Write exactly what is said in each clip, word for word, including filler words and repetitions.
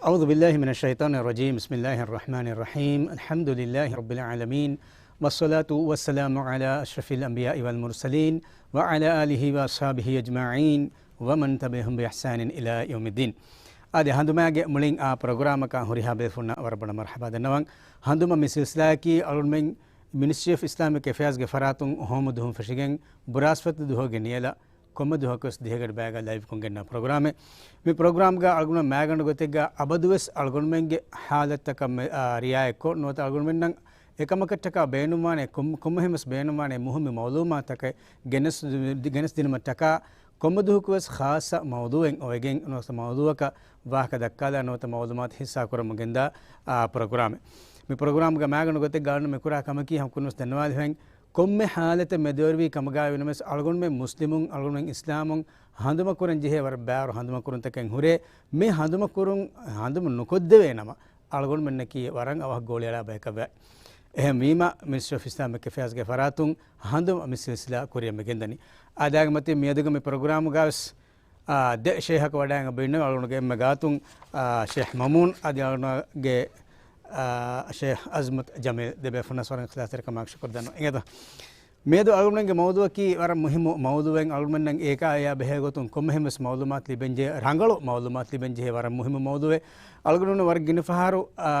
أعوذ بالله من الشيطان الرجيم. بسم الله الرحمن الرحيم. الحمد لله رب العالمين. والصلاة والسلام على أشرف الأنبياء والمرسلين وعلى آله وأصحابه أجمعين ومن تبعهم بإحسان إلى يوم الدين. އާދެ، ހަނދުމާގެ މުޅިން އާ ޕްރޮގްރާމަކާ ހުރިހާ ބޭފުންނަށް ވަރަށް ބޮޑަށް މަރްޙަބާ ދަންނަވަން. ހަނދުމަ މި ސިލްސިލާއަކީ އަޅުގަނޑުމެން މިނިސްޓްރީ އޮފް އިސްލާމިކް އެފެއާޒްގެ ފަރާތުން ހޯމަ ދުވަހުން ފެށިގެން ބުރާސްފަތި ދުވަހުގެ ނިޔަލަށް ކޮންމެ ދުވަހަކުވެސް ދިހަގަޑި ބައިގަ ލައިވްކޮށް ގެންނަ ޕްރޮގްރާމެއް. މި ޕްރޮގްރާމްގަ އަޅުގަނޑު މައިގަނޑު ގޮތެއްގަ އަބަދުވެސް އަޅުގަނޑުމެންގެ ޙާލަތްތަކަށް މެ-، އާ، ރިއާޔަތްކޮށް ނުވަތަ އަޅުގަނޑުމެންނަށް އެކަމަކަށްޓަކާ ބޭނުންވާނެ ކޮން-، ކޮންމެހެންވެސް ބޭނުންވާނެ މުހިއްމު މައުލޫމާތަކެއް ގެނެސް-، ގެނެސް ދިނުމަށްޓަކާ ކޮންމެ ދުވަހަކުވެސް ޚާއްޞަ މައުޟޫއެއް އޮވެގެން ނުވަތަ މައުޟޫއަކަށް ވާހަކަ ދައްކާލާ ނުވަތަ މައުލޫމާތު ހިއްސާ ކުރަމުން ގެންދާ، އާ، ޕްރޮގްރާމެއް. މި ޕްރޮގްރާމްގަ މައިގަނޑު ގޮތެއްގަ އަޅުގަނޑު މި ކުރާ ކަމަކީ ހަމަ ކުރިންވެސް ދަންނަވާލިފައިން ކޮންމެ ޙާލަތެއް މެދުވެރިވީ ކަމުގައި ވިނަމަވެސް އަޅުގަނޑުމެން މުސްލިމުން، އަޅުގަނޑުމެން އިސްލާމުން ހަނދުމަކުރަން ޖެހޭ ވަރަށް ބާރު ހަނދުމަކުރުންތަކެއް ހުރޭ. މި ހަނދުމަކުރުން، ހަނދުމަ ނުކޮށްދެވޭ ނަމަ، އަޅުގަނޑުމެންނަކީ ވަރަށް އަވަހަށް ގޯޅިއަޅާ ބަޔަކަށް ވާ. އެހެންވީމަ، މިނިސްޓްރީ އޮފް އިސްލާމިކް އެފެއާޒްގެ ފަރާތުން ހަނދުމަ މި ސިލްސިލާ ކުރިއަށް މި ގެންދަނީ. އާދެ، އާދެ، މަތިން މިއަދުގެ މި ޕްރޮގްރާމުގައިވެސް އާ، ދެ ޝޭހަކު ވަޑައިގެން އިންނެވި އަޅުގަނޑުގެ އެންމެ ގާތުން، އާ، ޝޭހް މަމޫން އަދި އަޅުގަނޑުގެ، އާ، ޝޭހް އަޒްމަތް ޖަމީލް ދެބޭފުޅުންނަށް ވަރަށް އިޚްލާޞްތެރިކަމާ ޝުކުރު ދަންނަވަން. އިނގޭތޯ؟ މިއަދު އަޅުގަނޑުގެ މައުޟޫއަކީ ވަރަށް މުހިއްމު މައުޟޫއެއް. އަޅުގަނޑުމެންނަށް އޭކާ އެޔާ ބެހޭ ގޮތުން ކޮންމެހެންވެސް މައުލޫމާތު ލިބެން ޖެހޭ، ރަނގަޅު މައުލޫމާތު ލިބެން ޖެހޭ ވަރަށް މުހިއްމު މައުޟޫއެއް. އަޅުގަނޑުމެން ވަރަށް ގިނަ ފަހަރު، އާ،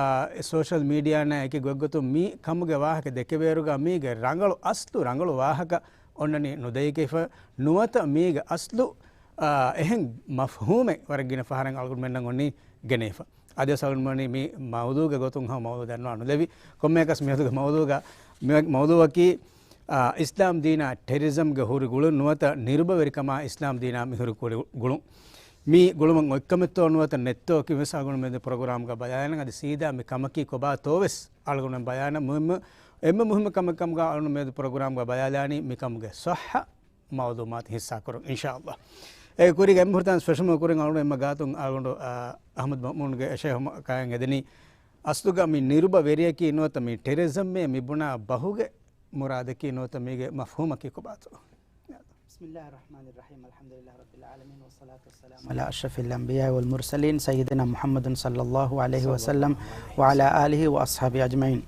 ސޯޝަލް މީޑިއާނާ އެކި ގޮތްގޮތުން މި ކަމުގެ ވާހަކަ ދެކެވޭއިރުގަ މީގެ ރަނގަޅު އަސްލު ރަނގަޅު ވާހަކަ އޮންނަނީ ނުދެއްކިފަ ނުވަތަ މީގެ އަސްލު، އާ، އެހެން މަފްހޫމެއް ވަރަށް ގިނަ ފަހަރަށް އަޅުގަނޑުމެންނަށް އޮންނީ ގެނެވިފަ. އަދިވެސް އަޅުގަނޑުމެން މި މައުޟޫގެ ގޮތުން ހަމަ މައުޟޫ ދަންނަވާ ނުލެވި. ކޮންމެއަކަސް މިއަދުގެ މައުޟޫގަ، މި މައުޟޫއަކީ، އާ، އިސްލާމް ދީނާ ޓެރަރިޒަމްގެ ހުރި ގުޅުން ނުވަތަ ނިރުބަވެރިކަމާ އިސްލާމް ދީނާ މި ހުރި ގުޅު-، ގުޅުން. މި ގުޅުމަށް އޮތްކަމެއްތޯ ނުވަތަ ނެތްތޯ ކިޔުމަށް އަޅުގަނޑު މިއަދު ޕްރޮގްރާމްގަ ބަލާލަން. އަދި ސީދާ މި ކަމަކީ ކޮބާތޯވެސް އަޅުގަނޑު ބަލާނަ މުހިއްމު، އެންމެ މުހިއްމު ކަމެއް ކަމުގަ އަޅުގަނޑު މިއަދު ޕްރޮގްރާމްގަ ބަލާލާނީ މިކަމުގެ ޞައްޙަ މައުލޫމާތު ހިއްސާކުރުން، އިންޝާﷲ. އޭގެ ކުރީގަ އެންމެ ފުރަތަމަ ފެށުމުގެ ކުރިން އަޅުގަނޑު އެންމެ ގާތުން އަޅުގަނޑު، އާ، އަޙްމަދު މައުމޫންގެ އެ ޝޭހު ކާއިން އެދެނީ، އަސްލުގަ މި ނިރުބަވެރިއަކީ ނުވަތަ މި ޓެރަރިޒަމްއޭ މި ބުނާ ބަހުގެ މުރާދަކީ ނުވަތަ މީގެ މަފްހޫމަކީ ކޮބާތޯ؟ بسم الله الرحمن الرحيم. الحمد لله رب العالمين، والصلاة والسلام على أشرف الأنبياء والمرسلين سيدنا محمد صلى الله عليه وسلم وعلى آله وأصحابه أجمعين.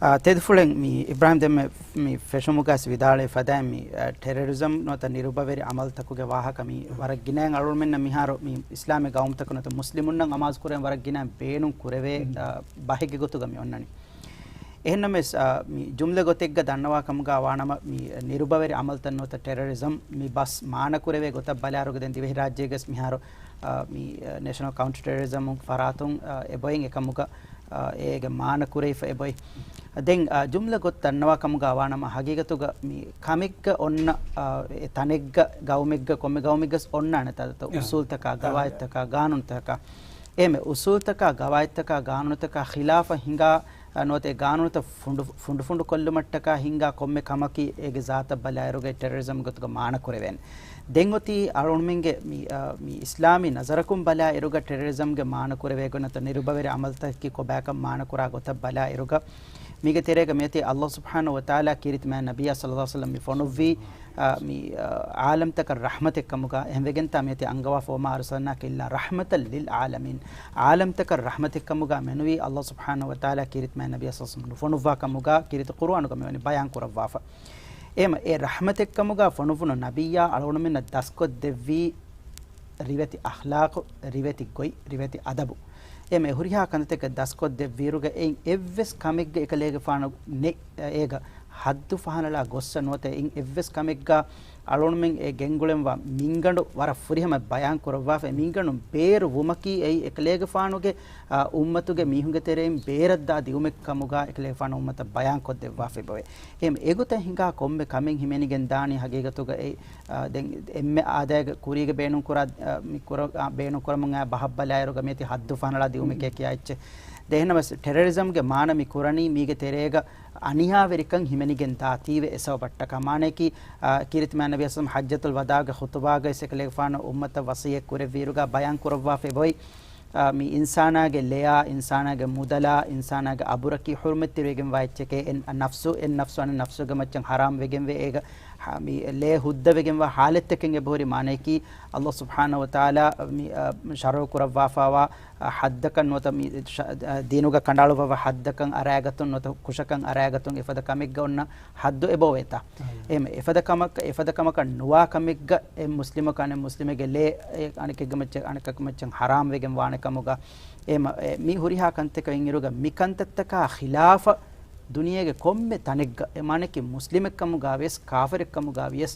އާ، ތެދުފުޅެން މި އިބްރާހިމް ދެންމެ މި ފެށުމުގަސް ވިދާޅުވި ފަދައިން މި، އާ، ޓެރަރިޒަމް ނުވަތަ ނިރުބަވެރި އަމަލުތަކުގެ ވާހަކަ މި ވަރަށް ގިނައިން އަޅުގަނޑުމެންނަށް މިހާރު މި އިސްލާމީ ގައުމުތަކު ނުވަތަ މުސްލިމުންނަށް އަމާޒު ކުރެވެން ވަރަށް ގިނައިން ބޭނުން ކުރެވޭ، އާ، ބަހެއްގެ ގޮތުގަ މި އޮންނަނީ. އެހެންނަމަވެސް، އާ، މި ޖުމްލަ ގޮތެއްގަ ދަންނަވާ ކަމުގަ ވާނަމަ، މި ނިރުބަވެރި އަމަލުތައް ނުވަތަ ޓެރަރިޒަމް މި ބަސް މާނަ ކުރެވޭ ގޮތަށް ބަލާއިރުގަ ދެން ދިވެހިރާއްޖޭގަސް މިހާރު، އާ، މި، އާ، ނޭޝަނަލް ކައުންޓަރ ޓެރަރިޒަމް ފަރާތުން، އާ، އެބޮތް އެކަމުގަ، އާ، އޭގެ މާނަ ކުރެވިފަ އެބޮތް. ދެން، އާ، ޖުމްލަ ގޮތް ދަންނަވާ ކަމުގަ ވާނަމަ، ހަގީގަތުގަ މި ކަމެއްގަ އޮންނަ، އާ، އެ ތަނެއްގަ ގައުމެއްގަ ކޮންމެ ގައުމެއްގަސް އޮންނާނެ ތަދަތަ އާ. އުސޫލްތަކާ، ގަވާއިދުތަކާ، ގާނޫނުތަކާ. އެހެން އުސޫލްތަކާ، ގަވާއިދުތަކާ، ގާނޫނުތަކާ ޚިލާފަށް ހިނގާ، އަ، ނުވަތަ އެ ގާނޫނުތައް ފުނޑު، ފުނޑު ފުނޑު ކޮށްލުމަށްޓަކާ ހިނގާ ކޮންމެ ކަމަކީ އޭގެ ޒާތަށް ބަލާއިރުގަ ޓެރަރިޒަމް ގޮތުގަ މާނަ ކުރެވޭނެ. ދެން އޮތީ އަޅުގަނޑުމެންގެ މި، އަ، މި އިސްލާމީ ނަޒަރަކުން ބަލާއިރުގަ ޓެރަރިޒަމްގެ މާނަ ކުރެވޭ ގޮތް ނުވަތަ ނިރުބަވެރި އަމަލުތަކަކީ ކޮބާކަން މާނަ ކުރާ ގޮތަށް ބަލާއިރުގަ މީގެ ތެރޭގަ މިއޮތީ ﷲ ސުބްޙާނަހޫ ވަތަޢާލާ ކީރިތި މާތް ނަބިއްޔާ ޞައްލައްލާހު ޢަލައިހި ވަސައްލަމް މި ފޮނުއްވީ، އާ، މި، އާ، ޢާލަމްތަކަށް ރަޙްމަތެއް ކަމުގަ. އެހެންވެގެންތާ މިއޮތީ އަންގަވާފަ، وما أرسلناك إلا رحمة للعالمين. ޢާލަމްތަކަށް ރަޙްމަތެއް ކަމުގަ މެނުވީ ﷲ ސުބްޙާނަހޫ ވަތަޢާލާ ކީރިތި މާތް ނަބިއްޔާ ޞައްލައްލާހު ޢަލައިހި ވަސައްލަމް ނުފޮނުއްވާ ކަމުގަ ކީރިތި ޤުރުއާނުގަ މިވަނީ ބަޔާން ކުރައްވާފަ. އެހެމަ އެ ރަޙްމަތެއް ކަމުގަ ފޮނުއްވުނު ނަބިއްޔާ އަޅުގަނޑުމެންނަށް ދަސްކޮށްދެއްވީ ރިވެތި އަޚްލާޤު، ރިވެތި ގޮތް، ރިވެތި އަދަބު. އެހެމަ އެ ހުރިހާ ކަންތައްތަކެއް ދަސްކޮށްދެއްވިއިރުގަ އެއިން އެއްވެސް ކަމެއްގަ އެކަލޭގެފާނު ނެ-، އޭގަ ޙައްދު ފަހަނަޅާ ގޮއްސަ ނުވަތަ އެއިން އެއްވެސް ކަމެއްގަ އަޅުގަނޑުމެން އެ ގެންގުޅެންވާ މިންގަނޑު ވަރަށް ފުރިހަމަ ބަޔާން ކުރައްވާފަ. އެ މިންގަނޑު ބޭރު ވުމަކީ އެއީ އެކަލޭގެފާނުގެ، އާ، އުއްމަތުގެ މީހުންގެ ތެރެއިން ބޭރަށްދާ ދިއުމެއް ކަމުގަ އެކަލޭގެފާނު އުއްމަތަށް ބަޔާން ކޮށްދެއްވާފަ އެބަވޭ. އެހެމަ އެގޮތަށް ހިނގާ ކޮންމެ ކަމެއް ހިމެނިގެން ދާނީ ހަގީގަތުގަ އެ، އާ، ދެން އެންމެ އާދައިގެ ކުރީގެ ބޭނުން ކުރާ، އާ، މި ކުރ-، އާ، ބޭނުން ކުރަމުން އާ ބަހަށް ބަލާއިރުގަ މިއޮތީ ޙައްދު ފަހަނަޅާ ދިއުމެކޭ ކިޔާ އެއްޗެއް. ދެން އެހެންނަމަވެސް ޓެރަރިޒަމްގެ މާނަ މި ކުރަނީ މީގެ ތެރޭގަ އަނިޔާވެރިކަން ހިމެނިގެން ދާތީވެ އެ ސަބަބަށްޓަކާ. މާނަޔަކީ، އާ، ކީރިތި މާތް ނަބިއްޔާ ޞައްލައްލާހު ޢަލައިހި ވަސައްލަމް ޙައްޖަތުލް ވަދާގެ ޚުޠުބާގައި އެކަލޭގެފާނު އުއްމަތަށް ވަޞިއްޔަތް ކުރެއްވިއިރުގަ ބަޔާން ކުރައްވާފަ އެބައޮތް، އާ، މި އިންސާނާގެ ލެޔާ، އިންސާނާގެ މުދަލާ، އިންސާނާގެ އަބުރަކީ ޙުރުމަތްތެރިވެގެންވާ އެއްޗެކޭ. އެ ނަފްސު، އެ ނަފްސު އަނެއް ނަފްސުގެ މައްޗަށް ޙަރާމް ވެގެންވޭ. އޭގަ ހާ، މި ލޭ ހުއްދަވެގެންވާ ޙާލަތްތަކެއް އެބަހުރި. މާނަޔަކީ، ﷲ ސުބްޙާނަހޫ ވަތަޢާލާ މި، އަ، ޝަރުޢު ކުރައްވާފައިވާ، އަ، ޙައްދަކަށް ނުވަތަ މި ޝަ-، އަ، ދީނުގަ ކަނޑައަޅުއްވަވާ ޙައްދަކަށް އަރާގަތުން ނުވަތަ ކުށަކަށް އަރާގަތުން އެފަދަ ކަމެއްގަ އޮންނަ ޙައްދު އެބައޮވޭތާ. އެހެން އެފަދަ ކަމަކަށް، އެފަދަ ކަމަކަށް ނުވާ ކަމެއްގަ އެ މުސްލިމަކު އަނެއް މުސްލިމެއްގެ ލޭ އެ އަނެކެއްގެ މައްޗަށް، އަނެކަކު މައްޗަށް ޙަރާމް ވެގެން ވާނެ ކަމުގަ، އެ މަ-، އެ މި ހުރިހާ ކަންތަކަށް އިންއިރުގަ މި ކަންތައްތަކާ ޚިލާފަށް ދުނިޔޭގެ ކޮންމެ ތަނެއްގަ، އެ މާނައަކީ މުސްލިމެއްކަމުގަ ވިޔަސް، ކާފަރެއްކަމުގަ ވިޔަސް،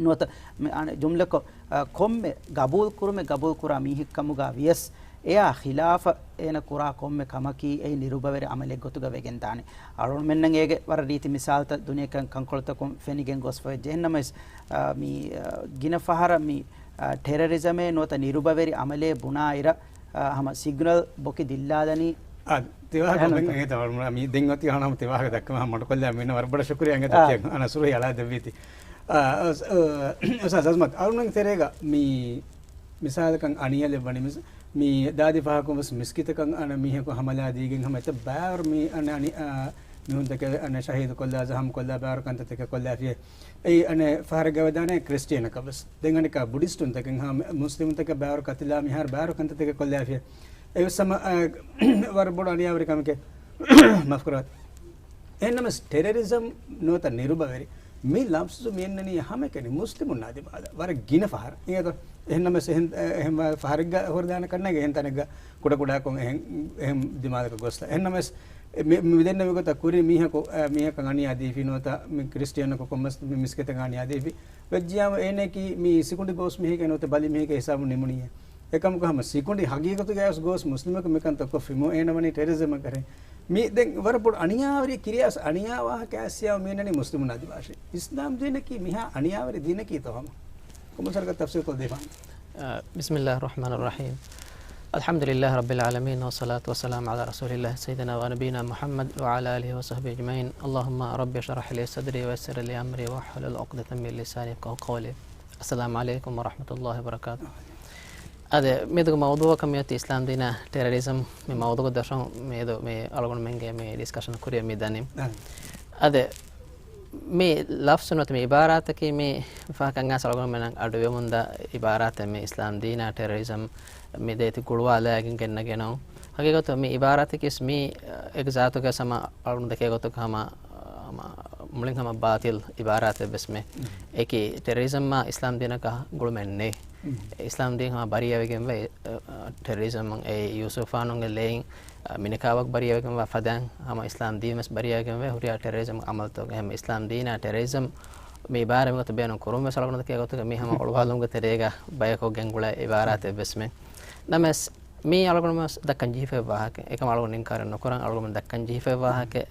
ނުވަތަ މި އަނެއް ޖުމްލަކޮށް، އަ، ކޮންމެ ގަބޫލުކުރުމެއް ގަބޫލުކުރާ މީހެއްކަމުގަ ވިޔަސް، އެއާ ޚިލާފަށް އޭނަ ކުރާ ކޮންމެ ކަމަކީ އެއީ ނިރުބަވެރި ޢަމަލެއް ގޮތުގަ ވެގެންދާނެ. އަޅުގަނޑުމެންނަށް އޭގެ ވަރަށް ރީތި މިސާލުތައް ދުނިޔެ ކަން-، ކަންކޮޅުތަކުން ފެނިގެން ގޮސްފަވެއްޖެ. އެހެންނަމަވެސް، އަ، މި، އަ، ގިނަ ފަހަރަށް މި، އަ، ޓެރަރިޒަމޭ ނުވަތަ ނިރުބަވެރި ޢަމަލޭ ބުނާއިރަށް، އަ، ހަމަ ސިގްނަލް ބޮކި ދިއްލާލަނީ. އާ، ތިވާހަކަ އެހެން އޮތް އެނގޭތަ ވަރުމުޅާ މި ދެން އޮތީ ހަނަމު ތިވާހަކަ ދައްކަމާ މަޑުކޮށްލާ މިންނަ ވަރަށް ބޮޑަށް ޝުކުރިޔާ އަނގަތަ އާ. ތިޔަ އަނަ ސުރުހި އަޅާ ދެއްވީތީ. އާ، އަ، އަ، އުސްތާޛް އަޒްމަތް އަޅުންނަށް ތެރޭގަ މި މިސާލަކަށް އަނިޔަލެއް ވަނީ މިސް-، މި ދާދި ފަހަކުން ވެސް މިސްކިތަކަށް އަންނަ މީހަކު ހަމަލާ ދީގެން ހަމަ އެތައް ބާރު މި އަންނަ އަނި-، އާ، މީހުންތަކެއް އަންނަ ޝަހީދު ކޮށްލާ، ޒަހަމް ކޮށްލާ ބާރު ކަންތައްތަކެއް ކޮށްލާފިޔޭ. އެއީ އަނެއް ފަހަރެއްގަ ވެދާނެ ކްރިސްޓިއަނަކަށް ވެސް. ދެން އަނެއްކާ ބުޑިސްޓުންތަކެއް ހާ މުސްލިމުންތަކަށް ބާރު ކަތިލާ މިހާރު ބާރު ކަންތައްތަކެއް ކޮށްލާފިޔޭ. އެވެސް ހަމަ، އަ، ވަރަށް ބޮޑު އަނިޔާވެރި ކަމެކޭ. މާފުކުރާތި. އެހެންނަމަވެސް ޓެރަރިޒަމް ނުވަތަ ނިރުބަވެރި މި ލަފްޒު މި އަންނަނީ ހަމައެކަނި މުސްލިމުންނާ ދިމާލަށް. ވަރަށް ގިނަ ފަހަރަށް. އިނގޭތޯ؟ އެހެންނަމަވެސް އެހެން، އެހެން ފަހަރެއްގަ ހުރެދާނެ ކަންނޭނގެ އެހެން ތަނެއްގަ ކުޑަކުޑަކޮށް އެހެން، އެހެން ދިމާލަކަށް ގޮސްލާ. އެހެންނަމަވެސް މި، މި ދެންނެވި ގޮތަށް ކުރި މީހަކު، އަ، މީހަކަށް އަނިޔާ ދީފި ނުވަތަ މި ކްރިސްޓިއަނަކު ކޮންމެސް މި މިސްކިތަކަށް އަނިޔާ ދީފި ވެއްޖިޔާމަ އޭނައަކީ މި ސިކުނޑި ގޯސް މީހެކޭ ނުވަތަ ބަލި މީހެކޭ ހިސާބުން ނިމުނީއޭ. އެކަމަކު ހަމަ ސިކުނޑި ހަގީގަތުގައިވެސް ގޯސް މުސްލިމަކު މިކަންތައް ކޮށްފި މު އޭނަ ވަނީ ޓެރަރިޒަމަށް ކަރެ. މި ދެން ވަރަށް ބޮޑު އަނިޔާވެރި ކިރިޔާސް އަނިޔާ ވާހަކަ އައިސްޔާ މީނަނީ މުސްލިމުންނާ ދިމާށޭ. އިސްލާމް ދީނަކީ މިހާ އަނިޔާވެރި ދީނަކީތޯ ހަމަ؟ ކޮމަސަރަކަށް ތަފްސީލް ކޮށްދީފާނެ. އަ، بسم الله الرحمن الرحيم. الحمد لله رب العالمين، والصلاة والسلام على رسول الله سيدنا ونبينا محمد وعلى آله وصحبه أجمعين. اللهم رب اشرح لي صدري ويسر لي أمري واحلل عقدة من لساني يفقهوا قولي. السلام عليكم ورحمة الله وبركاته. އާދެ، މިއަދުގެ މައުޟޫޢަކަށް މިއޮތީ އިސްލާމް ދީނާ ޓެރަރިޒަމް. މި މައުޟޫޢުގެ ދޮށުން މިއަދު މި އަޅުގަނޑުމެންގެ މި ޑިސްކަޝަން ކުރިއަށް މި ދަނީ. އާ. އާދެ، މި ލަފްޒު ނުވަތަ މި އިބާރާތަކީ މި ފަހަކަށް އައިސް އަޅުގަނޑުމެންނަށް އަޑުއިވެމުންދާ އިބާރާތެއް. މި އިސްލާމް ދީނާ ޓެރަރިޒަމް މި ދޭތި ގުޅުވާލައިގެން ގެންނަ ގެނައުން. ހަގީގަތު މި އިބާރާތަކީ މި އެކް ޒާތުގެ ހަމަ އަޅުގަނޑު ދެކޭ ގޮތަކަށް ހަމަ، ހަމަ މުޅިން ހަމަ ބާތިލް އިބާރާތެއް ވެސް މެ. އެކި ޓެރަރިޒަމްއާ އިސްލާމް ދީނަކަށް ގުޅުމެއް ނެތް. އިސްލާމް ދީން ހަމަ ބަރީއަވެގެންވެ، އެ، އެ، ޓެރަރިޒަމް އެ ޔޫސުފާނުގެ ލެއިން، އެ، މިނިކާވަކު ބަރީއަވެގެންވާ ފަދައިން ހަމަ އިސްލާމް ދީން ވެސް ބަރީއަވެގެންވެ ހުރިހާ ޓެރަރިޒަމް އަމަލުތަކުގެ ހަމަ އިސްލާމް ދީނާ ޓެރަރިޒަމް މި އިބާރާތް މިގޮތަށް ބޭނުން ކުރުން ވެސް އަޅުގަނޑު ދެކޭ ގޮތުގަ މި ހަމަ އޮޅުވާލުމުގެ ތެރޭގަ ބަޔަކު ގެންގުޅޭ އިބާރާތެއް ވެސް މެ. ނަމަވެސް މީ އަޅުގަނޑުމެން ދައްކަން ޖެހިފައި ވާހަކަ. އެކަމަށް އަޅުގަނޑު އިންކާރެއް ނުކުރަން. އަޅުގަނޑުމެން ދައްކަން ޖެހިފައި ވާހަކަ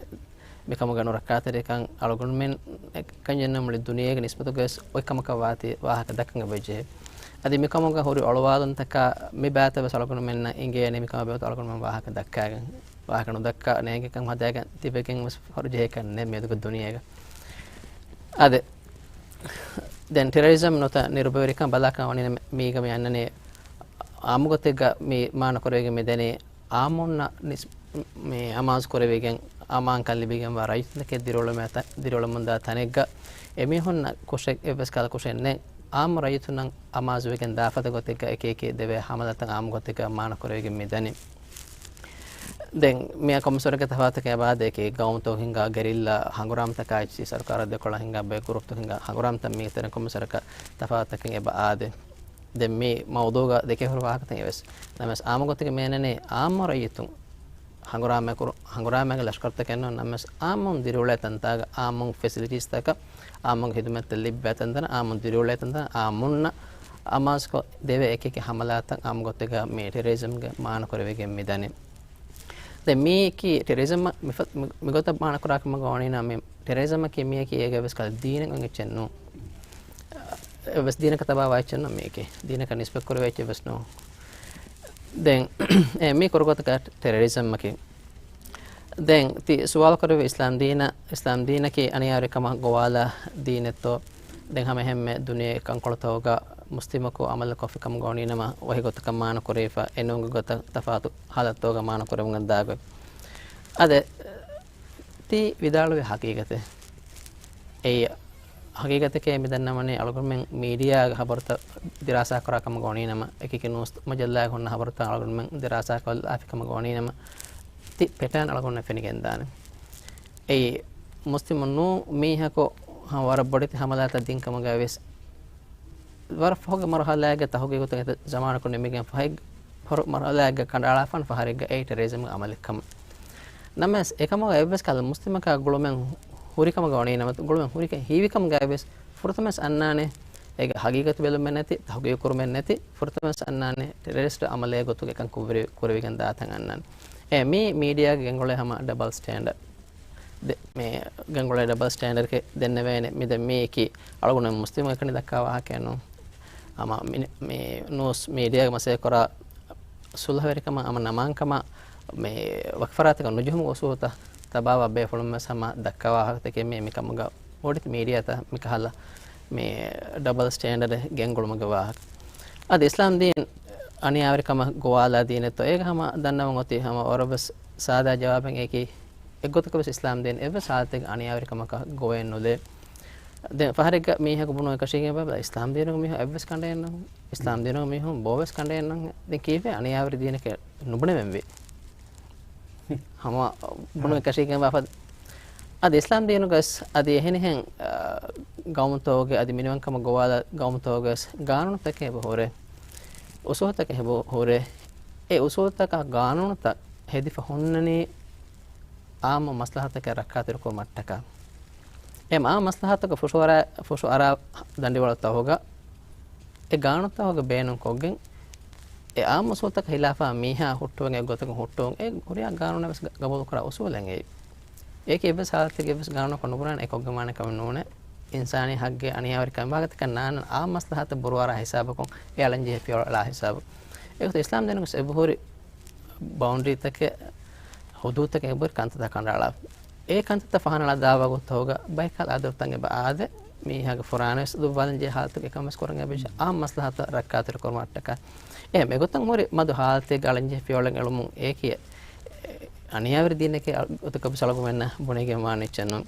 މިކަމުގެ ނުރައްކާތެރިކަން އަޅުގަނޑުމެން އެކަންޏެއްނު މުޅި ދުނިޔޭގެ ނިސްބަތުގަވެސް އޮތް ކަމަކަށް ވާތީ ވާހަކަ ދައްކަން އެބަޖެހޭ. އަދި މިކަމުގަ ހުރި އޮޅުވާލުންތަކާ މި ބާތައް ވެސް އަޅުގަނޑުމެންނަށް އިނގޭނެ މިކަމާ ބެހޭގޮތަށް އަޅުގަނޑުމެން ވާހަކަ ދައްކާގެން. ވާހަކަ ނުދައްކާ ނޭނގިކަން ހަދާގެން ތިބެގެން ވެސް ހުރި ޖެހޭކަށް ނެތް މިއަދުގެ ދުނިޔޭގަ. އާދެ، ދެން ޓެރަރިޒަމް ނުވަތަ ނިރުބަވެރިކަން ބަލާކަށް ވަނީ މީގަ މި އަންނަނީ އާއްމު ގޮތެއްގަ މި މާނަ ކުރެވިގެން މި ދެނީ އާއްމުންނަށް ނިސް-، މި އަމާޒު ކުރެވިގެން އަމާންކަން ލިބިގެންވާ ރައްޔިތުންނަކީ ދިރިއުޅުމުންދާ ތަ-، ދިރިއުޅުމުންދާ ތަނެއްގަ އެމީހުންނަށް ކުށެއް އެއްވެސް ކަހަލަ ކުށެއް ނެތް. އާއްމު ރައްޔިތުންނަށް އަމާޒުވެގެން ދާފަދަ ގޮތެއްގަ އެކިއެކި ދެވޭ ހަމަލާތައް އާއްމު ގޮތެއްގަ މާނަ ކުރެވިގެން މި ދަނީ. ދެން މިއާ ކޮމިސަރގެ ތަފާތަކެއް އެބަ އާދޭ އެކި ގައުމުތަކު ހިންގާ ގެރިއްލާ ހަނގުރާމަތަކާ އެއްޗި ސަރުކާރަށް ދެކޮޅަށް ހިންގާ ބޭ ގުރޫޕްތަކު ހިންގާ ހަނގުރާމަތައް މީގެ ތެރެއިން ކޮމިސަރަކަށް ތަފާތަކެއް އެބަ އާދޭ. ދެން މި މައުޟޫގަ ދެކޭ ހުރި ވާހަކަތައް އެވެސް. ނަމަވެސް އާއްމު ގޮތެއްގަ މި އަންނަނީ އާއްމު ރައްޔިތުން ހަނގުރާމަ ކުރު، ހަނގުރާމައިގެ ލަޝްކަރުތަކެއް ނޫން ނަމަވެސް އާއްމުން ދިރިއުޅޭ ތަންތާގަ އާއްމު ފެސިލިޓީސްތަކަށް އާއްމު ހިދުމަތްތައް ލިބޭ ތަންތަނަށް އާއްމުން ދިރިއުޅޭ ތަންތަނަށް އާއްމުންނަށް އަމާޒުކޮށް ދެވޭ އެކިއެކި ހަމަލާތައް އާއްމު ގޮތެއްގަ މި ޓެރަރިޒަމްގެ މާނަ ކުރެވިގެން މި ދަނީ. ދެން މީކީ ޓެރަރިޒަމް މިފަ-، މި-، މިގޮތަށް މާނަ ކުރާ ކަމަކަށް ވަނީ ނަމަ މި ޓެރަރިޒަމަކީ މީއަކީ އޭގަ ވެސް ކަލަ ދީނެއް އޮތް އެއްޗެއް ނޫން. އެއްވެސް ދީނަކަށް ތަބާވާ އެއްޗެއް ނޫން މީކީ. ދީނަކަށް ނިސްބަތް ކުރެވޭ އެއްޗެއް ވެސް ނޫން. ދެން އެ މީ ކުރު ގޮތަކަށް ޓެރަރިޒަމަކީ. ދެން ތި ސުވާލު ކުރެއްވި އިސްލާމް ދީނަށް، އިސްލާމް ދީނަކީ އަނިޔާވެރިކަމަށް ގޮވާލާ ދީނެއްތޯ؟ ދެން ހަމަ އެހެންމެ ދުނިޔޭގެ ކަންކޮޅުތަކުގަ މުސްލިމަކު ޢަމަލު ކޮށްފި ކަމުގަ ވަނީ ނަމަ ވަހި ގޮތަކަށް މާނަ ކުރެވިފަ، އެނޫން ގޮތަށް ތަފާތު ޙާލަތްތަކުގަ މާނަ ކުރެވުމުން ދާ ގޮތް. އާދެ، ތި ވިދާޅުވި ޙަޤީޤަތެއް. އެއީ ހަގީގަތަކީ މި ދަންނަވަނީ އަޅުގަނޑުމެން މީޑިއާގެ ހަބަރުތައް ދިރާސާކުރާ ކަމުގަ ވަނީނަމަ، އެކިއެކި ނޫސް މަޖައްލާގެ ހުންނަ ހަބަރުތައް އަޅުގަނޑުމެން ދިރާސާކޮށްލާފި ކަމުގަ ވަނީނަމަ، ތި ޕެޓާން އަޅުގަނޑަށް ފެނިގެންދާނެ. އެއީ، މުސްލިމު ނޫން މީހަކު ހަ-، ވަރަށް ބޮޑެތި ހަމަލާތައް ދިން ކަމުގައި ވެސް، ވަރަށް ފަހުގެ މަރުހަލާއެއްގެ ތަހުގީގުތައް އެތައް ޒަމާނަކު ނިމިގެން ފަހެއް ފަހު މަރުހަލާއެއްގަ ކަނޑައަޅާފާނެ ފަހަރެއްގަ އެއީ ޓެރަރިޒަމްގެ އަމަލެއް ކަމަށް. ނަމަވެސް، އެކަމުގަ އެއްވެސް ކަހަލަ މުސްލިމަކާ ގުޅުމެއް ހުރިކަމުގަ ވަނީ ނަމަ، ގުޅުމެއް ހުރިކަން ހީވިކަމުގައި ވެސް ފުރަތަމަވެސް އަންނާނެ، އޭގެ ހަގީގަތު ބެލުމެއް ނެތި، ތަހުގީގު ކުރުމެއް ނެތި، ފުރަތަމަވެސް އަންނާނެ، ޓެރަރިސްޓް އަމަލެއް ގޮތުގަ އެކަން ކުށްވެރި-، ކުރެވިގެން ދާތަން އަންނާނެ. އެ މީ މީޑިއާގެ ގެންގުޅޭ ހަމަ ޑަބަލް ސްޓޭންޑަ-، ދެ-، މޭ ގެންގުޅޭ ޑަބަލް ސްޓޭންޑަޑް ދެންނެވޭނެ. މި ދެ-، މީ އެކީ އަޅުގަނޑު މުސްލިމު އެކަނި ދައްކާ ވާހަކައެއް ނޫން. ހަމަ މި-، މި ނޫސް މީޑިއާގެ މަސައްކަތް ކުރާ ސުލްހަވެރިކަމާ ހަމަ ނަމާންކަމާ މި ވަކި ފަރާތަކަށް ނުޖެހުމުގެ އުސޫލުތައް ތަބާވާ ބޭފުޅުން ވެސް ހަމަ ދައްކާ ވާހަކަތަކެއް މީ މިކަމުގަ ބޮޑެތި މީޑިއާތައް މިކަހަލަ މި ޑަބަލް ސްޓޭންޑަޑް ގެންގުޅުމުގެ ވާހަކަ. އަދި އިސްލާމް ދީން އަނިޔާވެރިކަމަށް ގޮވާލާ ދީނެއްތޯ؟ އޭގަ ހަމަ ދަންނަވަން އޮތީ ހަމަ ވަރަށްވެސް ސާދާ ޖަވާބެއް އެކީ، އެއްގޮތަކަށް ވެސް އިސްލާމް ދީން އެއްވެސް ހާލަތެއްގަ އަނިޔާވެރިކަމަކަށް ގޮވައެއް ނުލޭ. ދެން ފަހަރެއްގަ މީހަކު ބުނުން އެކަށީގެންވާ އިސްލާމް ދީނުގެ މީހުން އެއްވެސް ކަނޑައެއްނު، އިސްލާމް ދީނުގެ މީހުން ބޯވެސް ކަނޑައެއްނު. ދެން ކީއްވެ އަނިޔާވެރި ދީނެކޭ ނުބުނެވެންވީ؟ ހަމަ ބުނުން އެކަށީގެންވާފަ. އަދި އިސްލާމް ދީނުގަސް އަދި އެހެނިހެން، އާ، ގައުމުތަކުގެ އަދި މިނިވަންކަމަށް ގޮވާލާ ގައުމުތަކުގަސް ގާނޫނުތަކެއް އެބަ ހުރޭ، އުސޫލުތަކެއް އެބަ ހުރޭ. އެ އުސޫލުތަކާ ގާނޫނުތައް ހެދިފަ ހުންނަނީ އާއްމު މަސްލަހަތަކެއް ރައްކާތެރިކުރުމަށްޓަކާ. އެ އާއްމު މަސްލަހަތަކަށް ފުށުއަރާ، ފުށުއަރާ ދަނޑިވަޅުތަކުގަ އެ ގާނޫނުތަކުގެ ބޭނުންކޮށްގެން، އެ އާއްމު އުސޫލުތަކަށް ހިލާފާ މީހާ ހުއްޓުވެގެން އެއްގޮތަކުން ހުއްޓުވުން، އެ ހުރިހާ ގާނޫނެއް ވެސް ގަ-، ގަބޫލުކުރާ އުސޫލެއް އެއީ. އެއީ އެއްވެސް ހާލަތެއްގަ އެއްވެސް ގާނޫނަކަށް ނުބުނާނެ އެ ކޮށްގެންވާނެ ކަމެއް ނޫނޭ. އިންސާނީ ހައްގެއް އަނިޔާވެރިކަން ވާގޮތަކަށް ނާންނަ އާއްމު މަސްލަހަތަށް ބުރުއަރާ ހިސާބަކުން އެ އަޅަންޖެހޭ ފިޔަވަޅު އަޅާ ހިސާބު. އެގޮތަށް އިސްލާމް ދީނުގަސް އެބަހުރި ބައުންޑަރީތަކެއް، ހުދޫދުތަކެއް އެބަހުރި ކަންތައްތައް ކަނޑައަޅާ. އެ ކަންތައްތައް ފަހަނައަޅާ ދާވާގޮތުގަ ބައިކަލް އާދަވެރިތައް އެބަ އާދޭ، މީހާގެ ފުރާނަވެސް ދުއްވާލަންޖެހޭ ހާލަތުގެ އެކަންވެސް ކުރަން އެބަޖެހޭ އާއްމު މަސްލަހަތަށް ރައްކާތެރިކުރުމަށްޓަކާ. އެހެން އެގޮތަށް ހުރި މަދު ހާލަތެއްގަ އަޅަންޖެހޭ ފިޔަވަޅެއް އެޅުމުން އެއީކީ އަނިޔާވެރި ދީނެކޭ ގޮތަކަށް ވެސް އަޅުގަނޑުމެންނަށް ބުނެގެން ވާނެ އެއްޗެއް ނޫން.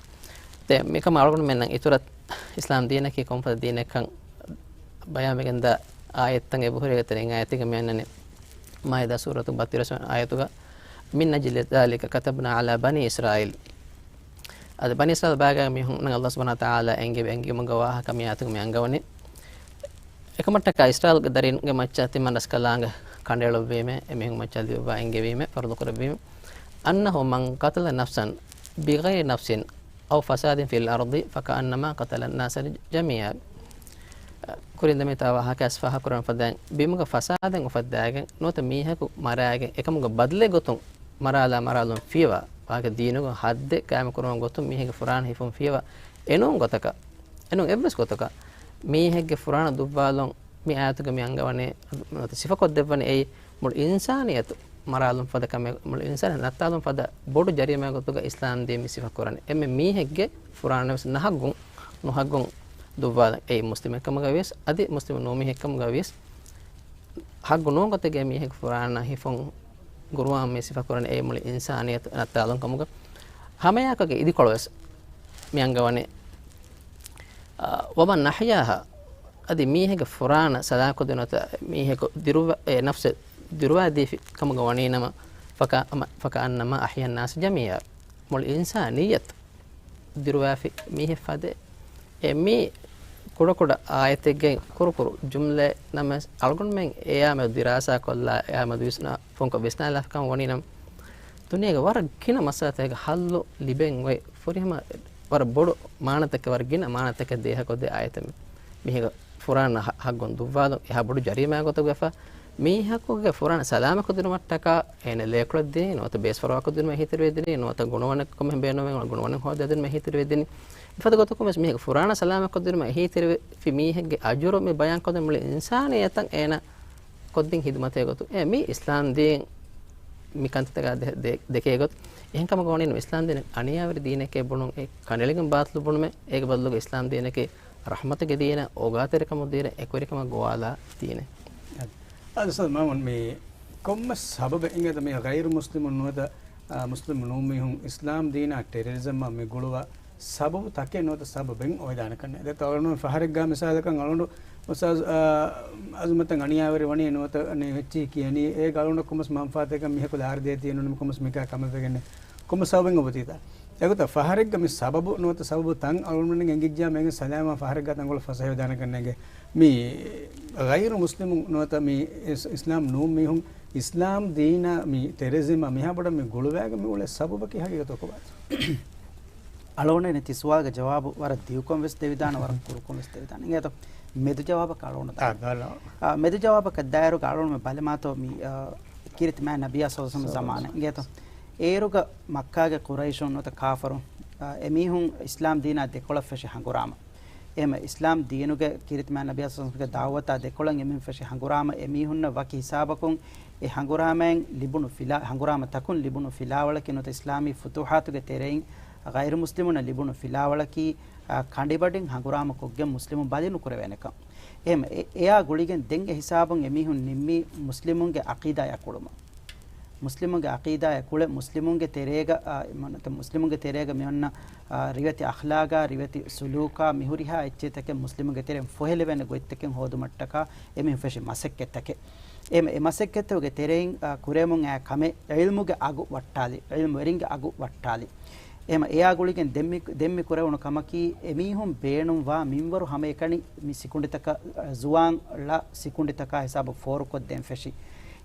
ދެން މިކަމަށް އަޅުގަނޑުމެންނަށް އިތުރަށް އިސްލާމް ދީނަކީ ކޮންފަދަ ދީނެއްކަން ބަޔާންވެގެންދާ އާޔަތްތައް އެބަހުރި. އޭގެ ތެރެއިން އާޔަތެއްގަ މި އަންނަނީ މާއިދާ ސޫރަތުގެ ބައްތިރީސް ވަނަ އާޔަތުގަ، من أجل ذلك كتبنا على بني إسرائيل. އަދި ބަނީ އިސްރާއީލް ބާގާ މީހުންނަށް ﷲ ސުބްޙާނަހޫ ވަތަޢާލާ އެންގެވި އެންގެވުމުގެ ވާހަކަ މި އާޔަތުގަ މި އަންގަވަނީ. އެކަމަށްޓަކާ އިސްރާއީލްގެ ދަރީންގެ މައްޗަށް ތިމަން ރަސްކަލާނގެ ކަނޑައެޅުއްވީމޭ، އެމީހުންގެ މައްޗަށް ލިޔުއްވާ އެންގެވީމޭ، ފަރުޟު ކުރެއްވީމޭ. أنه من قتل نفسا بغير نفس أو فساد في الأرض فكأنما قتل الناس جميعا. ކުރިން ދެމިތާ ވާހަކަ އަސް ފާހަގަކުރަން ފަދައިން، ބިމުގަ ފަސާދައެއް އުފައްދާގެން ނުވަތަ މީހަކު މަރާގެން އެކަމުގެ ބަދަލެއް ގޮތުން މަރާލާ މަރާލުން ފިޔަވާ، ވާހަކަ ދީނުގެ ހައްދެއް ގާއިމުކުރުމުގެ ގޮތުން މީހެއްގެ ފުރާނަ ހިފުން ފިޔަވާ، އެނޫން ގޮތަކަށް، އެނޫން އެއްވެސް ގޮތަކަށް މީހެއްގެ ފުރާނަ ދުއްވާލުން މި އާޔަތުގަ މި އަންގަވަނީ، ނުވަތަ ސިފަކޮށްދެއްވަނީ އެއީ މުޅި އިންސާނިއްޔަތު މަރާލުން ފަދަ ކަމެއް، މުޅި އިންސާނިއްޔަތު ނައްތާލުން ފަދަ ބޮޑު ޖަރީމާ ގޮތުގަ އިސްލާމް ދީން މި ސިފަ ކުރަނީ. އެންމެ މީހެއްގެ ފުރާނަ ވެސް ނަހައްގުން، ނުހައްގުން ދުއްވާލަން. އެއީ މުސްލިމެއްކަމުގަ ވިޔަސް، އަދި މުސްލިމު ނޫން މީހެއްކަމުގަ ވިޔަސް، ހައްގު ނޫން ގޮތެއްގައި މީހެއްގެ ފުރާނަ ހިފުން ގުރުއާން މި ސިފަ ކުރަނީ އެއީ މުޅި އިންސާނިއްޔަތު ނައްތާލުން ކަމުގަ. ހަމައެއާއެކުގެ އިދިކޮޅު ވެސް މި އަންގަވަނީ، އާ، ومن أحياها، އަދި މީހެއްގެ ފުރާނަ ސަލާމަތްކޮށްދިނުމަށް މީހަކު ދިރުވަ-، އެ ނަފްސެއް ދިރުވާދީފި ކަމުގަ ވަނީނަމަ، فكأ-، فكأنما أحيا الناس جميعا. މުޅި އިންސާނިއްޔަތު ދިރުވާފި މީހެއް ފަދަ. އެ މީ ކުޑަކުޑަ އާޔަތެއްގެ ކުރުކުރު ޖުމްލައެއް ނަމަވެސް، އަޅުގަނޑުމެން އެއާމެދު ދިރާސާކޮށްލާ، އެއާމެދު ވިސްނާ، ފުންކޮށް ވިސްނާލާފިކަމަށް ވަނީނަމަ، ދުނިޔޭގެ ވަރަށް ގިނަ މައްސަލަތަކެއްގެ ހައްލު ލިބެން އޮތް ފުރިހަމަ ވަރަށް ބޮޑު މާނަތަކެއް، ވަރަށް ގިނަ މާނަތަކެއް ދޭހަކޮށްދޭ އާޔަތެއް މި. މީހެއްގެ ފުރާނަ ހަ-، ހައްގުން ދުއްވާލުން އެހާ ބޮޑު ޖަރީމާ ގޮތަކަށް ވެފަ، މީހަކުގެ ފުރާނަ ސަލާމަތްކޮށްދިނުމަށްޓަކާ އޭނަ ލޭކޮޅަށް ދިނީ، ނުވަތަ ބޭސްފަރުވާކޮށްދިނުމަށް އެހީތެރިވެ ދިނީ، ނުވަތަ ގުނަވަނެއް ކޮންމެހެން ބޭނުމެއް ގުނަވަނެއް ހޯދާދިނުމަށް އެހީތެރިވެ ދިނީ. މިފަދަ ގޮތަކުން ވެސް މީހެއްގެ ފުރާނަ ސަލާމަތްކޮށްދިނުމަށް އެހީތެރިވެފި މީހެއްގެ އަޖުރު މި ބަޔާންކޮށްދެން މުޅި އިންސާނިއްޔަތަށް އޭނަ ކޮށްދިން ހިދުމަތޭ ގޮތު. އެ މީ އިސްލާމް ދީން މި ކަންތައްތަކާ ދެ-، ދެ-، ދެކޭ ގޮތު. އެހެން ކަމަކަށް ވަނީ އިސްލާމް ދީން އަނިޔާވެރި ދީނެކޭ ބުނުން، އެ ކަނޑައެޅިގެން ބާތިލު ބުނުމެއް، އޭގެ ބަދަލުގަ އިސްލާމް ދީނަކީ ރަޙްމަތުގެ ދީނެއް، އޯގާތެރިކަމުގެ ދީނެއް، އެކުވެރިކަމަށް ގޮވާލާ ދީނެއް. އަދި އުސްތާޛް މާމޫން، މި ކޮންމެ ސަބަބެއް އިނގޭތަ މި ޣައިރު މުސްލިމުން ނުވަތަ، އާ، މުސްލިމު ނޫން މީހުން އިސްލާމް ދީނާ ޓެރަރިޒަމްއަށް މި ގުޅުވާ ސަބަބު ތަކެއް ނުވަތަ ސަބަބެއް އޮވެދާނެ ކަންނޭ. ދެތޯ އަޅުން ފަހަރެއްގާ މިސާލަކަށް އަޅުން އުސްތާޒު، އާ، އަޒުމަތަށް އަނިޔާވެރި ވަނީ ނުވަތަ ނި ހެއްޗި ކިޔަނީ އޭގަ އަޅުން ކޮމަސް މަންފާތެކަށް މީހަކު ލާރި ދޭތީ ނުނިމި ކޮމަސް މިކާ ކަމަށް ވެގެން ކޮމަސް ސަބަބެއް އޮވެތީތާ. އެގޮތަށް ފަހަރެއްގަ މި ސަބަބު ނުވަތަ ސަބަބު ތަން އަޅުން އެނގިއްޖާ މެން ސަލާމާ ފަހަރެއްގާ ތަންކޮޅު ފަސޭހަވެދާނެ ކަންނޭގެ. މި ޣައިރު މުސްލިމުން ނުވަތަ މި އިސް-، އިސްލާމް ނޫން މީހުން އިސްލާމް ދީނާ މި ތެރޭޒަމާ މިހާ ބޮޑަށް މި ގުޅުވާގެ މި އުޅޭ ސަބަބަކީ ހަގީގަތު ކޮބާތޯ؟ އަޅޯނެ ތި ސުވާލުގެ ޖަވާބު ވަރަށް ދިގުކޮން ވެސް ދެވިދާނެ، ވަރަށް ކުރުކޮން ވެސް ދެވިދާނެ. އިނގޭތޯ؟ މެދު ޖަވާބަކަށް އަޅޯނު ދާން. އާ، މެދު ޖަވާބަކަށް ދާއިރުގަ އަޅޯނު މި ބަލަމާތޯ މި، އާ، ކީރިތި މާތް ނަބިއްޔާ ޞައްލަﷲު ޢަލައިހި ވަސައްލަމަ ޒަމާނެއް. އިނގޭތޯ؟ އޭރުގަ މައްކާގެ ޤުރައިޝުން ނުވަތަ ކާފަރުން، އާ، އެމީހުން އިސްލާމް ދީނާ ދެކޮޅަށް ފެށި ހަނގުރާމަ. އެހެމަ އިސްލާމް ދީނުގެ ކީރިތި މާތް ނަބިއްޔާ ޞައްލަﷲު ޢަލައިހި ވަސައްލަމަގެ ދަޢުވަތާ ދެކޮޅަށް އެމީހުން ފެށި ހަނގުރާމަ އެމީހުންނަށް ވަކި ހިސާބަކުން އެ ހަނގުރާމައިން ލިބުނު ފިލާ-، ހަނގުރާމަ ތަކުން ލިބުނު ފިލާވަޅަކީ ނުވަތަ އިސްލާމީ ފުތޫޙާތުގެ ތެރެއިން ޣައިރު މުސްލިމުންނަށް ލިބުނު ފިލާވަޅަކީ، އާ، ކަނޑިބަޑިން ހަނގުރާމަ ކޮށްގެން މުސްލިމުން ބަލި ނުކުރެވޭނެކަން. އެހެމަ އެ-، އެއާ ގުޅިގެން ދެން އެ ހިސާބުން އެމީހުން ނިންމީ މުސްލިމުންގެ ޢަޤީދާއާ ކުޅުމަށް. މުސްލިމުންގެ ޢަޤީދާއާ ކުޅެ މުސްލިމުންގެ ތެރޭގަ، އާ، މަ-، ނުވަތަ މުސްލިމުންގެ ތެރޭގަ މި އޮންނަ، އާ، ރިވެތި އަޚްލާގާ، ރިވެތި ސުލޫކާ، މި ހުރިހާ އެއްޗެއްތަކެއް މުސްލިމުންގެ ތެރެއިން ފޮހެލެވޭނެ ގޮތްތަކެއް ހޯދުމަށްޓަކާ އެމީހުން ފެށި މަސައްކަތްތަކެއް. އެ-، އެ މަސައްކަތްތަކުގެ ތެރެއިން، އާ، ކުރެވެމުން އައި ކަމެއް ޢިލްމުގެ އަގު ވައްޓާލި، ޢިލްމުވެރިންގެ އަގު ވައްޓާލި. އެހެމަ އެއާ ގުޅިގެން ދެން މި، ދެން މި ކުރެވުނު ކަމަކީ، އެމީހުން ބޭނުންވާ މިންވަރު ހަމައެކަނި މި ސިކުނޑިތަކަށް، ޒުވާން ޅަ ސިކުނޑިތަކާ ހިސާބަށް ފޯރުކޮށްދޭން ފެށި.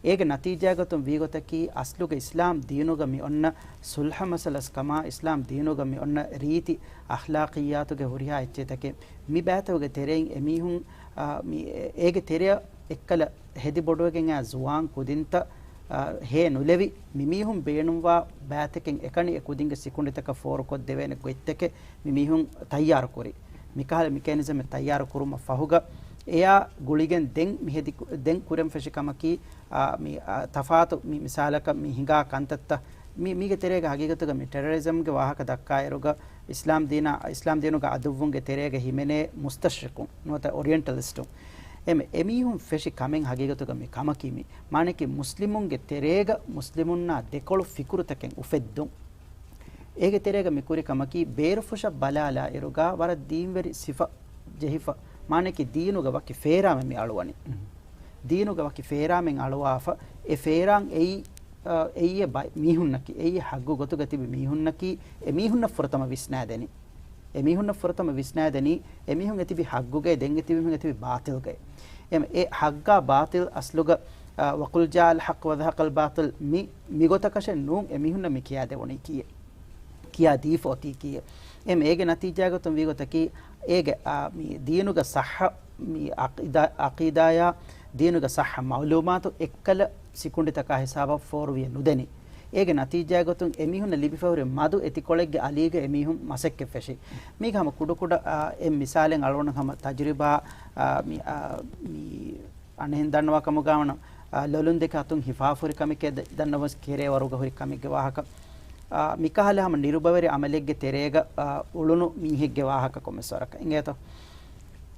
އޭގެ ނަތީޖާގޮތުން ވީގޮތަކީ، އަސްލުގެ އިސްލާމް ދީނުގަ މި އޮންނަ ޞުލްޙަ މަސަލަސް ކަމާ، އިސްލާމް ދީނުގަ މި އޮންނަ ރީތި އަޚްލާޤިއްޔާތުގެ ހުރިހާ އެއްޗެއްތަކެއް، މި ބައިތަކުގެ ތެރެއިން އެމީހުން، އާ، މި އޭގެ ތެރެއަށް އެއްކަލަ ހެދި ބޮޑުވެގެން އާ ޒުވާން ކުދިންތައް، އާ، ހޭ ނުލެވި، މިމީހުން ބޭނުންވާ ބައިތަކެއް އެކަނި އެ ކުދިންގެ ސިކުނޑިތަކަށް ފޯރުކޮށްދެވޭނެ ގޮތްތަކެއް މިމީހުން ތައްޔާރުކުރި. މިކަހަލަ މިކޭނިޒަމެއް ތައްޔާރު ކުރުމަށް ފަހުގަ، އެއާ ގުޅިގެން ދެން މި ހެދި، ދެން ކުރެން ފެށި ކަމަކީ، އާ، މި، އާ، ތަފާތު މި މިސާލަކަށް މި ހިނގާ ކަންތައްތައް މި، މީގެ ތެރޭގަ ހަގީގަތުގަ މި ޓެރަރިޒަމްގެ ވާހަކަ ދައްކާއިރުގަ، އިސްލާމް ދީނާ، އިސްލާމް ދީނުގެ އަދުއްވުންގެ ތެރޭގަ ހިމެނޭ މުސްތަޝްރިޤުން ނުވަތަ އޮރިއެންޓަލިސްޓުން. އެމެ-، އެމީހުން ފެށި ކަމެއް ހަގީގަތުގަ މި ކަމަކީ މި. މާނައަކީ މުސްލިމުންގެ ތެރޭގަ މުސްލިމުންނާ ދެކޮޅު ފިކުރުތަކެއް އުފެއްދުން. އޭގެ ތެރޭގަ މި ކުރި ކަމަކީ ބޭރުފުށަށް ބަލާލާ އިރުގަ ވަރަށް ދީންވެރި ސިފަ ޖެހިފަ. މާނައަކީ ދީނުގަ ވަކި ފޭރާމެއް މި އަޅުވަނީ. ދީނުގަ ވަކި ފޭރާމެއް އަޅުވާފަ، އެ ފޭރާން އެއީ، އަ، އެއީ ބައި-، މީހުންނަކީ، އެއީ ހައްގު ގޮތުގަ ތިބި މީހުންނަކީ، އެ މީހުންނަށް ފުރަތަމަ ވިސްނާދެނީ. އެ މީހުންނަށް ފުރަތަމަ ވިސްނާދެނީ، އެ މީހުން އެތިބި ހައްގުގައި، ދެން އެތިބި މީހުން އެތިބި ބާޠިލްގައި. އެ، އެ ހައްގާ ބާޠިލް އަސްލުގަ، އަ، وقل جاء الحق وزهق الباطل މި، މި ގޮތަކަށެއް ނޫން އެ މީހުންނަށް މި ކިޔާދެވުނީ ކީއެއް. ކިޔާ ދީފަ އޮތީ ކީއެއް. އެމް އޭގެ ނަތީޖާގޮތުން ވީގޮތަކީ، އޭގެ، އާ، މި ދީނުގެ ޞައްޙަ، މި ޢަޤީދާ، ޢަޤީދާޔާ ދީނުގެ ޞައްޙަ މަޢުލޫމާތު އެއްކަލަ ސިކުނޑިތަކާ ހިސާބަށް ފޯރުވިޔަ ނުދެނީ. އޭގެ ނަތީޖާގޮތުން އެމީހުންނަށް ލިބިފަހުރި މަދު އެތިކޮޅެއްގެ އަލީގަ އެމީހުން މަސައްކަތް ފެށި. މީގެ ހަމަ ކުޑަކުޑަ، އާ، އެއް މިސާލެއް އަޅުގަނޑު ހަމަ ތަޖުރިބާ، އާ، މި، އާ، މި އަނެއްހެން ދަންނަވާ ކަމުގާވަނަ، އާ، ލޮލުން ދެކެ އަތުން ހިފާފަ ހުރި ކަމެކޭ ދަ-، ދަންނަވަސް ކެރޭ ވަރުގަ ހުރި ކަމެއްގެ ވާހަކަ. އާ، މިކަހަލަ ހަމަ ނިރުބަވެރި އަމަލެއްގެ ތެރޭގަ، އާ، އުޅުނު މީހެއްގެ ވާހަކަ ކޮންމެސް ވަރަކަށް އިނގޭތޯ.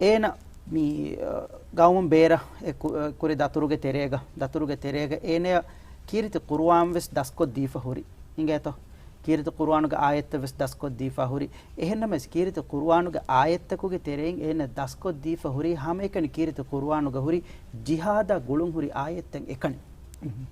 އޭނަ މި، އާ، ގައުމުން ބޭރަށް އެ ކު-، އަ، ކުރި ދަތުރުގެ ތެރޭގަ، ދަތުރުގެ ތެރޭގަ އޭނަޔަށް ކީރިތި ޤުރުއާން ވެސް ދަސްކޮށް ދީފަ ހުރި. އިނގޭތޯ. ކީރިތި ޤުރުއާނުގެ އާޔަތްތައް ވެސް ދަސްކޮށްދީފަ ހުރި. އެހެންނަމަވެސް، ކީރިތި ޤުރުއާނުގެ އާޔަތްތަކުގެ ތެރެއިން އޭނަ ދަސްކޮށްދީފަ ހުރީ ހަމައެކަނި ކީރިތި ޤުރުއާނުގަ ހުރި ޖިހާދާ ގުޅުން ހުރި އާޔަތްތައް އެކަނި.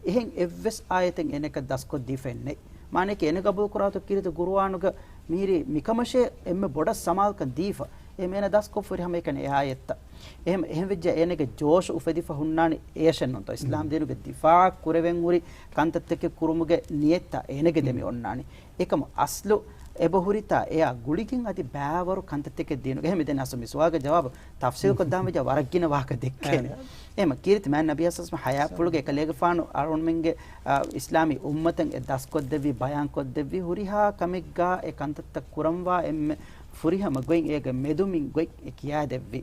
އެހެން އެއްވެސް އާޔަތެއް އޭނަކަށް ދަސްކޮށްދީފައެއް ނެތް. މާނައަކީ އޭނަ ގަބޫލުކުރާތޯ ކީރިތި ޤުރުއާނުގަ މިހިރީ މިކަމަށޭ އެންމެ ބޮޑަށް ސަމާލުކަން ދީފަ. އެހެން އޭނަ ދަސްކޮށްފަ ހުރި ހަމައެކަނި އެ އާޔަތްތައް. އެހެން، އެހެން ވެއްޖެ އޭނަގެ ޖޯޝު އުފެދިފަ ހުންނާނެ އޭޝެއް ނޫންތޯ. އިސްލާމް ދީނުގެ ދިފާޢަށް ކުރެވެން ހުރި ކަންތައްތަކެއް ކުރުމުގެ ނިޔަތްތައް އޭނަގެ ދެމި އޮންނާނެ. އެކަމު އަސްލު އެބަހުރިތާ އެއާ ގުޅިގެން އަދި ބައިވަރު ކަންތައްތަކެއް ދީނުގެ. އެހެން މިދެން އަސްލު މި ސުވާލުގެ ޖަވާބު ތަފްސީލްކޮށްދާން ވެއްޖެ ވަރަށް ގިނަ ވާހަކަ ދެއްކޭނެ. އެހެން ކީރިތި މާތް ނަބިއްޔާ ސައްލަމަ ޙަޔާތްޕުޅުގެ އެކަލޭގެފާނު އަޅުގަނޑުމެންގެ، އާ، އިސްލާމީ އުއްމަތަށް އެ ދަސްކޮށްދެއްވި، ބަޔާންކޮށްދެއްވި ހުރިހާ ކަމެއްގާ އެ ކަންތައްތައް ކުރަންވާ އެންމެ ފުރިހަމަ ގޮތް އޭގެ މެދުމިން ގޮތް އެ ކިޔާދެއްވި.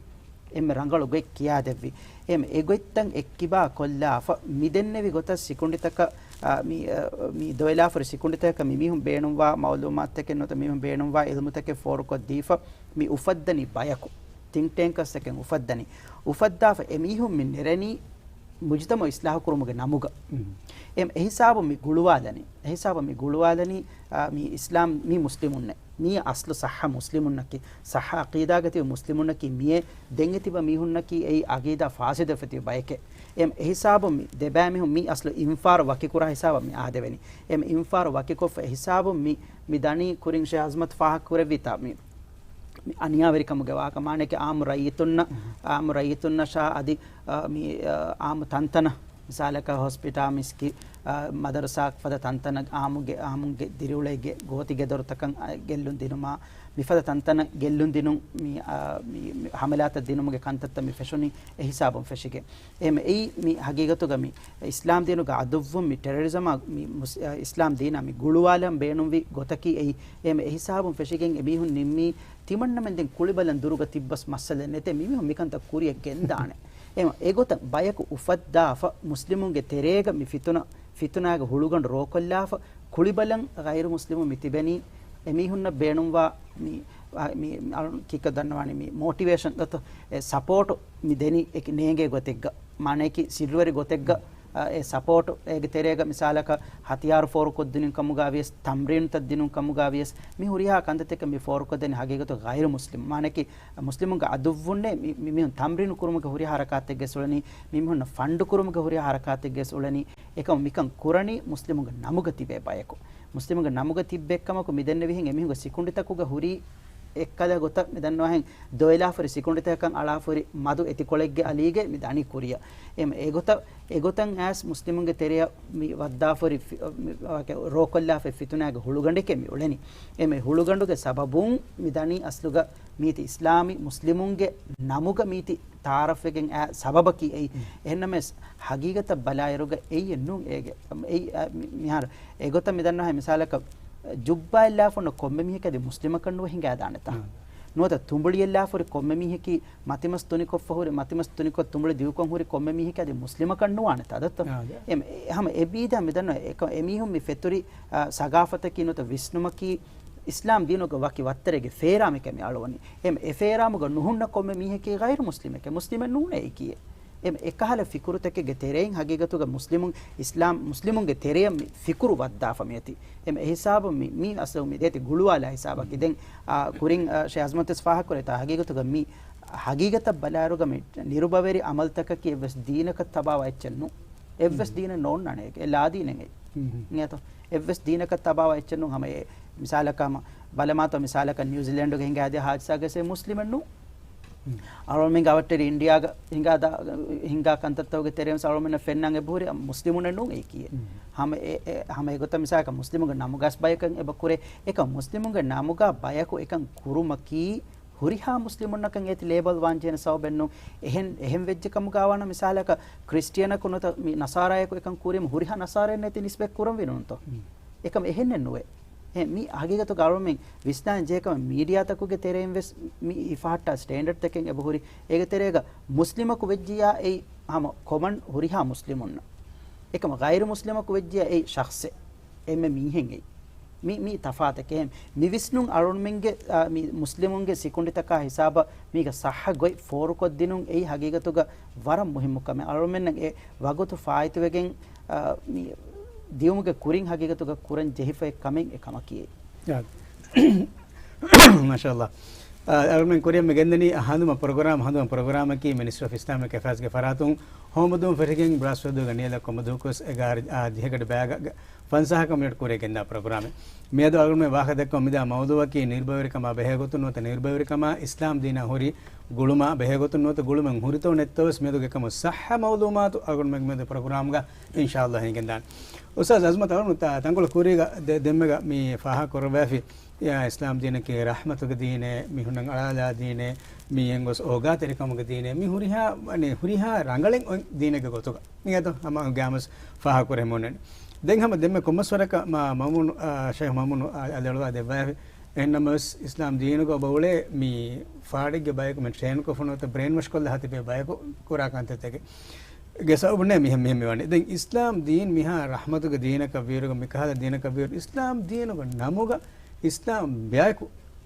އެންމެ ރަނގަޅު ގޮތް ކިޔާދެއްވި. އެހެން އެ ގޮތްތައް އެއްކިބާ ކޮށްލާފަ، މި ދެންނެވި ގޮތަށް ސިކުނޑިތަކަށް، އާ، މި، އާ، މި ދޮވެލާފަ ހުރި ސިކުނޑިތަކަށް މި މީހުން ބޭނުންވާ މަޢުލޫމާތުތަކެއް ނުވަތަ މީހުން ބޭނުންވާ ޢިލްމުތަކެއް ފޯރުކޮށްދީފަ، މި އުފައްދަނީ ބަޔަކު. ތިންކް ޓޭންކްސް ތަކެއް އުފައްދަނީ. އުފައްދާފަ އެ މީހުން މި ނެރެނީ މުޖުތަމަޢު އިސްލާހު ކުރުމުގެ ނަމުގަ. އެ ހިސާބު މި ގުޅުވާލަނީ. އެ ހިސާބު މި ގުޅުވާލަނީ، އާ، މި އިސްލާމް، މި މުސްލިމުންނެއް. މީ އަސްލު ޞައްޙަ މުސްލިމުންނަކީ، ޞައްޙަ ޢަޤީދާގަ ތިބި މުސްލިމުންނަކީ މިއޭ ދެން ތިބި މީހުންނަކީ އެއީ ޢަޤީދާ ފާސިދުވެފަ ތިބި ބައެކޭ. އެ އެހިސާބުން މި ދެބައިމީހުން މި އަސްލު އިންފާރު ވަކިކުރާ ހިސާބަށް މި އާދެވެނީ. އެ މި އިންފާރު ވަކިކޮށްފަ އެހިސާބުން މި، މި ދަނީ ކުރިން ޝޭޚް އަޒްމަތު ފާހަގަކުރެއްވިތާ މި، މި އަނިޔާވެރިކަމުގެ ވާހަކަ. މާނައަކީ އާއްމު ރައްޔިތުންނަށް، އާއްމު ރައްޔިތުންނަށާ އަދި، އާ، މި، އާ، އާއްމު ތަންތަނަށް މިސާލަކަށް ހޮސްޕިޓާ، މިސްކި، އާ، މަދަރުސާ ފަދަ ތަންތަނަށް އާއްމުގެ، އާއްމުގެ ދިރިއުޅޭ ގެ، ގޯތި ގެދޮރުތަކަށް، އާ، ގެއްލުން ދިނުމާ، މިފަދަ ތަންތަނަށް ގެއްލުން ދިނުން، މި، އާ، މި، މި ހަމަލާތައް ދިނުމުގެ ކަންތައްތައް މި ފެށުނީ އެ ހިސާބުން ފެށިގެން. އެހެން އެއީ މި ހަގީގަތުގަ މި އިސްލާމް ދީނުގެ އަދުއްވުން މި ޓެރަރިޒަމާ މި މުސް-، އާ، އިސްލާމް ދީނާ މި ގުޅުވާލަން ބޭނުންވި ގޮތަކީ އެއީ. އެހެން އެ ހިސާބުން ފެށިގެން އެމީހުން ނިންމީ ތިމަންނަމެން ދެން ކުޅިބަލަން ދުރުގަ ތިއްބަސް މައްސަލައެއް ނެތޭ. މިމީހުން މިކަންތައް ކުރިޔަށް ގެންދާނެ. އެމަ އެގޮތަށް ބަޔަކު އުފައްދާފަ، މުސްލިމުންގެ ތެރޭގަ މި ފިތުނަ، ފިތުނާގެ ހުޅުގަނޑު ރޯކޮށްލާފަ، ކުޅިބަލަން ޣައިރު މުސްލިމުން މި ތިބެނީ، އެމީހުންނަށް ބޭނުންވާ މި، އާ، މި، އަޅުން ކީކަށް ދަންނަވާނީ މި މޯޓިވޭޝަން ދަތު، އެ ސަޕޯޓު މި ދެނީ އެކި ނޭނގޭ ގޮތެއްގަ، މާނައަކީ ސިއްރުވެރި ގޮތެއްގަ، އާ، އެ ސަޕޯޓު އޭގެ ތެރޭގަ މިސާލަކަށް ހަތިޔާރު ފޯރުކޮށްދިނުން ކަމުގަ ވިޔަސް، ތަމްރީނުތައް ދިނުން ކަމުގަ ވިޔަސް، މި ހުރިހާ ކަންތައްތަކަށް މި ފޯރުކޮށްދެނީ ހަގީގަތު ޣައިރު މުސްލިމް. މާނައަކީ މުސްލިމުންގެ އަދުއްވުންނޭ މި، މި، މީހުން ތަމްރީނު ކުރުމުގެ ހުރިހާ ހަރަކާތެއްގެ އުޅެނީ، މި މީހުންނަށް ފަންޑު ކުރުމުގެ ހުރިހާ ހަރަކާތެއްގެ އުޅެނީ، އެކަމު މިކަން ކުރަނީ މުސްލިމުންގެ ނަމުގަ ތިބޭ ބަޔަކު. މުސްލިމުންގެ ނަމުގަ ތިއްބެއްކަމަކު މި ދެންނެވިހެން އެމީހުންގެ ސިކުނޑިތަކުގަ ހުރީ އެއްކަލަ ގޮތަށް މި ދަންނަވާހެން ދޮވެލާފަ ހުރި ސިކުނޑިތަކަކަށް އަޅާފަ ހުރި މަދު އެތިކޮޅެއްގެ އަލީގައި މި ދަނީ ކުރިޔަށް. އެމް އެގޮތަށް، އެގޮތަށް އައިސް މުސްލިމުންގެ ތެރެޔަށް މި ވައްދާފަ ހުރި ފި-، މި ވާކެ ރޯކޮށްލާފަ ފިތުނާގެ ހުޅުގަނޑެކޭ މި އުޅެނީ. އެމް އެ ހުޅުގަނޑުގެ ސަބަބުން މި ދަނީ އަސްލުގަ މީތި އިސްލާމީ މުސްލިމުންގެ ނަމުގަ މީތި ތައާރަފްވެގެން އައި ސަބަބަކީ އެއީ. އެހެންނަމަވެސް، ހަގީގަތަށް ބަލާއިރުގަ އެއީ އެއްނޫން އޭގެ. އެއީ، އަ، މި-، މިހާރު އެގޮތަށް މި ދަންނަވާހެން މިސާލަކަށް، ޖުއްބާ އެއްލާފަ އޮންނަ ކޮންމެ މީހަކީ އަދި މުސްލިމަކަށް ނުވެ ހިނގާދާނެތާ؟ ނުވަތަ ތުނބުޅި އެއްލާފަ ހުރި ކޮންމެ މީހަކީ މަތިމަސް ތުނިކޮށްފަ ހުރި، މަތިމަސް ތުނިކޮށް ތުނބުޅި ދިގުކޮށް ހުރި ކޮންމެ މީހަކީ އަދި މުސްލިމަކަށް ނުވާނެތާ؟ ދައްތަ؟ އެ، އެ، ހަމަ އެ ބީދާ މި ދަންނަ އެކަ-، އެމީހުން މި ފެތުރި، އަ، ސަގާފަތަކީ ނުވަތަ ވިސްނުމަކީ އިސްލާމް ދީނުގެ ވަކި ވައްތަރެއްގެ ފޭރާމެކޭ މި އަޅުވަނީ. އެ، އެ ފޭރާމުގަ ނުހުންނަ ކޮންމެ މީހަކީ ޣައިރު މުސްލިމެކޭ، މުސްލިމެއް ނޫނޭ އެކީ. އެ، އެކަހަލަ ފިކުރުތަކެއްގެ ތެރެއިން ހަގީގަތުގަ މުސްލިމުން އިސްލާމް، މުސްލިމުންގެ ތެރެޔަށް މި ފިކުރު ވައްދާފަ މިއޮތީ. އެ، އެހިސާބުން މި، މީ އަސްލު މި ދޭތި ގުޅުވާލާ ހިސާބަކީ. ދެން، އާ، ކުރިން، އާ، ޝޭޚް އަޒްމަތް ވެސް ފާހަގަކުރޭތާ ހަގީގަތުގަ މި ހަގީގަތަށް ބަލާއިރުގަ މި ނިރުބަވެރި އަމަލުތަކަކީ އެއްވެސް ދީނަކަށް ތަބާވާ އެއްޗެއް ނޫން. އެއްވެސް ދީނެއް ނޯންނާނެ އެ ލާދީނެއް އެއް. އިނގޭތޯ؟ އެއްވެސް ދީނަކަށް ތަބާވާ އެއްޗެއް ނޫން. ހަމަ އެ މިސާލަކަށް ހަމަ ބަލަމާތޯ މިސާލަކަށް ނިއުޒީލެންޑުގެ ހިނގާދިޔަ ހާދިސާގެ އެއް މުސްލިމެއް ނޫން. އަޅުމެން އަވަށްޓެރި އިންޑިއާގަ ހިނގާ ދާ-، ހިނގާ ކަންތައްތަކުގެ ތެރެއިން އަޅުމެންނަށް ފެންނަން އެބަހުރި މުސްލިމުންނެއް ނޫން އެއީކީ. ހަމަ އެ، އެ، ހަމަ އެގޮތަށް މިސާލަކަށް މުސްލިމުންގެ ނަމުގަސް ބަޔަކަށް އެބަ ކުރޭ. އެކަމް މުސްލިމުންގެ ނަމުގަ ބަޔަކު އެކަން ކުރުމަކީ ހުރިހާ މުސްލިމުންނަކަށް އޭތި ލޭބަލް ވާންޖެހޭނެ ސަބަބެއް ނޫން. އެހެން، އެހެން ވެއްޖެ ކަމުގަ ވާނަ މިސާލަކަށް ކްރިސްޓިއަނަކު ނުވަތަ މި ނަސާރާޔަކު އެކަން ކުރީމަ ހުރިހާ ނަސާރައެއް ނެތި ނިސްބަތް ކުރަންވީ ނޫންތޯ؟ އެކަމް އެހެންނެއް ނުވޭ. އެ، މި ހަގީގަތުގަ އަޅުމެން ވިސްނާން ޖެހޭ ކަމެއް މީޑިއާތަކުގެ ތެރެއިން ވެސް މި އިފަހައްޓާ ސްޓޭންޑަޑްތަކެއް އެބަހުރި. އޭގެ ތެރޭގަ މުސްލިމަކު ވެއްޖިއްޔާ އެއީ ހަމަ ކޮމަން ހުރިހާ މުސްލިމުންނަށް. އެކަމަ ޣައިރު މުސްލިމަކު ވެއްޖިއްޔާ އެއީ ޝަޚްސެއް. އެންމެ މީހެއް އެއީ. މި، މި ތަފާތެކޭ. މި ވިސްނުން އަޅުމެންގެ، އާ، މި މުސްލިމުންގެ ސިކުނޑިތަކާ ހިސާބަށް މީގެ ޞައްޙަ ގޮތް ފޯރުކޮށްދިނުން އެއީ ހަގީގަތުގަ ވަރަށް މުހިއްމު ކަމެއް. އަޅުމެންނަށް އެ ވަގުތު ފާއިތުވެގެން، އާ، މި ދިޔުމުގެ ކުރިން ހަގީގަތުގަ ކުރަން ޖެހިފައި ކަމެއް އެ ކަމަކީ. މާޝާﷲ. އާ، އަޅުމެން ކުރިއަށް މި ގެންދަނީ ހަނދުމަ ޕްރޮގްރާމް، ހަނދުމަ ޕްރޮގްރާމަކީ މިނިސްޓްރީ އޮފް އިސްލާމިކް އެފެއާޒްގެ ފަރާތުން ހޯމަދޫން ފެށިގެން ބްރާސްވެލްދޫގެ ނިޔަލަށް ކޮނބަދޫކޮށް އެގާރަ، އާ، ދިހަ ގަޑި ބައިގަ ފަންސާހަކަށް މިނެޓް ކުރިއަށް ގެންދާ ޕްރޮގްރާމެއް. މިއަދު އަޅުގަނޑުމެން ވާހަކަ ދައްކަމުން މިދާ މައުޟޫއަކީ ނިރުބަވެރިކަމާ ބެހޭގޮތުން ނުވަތަ ނިރުބަވެރިކަމާ އިސްލާމް ދީނާ ހުރި ގުޅުމާ ބެހޭގޮތުން ނުވަތަ ގުޅުމެއް ހުރިތޯ ނެތްތޯވެސް މިއަދުގެ ކަމު ޞައްޙަ މައުލޫމާތު އަޅުގަނޑުމެން މިއަދު ޕްރޮގްރާމްގަ އިންޝާﷲ ހިނގެންދާނެ. އުސްތާޛް އަޒްމަތް އަޅުން ތަ-، ތަންކޮޅު ކުރީގަ ދެ-، ދެންމެގަ މި ފާހަގަކުރައްވައިފި. އިސްލާމް ދީނަކީ ރަޙްމަތުގެ ދީނެއް، މީހުންނަށް އަޅާލާ ދީނެއް، މި އެންގޮސް އޯގާތެރިކަމުގެ ދީނެއް، މި ހުރިހާ، އަނެ، ހުރިހާ ރަނގަޅެއް އޮތް ދީނެއްގެ ގޮތުގަ. ނިޔަތު ހަމަ ގާމަސް ފާހަކުރެ މުންނެން. ދެން ހަމަ ދެންމެ ކޮންމަސްވަރަކަށް މާ މަމޫނު، އާ، ޝައިޚް މަމޫނު، އާ، އަލިއަޅުވާ ދެއްވާފި. އެހެންނަމަވެސް އިސްލާމް ދީނުގަ އޮބަ އުޅޭ މި ފާޑެއްގެ ބަޔަކު މި ޓްރޭންކޮށްފަ ނުވަތަ ބްރޭންވޮޝް ކޮށްލާ ހަތިބޭ ބަޔަކު ކުރާ ކަންތައްތަކެއް. ގެ ސަބަބުންނޭ މިހެން، މިހެން މިވަނީ. ދެން އިސްލާމް ދީން މިހާ ރަޙްމަތުގެ ދީނަކަށް ވިއިރުގަ މިކަހަލަ ދީނަކަށް ވިއިރު އިސްލާމް ދީނުގެ ނަމުގަ އިސްލާމް ބަޔަކު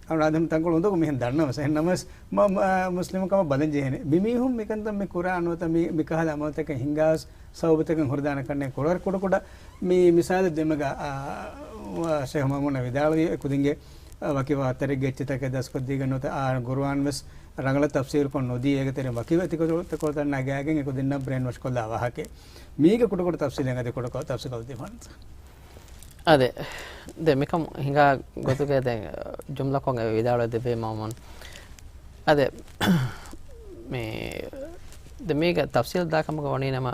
އަޅު އާދަމް ތަންކޮޅު އުނދަގޫ މިހެން ދަންނަވަސް. އެހެން ނަމަވެސް މަ-، މަ-، މުސްލިމު ކަމަށް ބަލަން ޖެހޭނެ. މި މީހުން މިކަންތައް މި ކުރާ ނުވަތަ މި، މިކަހަލަ އަމަލުތަކެއް ހިނގާސް ސަބަބުތަކެއް ހުރިދާނެ ކަންނޭ ކުޑަ ކުޑަ ކުޑަ މި މިސާލެއް ދެމެގަ، އާ، ޝޭޚް މައުމޫނަށް ވިދާޅުވި ކުދިންގެ، ވަކި ވާތަރެއްގެ އެއްޗިތަކެއް ދަސްކޮށްދީގެން ނުވަތަ އާ ގުރުއާން ވެސް ރަނގަޅަށް ތަފްސީލުކޮށް ނުދީ، އޭގެ ތެރެއިން ވަކި އެތިކޮޅުތަކުން ނަގާގެން އެކުދިންނަށް ބްރޭން ވޮޝް ކޮށްލާ ވާހަކައެއް. މީގެ ކުޑަކުޑަ ތަފްސީލެއް އަދި ކުޑަކޮށް ތަފްސީލް ކޮށްދީފާނަން. އާދެ، ދެ މިކަމު ހިނގާ ގޮތުގެ ދެ ޖުމްލަކޮށް އެ ވިދާޅުވެ ދެއްވީ މައުމޫން. އާދެ، މި ދެ މީގެ ތަފްސީލް ދާ ކަމުގަ ވަނީ ނަމަ،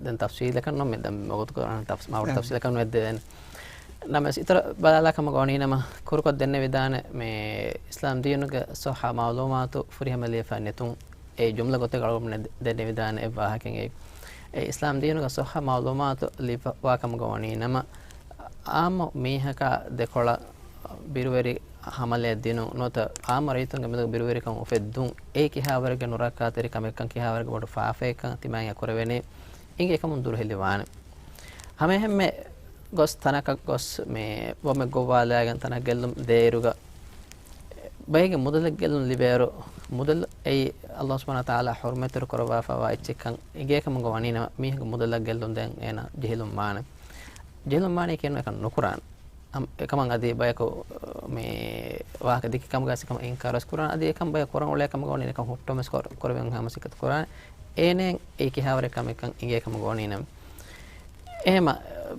ދެން ތަފްސީލަކަށް ނު މި ދެން ވަގުތު ކުރާނަ ތަފްސ-، މަ ވަގުތު އެ. ތަފްސީލަކަށް ނުވެއްދެވޭނެ. ނަމަވެސް އިތުރަށް ބަލާލާ ކަމުގަ ވަނީ ނަމަ، ކުރުކޮށް ދެންނެވިދާނެ މި އިސްލާމް ދީނުގެ ސޮއްހަ މައުލޫމާތު ފުރިހަމަ ލިޔެފަ ނެތުން. އެ ޖުމްލަ ގޮތެއް އަޅުގަނޑު ދެ-، ދެންނެވިދާނެ އެއް ވާހަކައެއް. އެ އިސްލާމް ދީނުގެ ސޮއްހަ މައުލޫމާތު ލިބިފަ ވާ ކަމުގަ ވަނީ ނަމަ، އާއްމު މީހަކާ ދެކޮޅަށް ބިރުވެރި ހަމަލައެއް ދިނުން ނުވަތަ އާއްމު ރައްޔިތުންގެ މެދުގަ ބިރުވެރިކަން އުފެއްދުން، އެއީ ކިހާވަރެއްގެ ނުރައްކާތެރި ކަމެއްކަން، ކިހާވަރެއްގެ ބޮޑު ފާފައެއްކަން ތިމާއަށް ކުރެވޭނެ، އިނގޭ ކަމުން ދުރުހެލިވާނެ. ހަމައެހެންމެ ގޮސް ތަނަކަށް ގޮސް މި ވޮމެއް ގޮއްވާލާގެން ތަނަށް ގެއްލުން ދޭއިރުގަ ބައެއްގެ މުދަލެއް ގެއްލުން ލިބޭއިރު، މުދަލު އެއީ ﷲ ސުބްޙާނަހޫ ވަތަޢާލާ ޙުރުމަތްތެރި ކުރައްވާފައިވާ އެއްޗެއްކަން އެނގޭ ކަމުގަ ވަނީ ނަމަ، މީހަކު މުދަލަށް ގެއްލުން ދޭން އޭނާ ޖެހިލުން ވާނެ. ޖެހިލުން ވާނީ ކިޔަން އެކަން ނުކުރާން. އަމް-، އެކަމަށް އަދި ބަޔަކު މި ވާހަކަ ދެއްކި ކަމުގަ އެކަމަށް އިންކާރުވެސް ކުރާން. އަދި އެކަން ބަޔަކު ކުރަން އުޅޭ ކަމުގަ ވަނީ އެކަން ހުއްޓުވަމެސް ކުރ-، ކުރެވެން ހަމަ ސިކަތު ކުރާނެ. އޭނައަށް އެއީ ކިހާވަރެއް ކަމެއްކަން އެނގޭ ކަމުގަ ވަނީ ނަމަ. އެހެމަ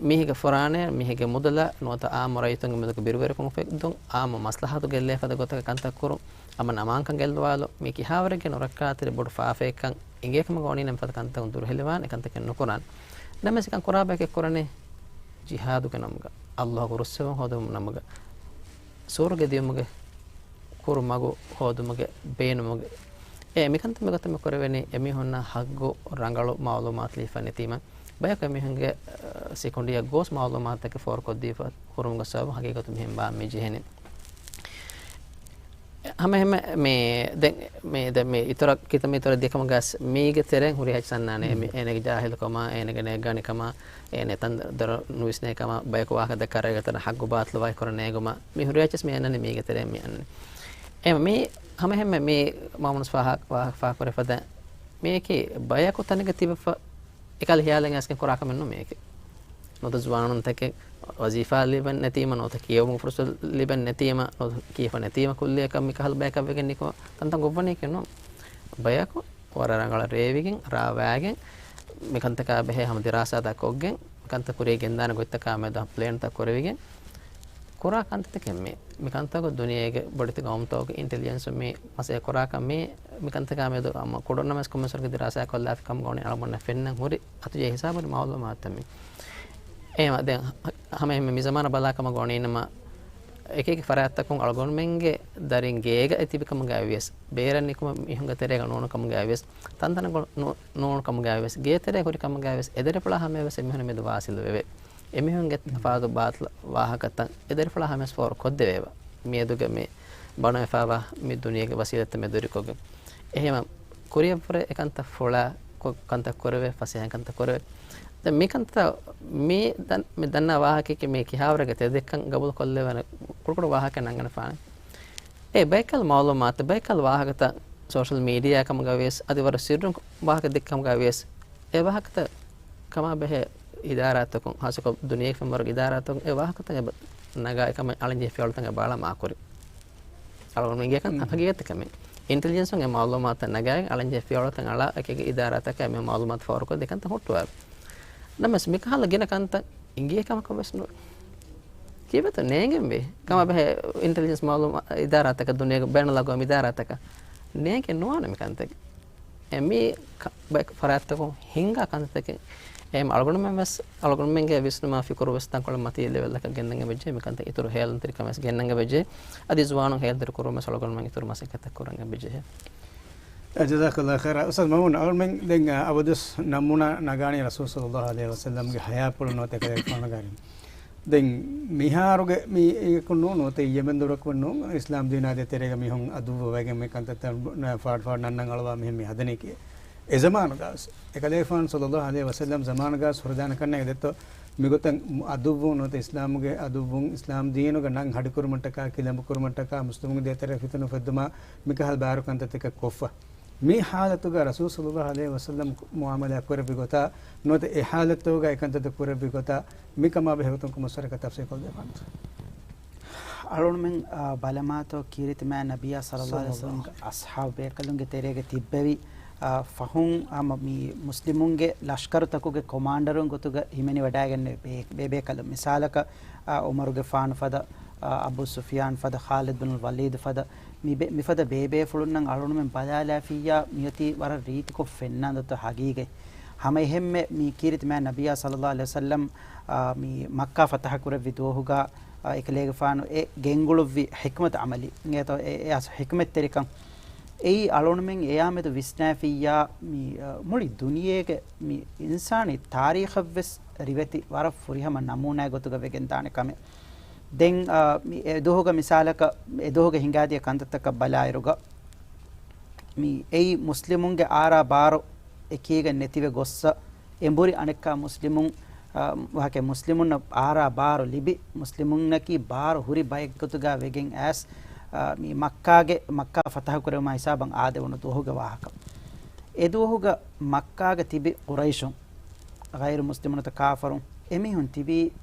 މީހެއްގެ ފުރާނައެއް، މީހެއްގެ މުދަލަށް ނުވަތަ އާއްމު ރައްޔިތުންގެ މެދުގަ ބިރުވެރިކަން އުފެއްދުން، އާއްމު މަސްލަހަތު ގެއްލޭ ފަދަ ގޮތަކަށް ކަންތައް ކުރުން، އަމަން އަމާންކަން ގެއްލުވާލުން، މީ ކިހާވަރެއްގެ ނުރައްކާތެރި ބޮޑު ފާފައެއްކަން އެނގޭ ކަމުގަ ވަނީ ނަމަ ފަދަ ކަންތަކުން ދުރުހެލިވާނެ، އެކަންތަކެއް ނުކުރާން. ނަމަވެސް އެކަން ކުރާ ބަޔަކެއް ކުރަނީ ޖިހާދުގެ ނަމުގަ، ﷲ ގެ ރުއްސެވުން ހޯދުމުގެ ނަމުގަ، ސުވަރުގެ ދިޔުމުގެ ކުރު މަގު ހޯދުމުގެ ބޭނުމުގެ. އެ މިކަންތައް މިގޮތަށް މި ކުރެވެނީ އެމީހުންނަށް ހައްގު ރަނގަޅު މައުލޫމާތު ލިބިފަ ނެތީމަ، ބަޔަކު އެމީހުންގެ، އަ، ސިކުނޑިއަށް ގޯސް މައުލޫމާތުތަކެއް ފޯރުކޮށްދީފަ ހުރުމުގެ ސަބަބުން ހަގީގަތު މިހެން ބާ މި ޖެހެނީ. ހަމައެހެންމެ މި ދެން މި ދެން މި އިތުރަށް ކިތަންމެ އިތުރަށް ދިޔަ ކަމުގަ މީގެ ތެރެއިން ހުރި ހައްޗަށް އަންނާނެ. މި އޭނަގެ ޖާހިލުކަމާ، އޭނަގެ ނޭއްގާނިކަމާ، އޭނަ ތަން ދޮރަށް ނުވިސްނޭ ކަމާ، ބަޔަކު ވާހަކަ ދައްކާ ރައްޔިތުންނަށް ހައްގު ބާތިލު ވަކި ކުރަން ނޭނގުމާ، މި ހުރި ހައްޗަސް މި އަންނަނީ މީގެ ތެރެއިން މި އަންނަނީ. އެ މި ހަމައެހެންމެ މި މައުމޫނުސް ފާހަ-، ވާހަކަ ފާހަގަ ކުރެފަދަ މީކީ ބަޔަކު ތަނެއްގަ ތިބެފަ އެކަހަލަ ހިޔާލެއް އައިސްގެން ކުރާ ކަމެއް ނޫން މީކީ. ނުވަތަ ޒުވާނުންތަކެއް ވަޒީފާ ލިބެން ނެތީމަ، ނުވަތަ ކިޔެވުމުގެ ފުރުސަތު ލިބެން ނެތީމަ، ނުވަތަ ކިޔެފަ ނެތީމަ ކުއްލިއަކަށް މިކަހަލަ ބަޔަކަށް ވެގެން ނިކުމެ ކަންތައް ގޮއްވަނީކީ ނޫން. ބަޔަކު ވަރަށް ރަނގަޅަށް ރޭވިގެން، ރާވާގެން، މިކަންތަކާ ބެހޭ ހަމަ ދިރާސާތައް ކޮށްގެން، މިކަންތައް ކުރިޔަށް ގެންދާނެ ގޮތްތަކާ މެދު ޕްލޭންތައް ކުރެވިގެން ކުރާ ކަންތައްތަކެއް މީ. މިކަންތަކު ދުނިޔޭގެ ބޮޑެތި ގައުމުތަކުގެ އިންޓެލިޖެންސުން މި މަސައްކަތް ކުރާކަށް މީ، މިކަންތަކާ މެދު އަމަ ކުޑަނަމަސް ކޮމެސްވަރުގެ ދިރާސާ ކޮށްލާފި ކަމުގަ ވަނީ އަޅުގަނޑަށް ފެންނަން ހުރި އަތުޖެހި ހިސާބުން މައުލޫމާތުތައް މީ. އެހެމަ ދެން ހަ-، ހަމައެހެންމެ މި ޒަމާނަށް ބަލާ ކަމަށް ގޮނީނަމަ، އެކި އެކި ފަރާތްތަކުން އަޅުގަނޑުމެންގެ ދަރިން ގޭގަ އެތިބި ކަމުގައި ވިޔަސް، ބޭރަށް ނިކުމެ މީހުންގެ ތެރޭގަ ނޫނު ކަމުގައި ވިޔަސް، ތަންތަނަކު ނޫ-، ނޫނު ކަމުގައި ވިޔަސް، ގޭތެރޭ ހުރި ކަމުގައި ވިޔަސް، އެދެރެފުޅާ ހަމަޔަށް ވެސް އެމީހުން މެދު ވާސިލު ވެވޭ. އެމީހުންގެ ތަފާތު ބާތިލް ވާހަކަތައް އެދެރެފުޅާ ހަމަޔަށް ފޯރު ކޮށްދެވޭބަ. މިއަދުގެ މި ބަނަވެފައިވާ މި ދުނިޔޭގެ ވަސީލަތްތައް މެދުވެރިކޮށްގެން. އެހެމަ ކުރިއަށްވުރެ އެކަންތައް ފުޅާ ކޮ-، ކަންތައް ކުރެވޭ، ފަސޭހަ ކަންތައް ކުރެވޭ. ދެން މި ކަންތައް މި ދަން-، މި ދަންނަ ވާހަކައަކީ މި ކިހާވަރެއްގެ ތެދެއްކަން ގަބޫލު ކޮށްލެވޭނެ ކުޑަކުޑަ ވާހަކަ ނަންގަނެފާނެ. އެ ބައެއްކަލަ މައުލޫމާތު، ބައެއްކަލަ ވާހަކަތައް ސޯޝަލް މީޑިއާ ކަމުގަ ވިޔަސް، އަދި ވަރަށް ސިއްރުން ވާހަކަ ދެއްކި ކަމުގަ ވިޔަސް، އެ ވާހަކަތައް ކަމާ ބެހޭ އިދާރާތަކުން، ހާއްސަކޮށް ދުނިޔޭގެ ފެންވަރު އިދާރާތަކުން އެ ވާހަކަތައް އެބަ ނަގާ އެކަމަށް އަޅަންޖެހޭ ފިޔަވަޅުތައް އެބަ އަޅާ މާކުރި. އަޅުގަނޑު އިނގޭ ކަން ހަގީގަތެއް ކަމެއް. އިންޓެލިޖެންސުން އެ މައުލޫމާތުތައް ނަގާގެން އަޅަންޖެހޭ ފިޔަވަޅުތައް އަޅާ އެކި އެކި އިދާރާތަކަށް މި މައުލޫމާތު ފޯރުކޮށް ދެ ކަންތައް ހުއްޓުވާ. ނަމަވެސް މިކަހަލަ ގިނަ ކަންތައް އިނގޭ ކަމަކަށް ވެސް ނުވޭ. ކީއްވެތޯ ނޭނގެންވީ؟ ކަމާ ބެހޭ އިންޓެލިޖެންސް މައުލޫމާ-، އިދާރާތަކަށް ދުނިޔޭގެ ބޭނުންއަލްއަގުވާމީ އިދާރާތަކަށް ނޭނގެ ނުވާނެ މި ކަންތައް. އެ މީ ކަ-، ބައެއް ފަރާތްތަކުން ހިނގާ ކަންތައްތަކެއް. އެހެން އަޅުގަނޑުމެން ވެސް އަޅުގަނޑުމެންގެ ވިސްނުމާ ފިކުރު ވެސް ތަންކޮޅެއް މަތީ ލެވެލްއަކަށް ގެންނަން އެބަޖެހޭ. މިކަންތައް އިތުރު ހޭލުންތެރިކަން ވެސް ގެންނަން އެބަޖެހޭ. އަދި ޒުވާނުން ހޭލުންތެރި ކުރުން ވެސް އަޅުގަނޑުމެން އިތުރު މަސައްކަތްތައް ކުރަން އެބަޖެހޭ. ޖަޒާކައްލާހު ޚައިރާ. އުސްތާޛް މައުމޫން، އަޅުމެން ދެން އަބަދުވެސް ނަމޫނާ ނަގާނީ ރަސޫލު ޞައްލައްލާހު ޢަލައިހި ވަސައްލަމްގެ ޙަޔާތްޕުޅު ނުވަތަ އެކަލޭގެފާނުގެ އަރިހުން. ދެން މިހާރުގެ މީ އެކު ނޫން ނުވަތަ އިއްޔެ މެންދުރަކު ނޫން އިސްލާމް ދީނާ ދޭތެރޭގަ މީހުން އަދުއްވަވައިގެން މި ކަންތައްތައް ފާޑު ފާޑު ނަންނަން އަޅުވާ މިހެން މި ހަދަނީކީ. އެ ޒަމާނުގަސް އެކަލޭގެފާނު ޞައްލައްލާހު ޢަލައިހި ވަސައްލަމް ޒަމާނުގަސް ހުރެދާނެ ކަންނޭނގެ ދެއްތޯ މިގޮތަށް އަދުއްވުން ނުވަތަ އިސްލާމުގެ އަދުއްވުން، އިސްލާމް ދީނުގަ ނަން ހަޑިކުރުމަށްޓަކާ، ކިލަނބު ކުރުމަށްޓަކާ، މުސްލިމުންގެ ދޭތެރޭ ފިތުނަ އުފެއްދުމާ މިކަހަލަ ބާރު ކަންތައްތަކެއް ކޮށްފަ. މި ޙާލަތުގަ ރަސޫލު ޞައްލައްލާހު ޢަލައިހި ވަސައްލަމް މުޢާމަލާ ކުރެއްވި ގޮތާ ނުވަތަ އެ ޙާލަތުގަ އެކަންތައްތައް ކުރެއްވި ގޮތާ މިކަމާ ބެހޭ ގޮތުން ކޮންމެސް ވަރަކަށް ތަފްސީލް ކޮށްދެއްވާނެތޯ؟ އަޅުންމެން، އާ، ބަލަމާތޯ ކީރިތި މާތް ނަބިއްޔާ ޞައްލައްލާހު ޢަލައިހި ވަސައްލަމްގެ އަޞްޙާބު ބޭކަލުންގެ ތެރޭގަ ތިއްބެވި، އާ، ފަހުން ހަމަ މި މުސްލިމުންގެ ލަޝްކަރުތަކުގެ ކޮމާންޑަރުން ގޮތުގަ ހިމެނިވަޑައިގެންނެވި ބޭ-، ބޭބޭކަލުން. މިސާލަކަށް، އާ، ޢުމަރުގެފާނު ފަދަ، އާ، އަބޫ ސުފިޔާން ފަދަ، ޚާލިދު ބިނުލް ވަލީދު ފަދަ، މި ބެ-، މިފަދަ ބޭބޭފުޅުންނަށް އަޅުންމެން ބަލާލާފިއްޔާ މިއޮތީ ވަރަށް ރީތިކޮށް ފެންނާނދޮތޯ ހަގީގަތް. ހަމައެހެންމެ މި ކީރިތި މާތް ނަބިއްޔާ ޞައްލައްލާހު ޢަލައިހި ވަސައްލަމް، އާ، މި މައްކާ ފަތަޙަ ކުރެއްވި ދުވަހުގަ، އާ، އެކަލޭގެފާނު އެ ގެންގުޅުއްވި ޙިކްމަތު ޢަމަލީ، އިނގޭތޯ، އެ، އެ އަސް ޙިކްމަތްތެރިކަން. އެއީ އަޅުންމެން އެޔާމެދު ވިސްނާފިއްޔާ، މި، އާ، މުޅި ދުނިޔޭގެ މި އިންސާނީ ތާރީޚަށްވެސް ރިވެތި ވަރަށް ފުރިހަމަ ނަމޫނާއެއް ގޮތުގަ ވެގެން ދާނެ ކަމެއް. ދެން، އާ، މި އެ ދުވަހުގަ މިސާލަކަށް، އެ ދުވަހުގަ ހިނގާދިޔަ ކަންތައްތަކަށް ބަލާއިރުގަ، މި އެއީ މުސްލިމުންގެ އާރާ ބާރު އެކީގަ ނެތިވެ ގޮއްސަ، އެނބުރި އަނެއްކާ މުސްލިމުން، އާ، ވާހަކަ މުސްލިމުންނަށް އާރާ ބާރު ލިބި، މުސްލިމުންނަކީ ބާރު ހުރި ބައެއްގޮތުގަ ވެގެން އައިސް، އާ، މި މައްކާގެ، މައްކާ ފަތަޙަ ކުރެވުމާ ހިސާބަށް އާދެވުނު ދުވަހުގެ ވާހަކަ. އެ ދުވަހުގަ މައްކާގަ ތިބި ޤުރައިޝުން، ޣައިރު މުސްލިމުންތަ ކާފަރުން، އެމީހުން ތިބީ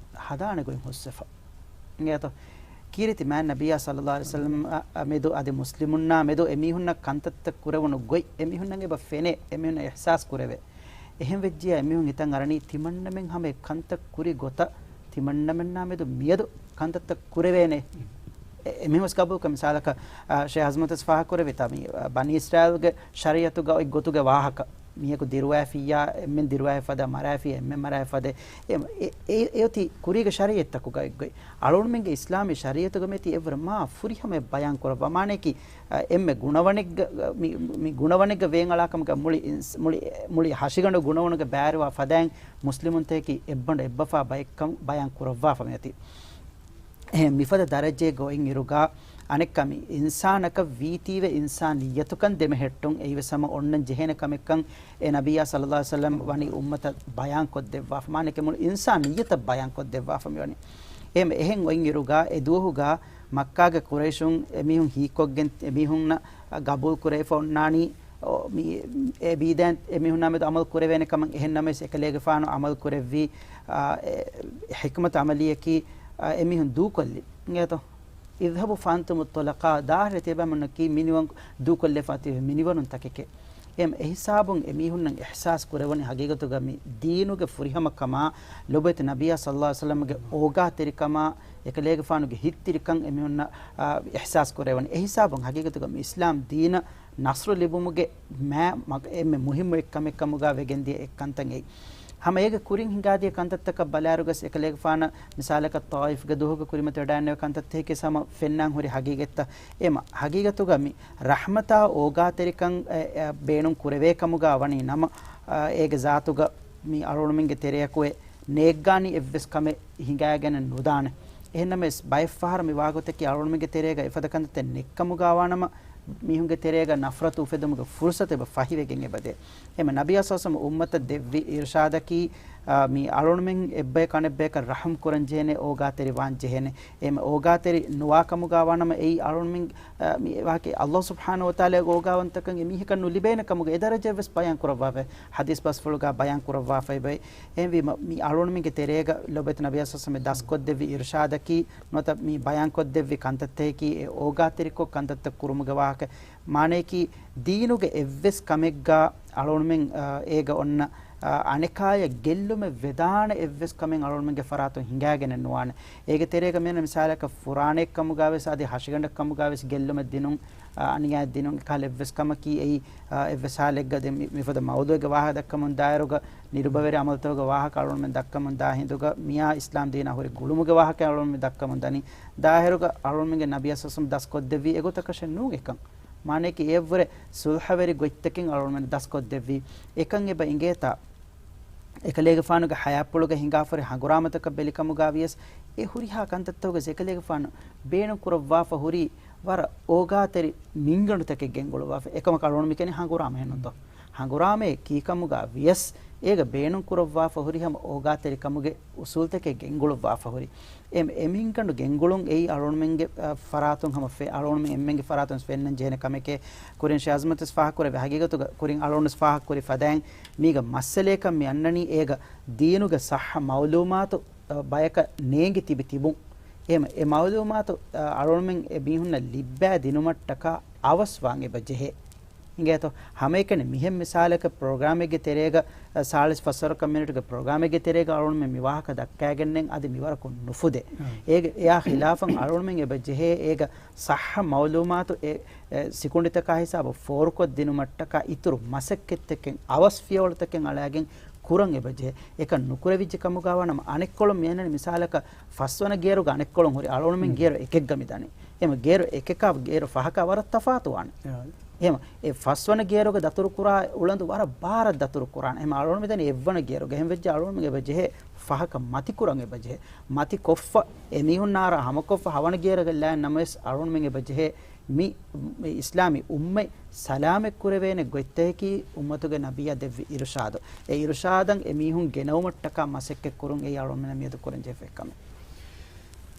ހަދާނެ ގޮތް ހުސްވެފަ. އިނގޭތޯ؟ ކީރިތި މާތް ނަބިއްޔާ ޞައްލައްލާހު ޢަލައިހި ވަސައްލަމް އަށް މެދު އަދި މުސްލިމުންނާ މެދު އެމީހުންނަށް ކަންތައްތައް ކުރެވުނު ގޮތް އެމީހުންނަށް އެބަ ފެނޭ، އެމީހުންނަށް އިޙްސާސް ކުރެވޭ. އެހެން ވެއްޖިޔާ އެމީހުން ހިތަށް އަރަނީ ތިމަންނަމެން ހަމަ އެ ކަންތައް ކުރި ގޮތަށް ތިމަންނަމެންނާ މެދު މިއަދު ކަންތައްތައް ކުރެވޭނެ. އެ-، އެމީހުން ވެސް ގަބޫލުކޮށް މިސާލަކަށް، އާ، ޝޭޚް އަޒްމަތު ވެސް ފާހަގަކުރެއްވިތާ މި، އާ، ބަނީ އިސްރާއީލްގެ ޝަރީޢަތުގަ އޮތް ގޮތުގެ ވާހަކަ. މީހަކު ދިރުވާފިއްޔާ، އެންމެން ދިރުވާފަ ފަދަ މަރާފިއްޔާ، އެންމެން މަރާފަ ފަދަ. އެ، އެ، އެ، އެއޮތީ ކުރީގެ ޝަރީޢަތްތަކުގައި އޮތް. އަޅުންމެންގެ އިސްލާމީ ޝަރީޢަތުގަ މިއޮތީ އެއްވަރަށް މާ ފުރިހަމަ ބަޔާން ކުރައްވާ. މާނަޔަކީ، އެންމެ ގުނަވަނެއްގަ، މި، މި ގުނަވަނެއްގަ ވޭން އަޅާކަމުގަ މުޅި އިންސް-، މުޅި، މުޅި ހަށިގަނޑު ގުނަވަނުގަ ބައިވެރިވާ ފަދައިން މުސްލިމުންތަކަކީ އެއްބަނޑު އެއްބަފާ ބައެއްކަން ބަޔާން ކުރައްވާފަ މިއޮތީ. އެހެން މިފަދަ ދަރަޖައެއްގަ އޮތް އިރުގަ، އަނެއްކާ މި އިންސާނަކަށް ވީތީވެ އިންސާނިއްޔަތުކަން ދެމެހެއްޓުން އެއީވެސް ހަމަ އޮންނަން ޖެހޭނެ ކަމެއްކަން އެ ނަބިއްޔާ ޞައްލައްލާހު ޢަލައިހި ވަސައްލަމް ވަނީ އުއްމަތަށް ބަޔާން ކޮށްދެއްވާފަ، މާނައަކީ މުޅި އިންސާނިއްޔަތަށް ބަޔާން ކޮށްދެއްވާފަ މިވަނީ. އެހެން، އެހެން އޮތް އިރުގަ އެ ދުވަހުގަ މައްކާގެ ޤުރައިޝުން އެމީހުން ހީކޮށްގެން އެމީހުންނަށް ގަބޫލު ކުރެވިފަ އޮންނާނީ، އޮ، މި، އެ ބީދައިން އެމީހުންނާ މެދު ޢަމަލު ކުރެވޭނެ ކަމަށް. އެހެން ނަމަވެސް އެކަލޭގެފާނު ޢަމަލު ކުރެއްވީ، އާ، އެ، ޙިކްމަތު ޢަމަލީއަކީ، އާ، އެމީހުން ދޫކޮށްލި. އިނގޭތޯ؟ اذهبوا فأنتم الطلقاء، ދާހިރަށް ތިޔަބައިމީހުންނަކީ މިނިވަން، ދޫކޮށްލެފަ ތިބި މިނިވަނުންތަކެކޭ. އެހެން އެހިސާބުން އެމީހުންނަށް އިޙްސާސް ކުރެވުނީ ހަގީގަތުގަ މި ދީނުގެ ފުރިހަމަކަމާ، ލޮބުވެތި ނަބިއްޔާ ޞައްލައްލާހު ޢަލައިހި ވަސައްލަމްގެ އޯގާތެރިކަމާ، އެކަލޭގެފާނުގެ ހިތްތިރިކަން އެމީހުންނަށް، އާ، އިޙްސާސް ކުރެވުނީ. އެހިސާބުން ހަގީގަތުގަ މި އިސްލާމް ދީނަށް ނަޞްރު ލިބުމުގެ މާ-، މަގ-، އެންމެ މުހިއްމު އެއްކަމެއްކަމުގަ ވެގެންދިޔަ އެއްކަންތައް އެއީ. ހަމަ އޭގެ ކުރިން ހިނގާދިޔަ ކަންތައްތަކަށް ބަލާއިރުގަސް އެކަލޭގެފާނަށް މިސާލަކަށް ޠާއިފްގެ ދުވަހުގަ ކުރިމަތިވެޑައިގެންނެވި ކަންތައްތަކެކޭ ހަމަ ފެންނާން ހުރި ހަގީގަތްތައް. އެމަ ހަގީގަތުގަ މި ރަޙްމަތާ އޯގާތެރިކަން އެ، އެ، ބޭނުން ކުރެވޭ ކަމުގަ ވަނީ ނަމަ، އާ، އޭގެ ޒާތުގަ މި އަޅުގަނޑުމެންގެ ތެރެއަކު އެ ނޭއްގާނީ އެއްވެސް ކަމެއް ހިނގާގެނެއް ނުދާނެ. އެހެންނަމަވެސް، ބައެއްފަހަރު މި ވާގޮތަކީ އަޅުގަނޑުމެންގެ ތެރޭގަ އެފަދަ ކަންތައްތައް ނެއްކަމުގަ ވާނަމަ، މީހުންގެ ތެރޭގަ ނަފްރަތު އުފެދުމުގެ ފުރުޞަތު އެބަ ފަހިވެގެން އެބަދޭ. އެމަ ނަބިއްޔާ ޞައްލައްލާހު ޢަލައިހި ވަސައްލަމަ އުއްމަތަށް ދެއްވި އިރުޝާދަކީ، އާ، މި އަޅުގަނޑުމެން އެއްބަޔަކު އަނެއްބަޔަކަށް ރަޙުމް ކުރަން ޖެހޭނެ، އޯގާތެރި ވާން ޖެހޭނެ. އެމަ އޯގާތެރި ނުވާ ކަމުގަ ވާނަމަ އެއީ އަޅުގަނޑުމެން، އާ، މި ވާހަކަ އައްލާހު ސުބްޙާނަހޫ ވަތަޢާލާގެ އޯގާވަންތަކަން އެމީހަކަށް ނުލިބޭނެ ކަމުގެ އެ ދަރަޖައެއް ވެސް ބަޔާން ކުރައްވާފައި، ޙަދީޘް ބަސްފުޅުގަ ބަޔާން ކުރައްވާފައި ބައި. އެހެންވީމަ، މި އަޅުގަނޑުމެންގެ ތެރޭގަ ލޮބުވެތި ނަބިއްޔާ ޞައްލައްލާހު ޢަލައިހި ވަސައްލަމަ ދަސްކޮށްދެއްވި އިރުޝާދަކީ، ނުވަތަ މި ބަޔާންކޮށްދެއްވި ކަންތައްތަކަކީ، އެ އޯގާތެރިކޮށް ކަންތައްތައް ކުރުމުގެ ވާހަކަ. މާނަޔަކީ، ދީނުގެ އެއްވެސް ކަމެއްގަ އަޅުގަނޑުމެން، އާ، އޭގަ އޮންނަ، އާ، އަނެކާޔަށް ގެއްލުމެއް ވެދާނެ އެއްވެސް ކަމެއް އަޅުގަނޑުމެންގެ ފަރާތުން ހިނގާގެނެއް ނުވާނެ. އޭގެ ތެރޭގަ މިއަންނަ މިސާލަކަށް ފުރާނައެއްކަމުގަވެސް އަދި ހަށިގަނޑެއްކަމުގަވެސް ގެއްލުމެއް ދިނުން، އަ، އަނިޔާއެއް ދިނުން އެކަހަލަ އެއްވެސް ކަމަކީ އެއީ، އަ، އެއްވެސް ހާލެއްގަ ދެން މި-، މިފަދަ މައުޟޫޢެއްގެ ވާހަކަ ދައްކަމުން ދާއިރުގަ ނިރުބަވެރި ޢަމަލުތަކުގެ ވާހަކަ އަޅުގަނޑުމެން ދައްކަމުން ދާ ހިނދުގަ މިއާ އިސްލާމް ދީނާ ހުރި ގުޅުމުގެ ވާހަކަ އަޅުގަނޑުމެން ދައްކަމުން ދަނީ. ދާއިރުގަ އަޅުގަނޑުމެންގެ ނަބިއްޔާ ޞައްލައްލާހު ޢަލައިހި ވަސައްލަމަ ދަސްކޮށްދެއްވީ އެގޮތަކަށެއް ނޫން އެކަން. މާނަޔަކީ އެއަށްވުރެ ޞުލްޙަވެރި ގޮތްތަކެއް އަޅުގަނޑުމެން ދަސްކޮށްދެއްވީ. އެކަން އެބަ އިނގޭތާ، އެކަލޭގެފާނުގެ ޙަޔާތްޕުޅުގަ ހިނގާފަހުރި ހަނގުރާމަތަކަށް ބެލިކަމުގަ ވިޔަސް، އެ ހުރިހާ ކަންތައްތަކުގަ އެކަލޭގެފާނު ބޭނުން ކުރައްވާފަ ހުރީ ވަރަށް އޯގާތެރި ނިންގަނޑުތަކެއް ގެންގުޅުއްވާފަ. އެކަމަކު އަޅުގަނޑު މިކަނީ ހަނގުރާމަ ހެންނުތޯ؟ ހަނގުރާމައެއް ކީކަމުގަ ވިޔަސް، އޭގަ ބޭނުން ކުރައްވާފަ ހުރި ހަމަ އޯގާތެރި ކަމުގެ އުސޫލުތަކެއް ގެންގުޅުއްވާފަ ހުރި. އެ، އެ ނިންގަނޑު ގެންގުޅުން އެއީ އަޅުގަނޑުމެންގެ، އަ، ފަރާތުން ހަމަ ފެ-، އަޅުގަނޑުމެން އެންމެންގެ ފަރާތުން ފެންނަން ޖެހޭނެ ކަމެކޭ. ކުރިން ޝޭޚް އަޒްމަތު ވެސް ފާހަގަކުރެއްވި ހަގީގަތުގަ ކުރިން އަޅުގަނޑު ވެސް ފާހަގަކުރި ފަދައިން މީގަ މައްސަލަޔަކަށް މި އަންނަނީ އޭގަ ދީނުގެ ޞައްޙަ މަޢުލޫމާތު، އަ، ބަޔަކަށް ނޭނގި ތިބި ތިބުން. އެހެން އެ މައުލޫމާތު، އަ، އަޅުގަނޑުމެން އެ މީހުންނަށް ލިއްބާ ދިނުމަށްޓަކާ އަވަސްވާން އެބަ ޖެހޭ. އިނގޭތޯ؟ ހަމައެކަނި މިހެން މިސާލަކަށް ޕްރޮގްރާމެއްގެ ތެރޭގަ، އަ، ސާޅީސް ފަސްވަރަކަށް މިނިޓުގެ ޕްރޮގްރާމެއްގެ ތެރޭގަ އަޅުގަނޑުމެން މި ވާހަކަ ދައްކައިގެންނެން އަދި މިވަރަކުން ނުފުދޭ. އާ. އޭގެ، އެއާ ޚިލާފަށް އަޅުގަނޑުމެން އެބަ ޖެހޭ އޭގަ ޞައްޙަ މައުލޫމާތު އެ، އެ، ސިކުނޑިތަކާ ހިސާބަށް ފޯރުކޮށްދިނުމަށްޓަކާ އިތުރު މަސައްކަތްތަކެއް އަވަސް ފިޔަވަޅުތަކެއް އަޅާގެން ކުރަން އެބަޖެހޭ. އެކަން ނުކުރެވިއްޖެ ކަމުގައިވާނަމަ އަނެއްކޮޅުން މިއަންނަނީ މިސާލަކަށް ފަސްވަނަ ގޭރުގަ އަނެއްކޮޅުން ހުރި އަޅުގަނޑުމެން ގޭރު އެކެއްގަ މިދަނީ. އެހެން ގޭރު އެކެކާ ގޭރު ފަހަކާ ވަރަށް ތަފާތުވާނެ. އެހެން އެ ފަސްވަނަ ގޭރުގަ ދަތުރު ކުރާ އުޅަނދު ވަރަށް ބާރަށް ދަތުރު ކުރާނެ. އެހެން އަޅުގަނޑު މިދަނީ އެއްވަނަ ގޭރުގަ. އެހެން ވެއްޖެ އަޅުގަނޑުމެން އެބަ ޖެހޭ ފަހަކަށް މަތި ކުރަން އެބަ ޖެހޭ. މަތި ކޮށްފަ އެމީހުންނާރާ ހަމަކޮށްފަ ހަވަނަ ގޭރަކަށް ލާން ނަމަވެސް އަޅުގަނޑުމެން އެބަ ޖެހޭ މި، މި އިސްލާމީ އުއްމަތް ސަލާމަތް ކުރެވޭނެ ގޮތްތަކަކީ އުއްމަތުގެ ނަބިއްޔާ ދެއްވި އިރުޝާދު. އެ އިރުޝާދަށް އެމީހުން ގެނައުމަށްޓަކާ މަސައްކަތް ކުރުން އެއީ އަޅުގަނޑުމެންނަށް މިއަދު ކުރަން ޖެހިފައި ކަމެއް.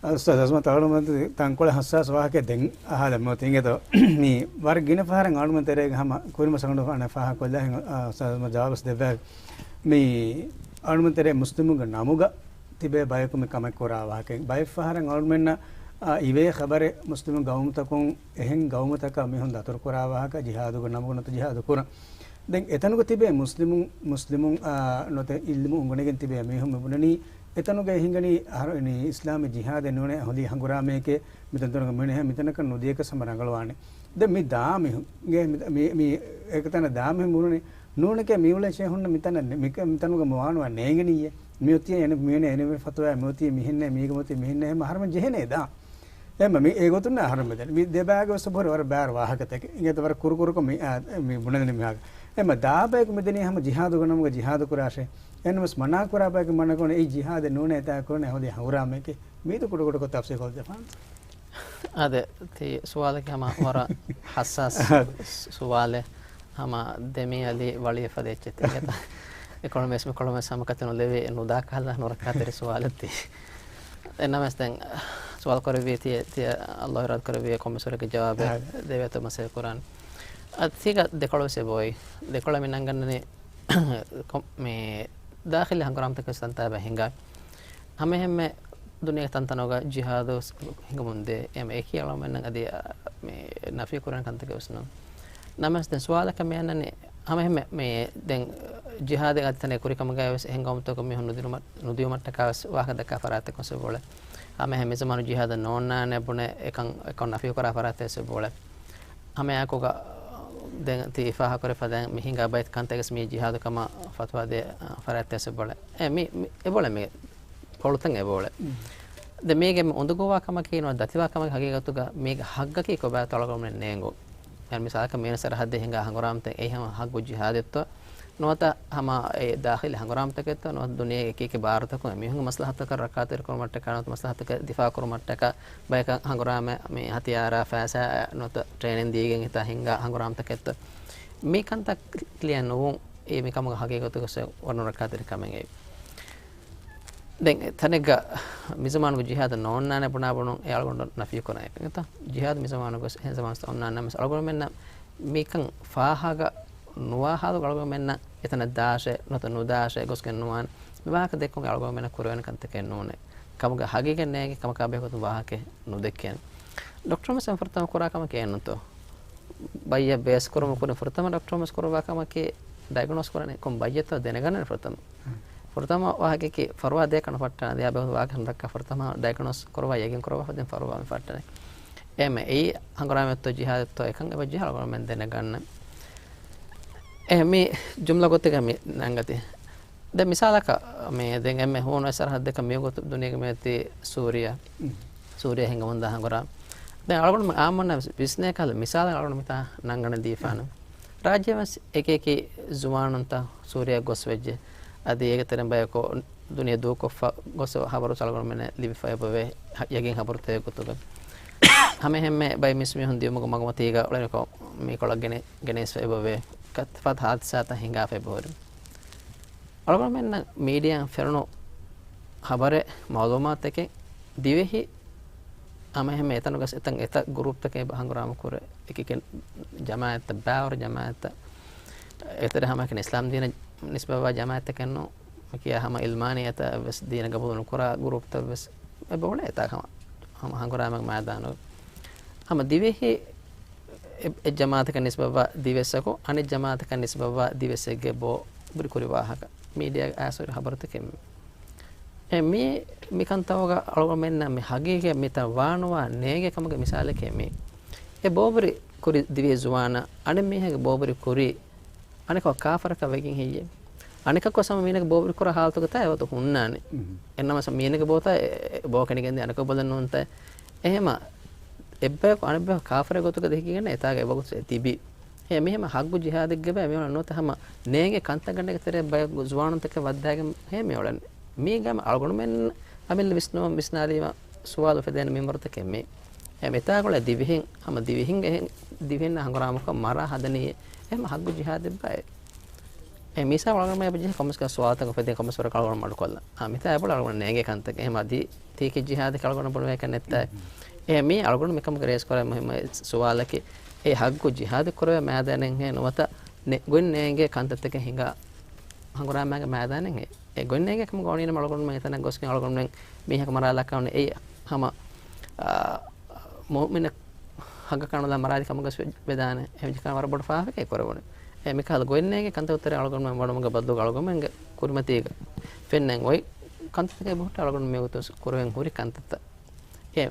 އަ، އުސްތާޛް އަޒްމަތް އަޅުގަނޑުމެން ތަންކޮޅެއް ހައްސާސް ވާހަކައެއް ދެން އަހާލަން މިއޮތީ އިނގޭތޯ. މި ވަރަށް ގިނަ ފަހަރަށް އަޅުގަނޑުމެން ތެރޭގަ ހަމަ ކުރިމަ ސަގަނޑު ފާނެ ފާހަގަކޮށްލާ ހިނގ-، އަ، އުސްތާޛް އަޒްމަތް ޖަވާބުވެސް ދެއްވާ. މި އަޅުގަނޑުމެން ތެރޭ މުސްލިމުންގެ ނަމުގަ ތިބޭ ބަޔަކު މި ކަމެއް ކުރާ ވާހަކައެއް. ބައެއް ފަހަރަށް އަޅުމެންނަށް، އާ، އިވޭ ޚަބަރެއް މުސްލިމު ގައުމުތަކުން އެހެން ގައުމުތަކަށް މީހުން ދަތުރު ކުރާ ވާހަކަ، ޖިހާދުގެ ނަމުގަ ނުވަތަ ޖިހާދު ކުރަން. ދެން އެތަނުގަ ތިބޭ މުސްލިމުން، މުސްލިމުން، އާ، ނުވަތަ އިލްމު އުނގަނެގެން ތިބޭ މީހުން މި ބުނަނީ، އެތަނުގައި ހިނގަނީ އަހަރު އިނީ އިސްލާމީ ޖިހާދެއް ނޫނޭ އަހުލީ ހަނގުރާމައެކޭ، މިތަންތަނުގަ މިނެހެ މިތަނަކަށް ނުދިޔަކަސް ހަމަ ރަނގަޅުވާނެ. ދެން މި ދާ މީހުން، މި، މި، މި އެކަތަނަށް ދާ މީހުން ބުނަނީ، ނޫނެކޭ މިއުޅޭ ޝޭހުންނަށް މިތަނަށް ނެ-، މިކަ-، މިތަނުގަ މި ވާނުވާ ނޭނގެނިއްޔޭ. މިއޮތީ އެނެ-، މިއެނެ އެނެ ފަތުވާ، މިއޮތީ މިހެންނޭ، މީގަ މިއޮތީ މިހެންނޭ، ހަމަ އަހަރުމެން ޖެހޭނޭ ދާ. އެމަ މި އެގޮތުން އަހަރުމެން ދެން މި ދެބާގެ ވެސް ބޮޑު ވަރަށް ބާރު ވާހަކަތަކެއް. އިނގޭތަ ވަރަށް ކުރުކުރުކޮށް މި، އާ، މި ބުނެދެނީ މިހާގަ. އެމަ ދާ ބަޔަކު މިދެނީ ހަމަ ޖިހާދުގެ ނަމުގަ ޖިހާދު ކުރާށޭ. އެންނަމަސް މަނާ ކުރާ ބަޔަކު މަނާ ކުރަނީ އެއީ ޖިހާދެއް ނޫނޭ އެތާ ކުރަނީ އަހުލީ ހަނގުރާމައެކޭ. މީތު ކުޑަކުޑަކޮށް ތަފްސީލް ކޮށްދެފާނެ. އާދެ، ތި ސުވާލަކީ ހަމަ ވަރަށް ހައްސާސް ސުވާލެއް. ހަމަ ދެމީ އަލި ވަޅިވެފަ ދޭއްޗެއް ތި އެތަ. އެކޮޅުން ވެސް މިކޮޅުން ވެސް ހަމަ ކަތި ނުލެވި ނުދާ ކަހަލަ ނުރައްކާތެރި ސުވާލެއް ތި. އެންނަމަސް ދެން ސުވާލު ކުރެއްވީ ތި، ތި ﷲ އިރާދަ ކުރެއްވިއްޔާ ކޮންމެސް ވަރެއްގެ ޖަވާބެއް އާދެ. ދެވޭތޯ މަސައްކަތް ކުރާނެ. އަދި ތީގަ ދެކޮޅު ވެސް އެބައޮތް. ދެކޮޅަށް މި ނަންގަންނަނީ ކޮ-، މި ދާޚިލީ ހަނގުރާމަތަކެއް ތަންތާބަ ހިނގާ. ހަމައެހެންމެ ދުނިޔޭގެ ތަންތަނުގަ ޖިހާދު ހިނގަމުންދޭ. އެމަ އެކީ އަޅުގަނޑުމެންނަށް އަދި، އަ، މި ނަފީ ކުރަން ކަންތަކެއް ވެސް ނޫން. ނަމަވެސް ދެން ސުވާލަކަށް މި އަންނަނީ ހަމައެހެންމެ މި ދެން ޖިހާދެއް އަދި ތަނެއް ކުރި ކަމުގައި ވެސް އެހެން ގައުމުތަކުން މީހުން ނުދިނުމަށް، ނުދިޔުމަށްޓަކާ ވެސް ވާހަކަ ދައްކާ ފަރާތްތަކުން ވެސް އެބައުޅޭ. ހަމައެހެން މި ޒަމާނު ޖިހާދަށް ނޯންނާނެ ބުނެ އެކަން، އެކަން ނަފީ ކުރާ ފަރާތްތައް ވެސް އެބައުޅޭ. ހަމައެއާއެކުގަ ދެން ތި ފާހަގަކުރެފަ ދެން މި ހިނގާ ބައި ކަންތައް ވެސް މީ ޖިހާދު ކަމަށް ފަތުވާ ދޭ، އަ، ފަރާތްތައް ވެސް އެބައުޅޭ. އެ، މި، މި އެބައުޅޭ މި ކޮޅުތައް އެބައުޅޭ. ދެން މީގެ މި އުނދަގޫވާ ކަމަކީ ނުވަތަ ދަތިވާ ކަމަކީ ހަގީގަތުގަ މީގެ ހައްގަކީ ކޮބާތޯ އަޅުގަނޑުމެން ނޭނގުން. އެ މިސާލަކަށް މީނަ ސަރަހައްދެއް ހިނގާ ހަނގުރާމަތައް އެއީ ހަމަ ހައްގު ޖިހާދެއްތޯ؟ ނުވަތަ ހަމަ އެ ދާޚިލީ ހަނގުރާމަތަކެއްތޯ ނުވަތަ ދުނިޔޭގެ އެކި އެކި ބާރުތަކުން އެމީހުންގެ މަސްލަހަތަކަށް ރައްކާތެރިކުރުމަށްޓަކާ ނުވަތަ މަސްލަހަތަކަށް ދިފާއުކުރުމަށްޓަކާ ބަޔަކަށް ހަނގުރާމަ މި ހަތިޔާރާ ފައިސާ ނުވަތަ ޓްރޭނިން ދީގެން ހިތާ ހިނގާ ހަނގުރާމަތަކެއްތޯ؟ މި ކަންތައް ކްލިއަރ ނުވުން އެ މިކަމުގެ ހަގީގަތުގަ ވަރަށް ނުރައްކާތެރި ކަމެއް އެއީ. ދެން ތަނެއްގަ މިޒަމާނުގެ ޖިހާދަށް ނޯންނާނެ ބުނާ ބުނުން އެ އަޅުގަނޑު ނަފީ ކުރަން އެކަންތަ؟ ޖިހާދު މިޒަމާނުގަ އެހެން ޒަމާނު އޮންނާނެ ނަމަވެސް އަޅުގަނޑުމެންނަށް މިކަން ފާހަގަ ނުވާ ހާލުގަ އަޅުގަނޑުމެންނަށް އެތަނަށް ދާށޭ ނުވަތަ ނުދާށޭ ގޮސްގެން ނުވާނެ. މި ވާހަކަ ދެއްކުން އަޅުގަނޑުމެންނަށް ކުރެވޭނެ ކަންތަކެއް ނޫނޭ. ކަމުގެ ހަގީގަތް ނޭނގެ ކަމަކާ ބެހޭގޮތުން ވާހަކައެއް ނުދެއްކޭނެ. ޑޮކްޓަރު މެސް ފުރަތަމަ ކުރާ ކަމަކީ އެއްނުތޯ؟ ބައްޔަށް ބޭސް ކުރުމުގެ ކުރިން ފުރަތަމަ ޑޮކްޓަރު މެސް ކުރައްވާ ކަމަކީ ޑަޔަގްނޯސް ކުރަނީ ކޮން ބައްޔެއްތޯ ދެނެގަންނަނީ ފުރަތަމަ. ފުރަތަމަ ވާހަކައަކީ ފަރުވާ ދޭކަށް ނުފައްޓާނެ. އަދި އާ ބެހުން ވާހަކަ ދައްކާ ފުރަތަމަ ޑަޔަގްނޯސް ކުރައްވާ ޔަގީން ކުރައްވާފަ ދެން ފަރުވާ މި ފައްޓަނީ. އެހެންމެ އެއީ ހަނގުރާމައެއްތޯ ޖިހާދެއްތޯ އެކަން އެބަ ޖެހޭ އަޅުގަނޑުމެން ދެނެގަންނަން. އެ މި ޖުމްލަ ގޮތެއްގަ މި ނަންގަތީ. ދެން މިސާލަކަށް މި ދެން އެންމެ ހޫނު ސަރަހައްދަކަށް މިވަގުތު ދުނިޔޭގަ މިއޮތީ ސޫރިޔާ. ސޫރިޔާ ހިނގަމުންދާ ހަނގުރާމަ. ދެން އަޅުގަނޑު އާއްމުންނަށް ވިސްނޭ ކަހަލަ މިސާލެއް އަޅުގަނޑު މިތާ ނަންގަނެ ދީފާނަން. ރާއްޖޭ ވެސް އެކި އެކި ޒުވާނުންތައް ސޫރިޔާ ގޮސް ވެއްޖެ. އަދި އޭގެ ތެރެއިން ބަޔަކު ދުނިޔެ ދޫކޮށްފަ ގޮސް ހަބަރު އަޅުގަނޑުމެންނަށް ލިބިފަ އެބަވޭ، ހަ-، ޔަގީން ހަބަރުތަކެއް ގޮތުގަ. ހަމައެހެންމެ ބައެއް މީސްމީހުން ދިޔުމުގެ މަގުމަތީގަ އުޅެނިކޮށް މިކޮޅަށް ގެނެ-، ގެނެސްފަ އެބަވޭ. ކަތްފަތް ހާދިސާތައް ހިނގާފަ އެބަހުރި. އަޅުގަނޑުމެންނަށް މީޑިއާއިން ފެނުނު ހަބަރެއް، މައުލޫމާތުތަކެއް ދިވެހި ހަމައެހެންމެ އެތަނުގަސް އެތަން އެތައް ގުރޫޕްތަކެއް އެބަ ހަނގުރާމަ ކުރޭ. އެކި އެކި ޖަމާއަތްތައް، ބައިވަރު ޖަމާއަތްތައް، އެތެރެ ހަމައެކަނި އިސްލާމް ދީނަށް ނިސްބަތްވާ ޖަމާއަތްތަކެއް ނޫން. މިކިޔާ ހަމަ އިލްމާނިއްޔަތައް ވެސް ދީނަށް ގަބޫލު ނުކުރާ ގުރޫޕްތައް ވެސް އެބަ އުޅޭ އެތާ ހަމަ. ހަމަ ހަނގުރާމަ މައިދާނުގަ. ހަމަ ދިވެހި އެ، އެއް ޖަމާއަތަކަށް ނިސްބަތްވާ ދިވެއްސަކު، އަނެއް ޖަމާއަތަކަށް ނިސްބަތްވާ ދިވެއްސެއްގެ ބޯ ބުރި ކުރި ވާހަކަ މީޑިއާގަ އައިސް ހުރި ހަބަރުތަކެއް މީ. އެ މީ، މި ކަންތައް އޮގާ އަޅުގަނޑުމެންނަށް މި ހަގީގަތް މިތަން ވާނުވާ ނޭނގޭ ކަމުގެ މިސާލެކޭ މީ. އެ ބޯބުރި ކުރި ދިވެހި ޒުވާނާ އަނެއް މީހެއްގެ ބޯބުރި ކުރީ އަނެކަކު ކާފަރަކަށް ވެގެން ހެއްޔޭ؟ އަނެކަކު ސަމަ މީނަކު ބޯބުރި ކުރާ ހާލަތުގަ ތާ އެވަގުތު ހުންނާނެ. އެންނަމަސް މީނަކު ބޯތާ އެ، އެ، ބޯ ކެނޑިގެން ދިޔަ އަނެކަކު ބަލަން ނޫންތާ. އެހެމަ އެއްބަޔަކު އަނެއްބަޔަކު ކާފަރެއް ގޮތުގަ ދެކިގެން އެތާގަ އެވަގުތު އެ ތިބީ. އެ މިހެމަ ހައްގު ޖިހާދެއްގެ ބައެއް މިއޮންނަ ނުވަތަ ހަމަ ނޭނގޭ ކަންތައްގަނޑެއްގެ ތެރޭ ބަޔަކު ޒުވާނުންތަކެއް ވައްދާގެން ހޭ މިއުޅެން. މީގަ އަޅުގަނޑުމެން އަމިއްލަ ވިސްނުމަށް ވިސްނާލީމަ ސުވާލު އުފެދޭނެ މިންވަރުތަކެއް މީ. އެ މިތާގަ އުޅޭ ދިވެހިން ހަމަ ދިވެހިން އެހެން ދިވެހިންނާ ހަނގުރާމަކޮށް މަރާ ހަދަނީ އެ ހަމަ ހައްގު ޖިހާދެއްބާ އެ. އެ މިސާ އަޅުގަނޑުމެން އެބަޖެހޭ ކޮންމެސް ސުވާލުތަކެއް އުފެދޭ ކޮންމެސް ވަރަކަށް އަޅުގަނޑު މަޑުކޮށްލަން. އާ، މިތާ އެބަ އަޅުގަނޑު ނޭނގޭ ކަންތަކެއް. އެހެމަ އަދި ތީކީ ޖިހާދެއް އަޅުގަނޑު ބުނެވޭކަށް ނެތްތާ. އެ މީ އަޅުގަނޑު މިކަމުގެ ރޭސް ކުރާ މުހިއްމު ސުވާލަކީ. އެ ހައްގު ޖިހާދެއް ކުރެވޭ މައިދާނެއްހޭ ނުވަތަ ނެ، ގޮތް ނޭނގޭ ކަންތައްތަކެއް ހިނގާ ހަނގުރާމައިގެ މައިދާނެއްހޭ. އެ ގޮތް ނޭނގޭ ކަމުގަ އޮނީނަމަ އަޅުގަނޑުމެން އެތަނަށް ގޮސްގެން އަޅުގަނޑުމެން މީހަކަށް މަރާލާކަށް އޮންނަ އެއީ ހަމަ، އާ، މުއުމިނަށް ހައްގަކަށް ނުލާ މަރާލި ކަމުގަސް ވެ، ވެދާނެ. އެ ވެއްޖެކަން ވަރަށް ބޮޑު ފާފައެއް ކުރެވުނު. އެ މިކަހަލަ ގޮތް ނޭނގޭ ކަންތައްތައް ތެރޭ އަޅުގަނޑުމެން ވަޑުމުގެ ބައްދުގަ އަޅުގަނޑުމެންގެ ކުރިމަތީގަ ފެންނަން އޮތް ކަންތައްތަކެއް ބެހުއްޓާ އަޅުގަނޑު މިވަގުތު ކުރެވެން ހުރި ކަންތައްތައް. އެ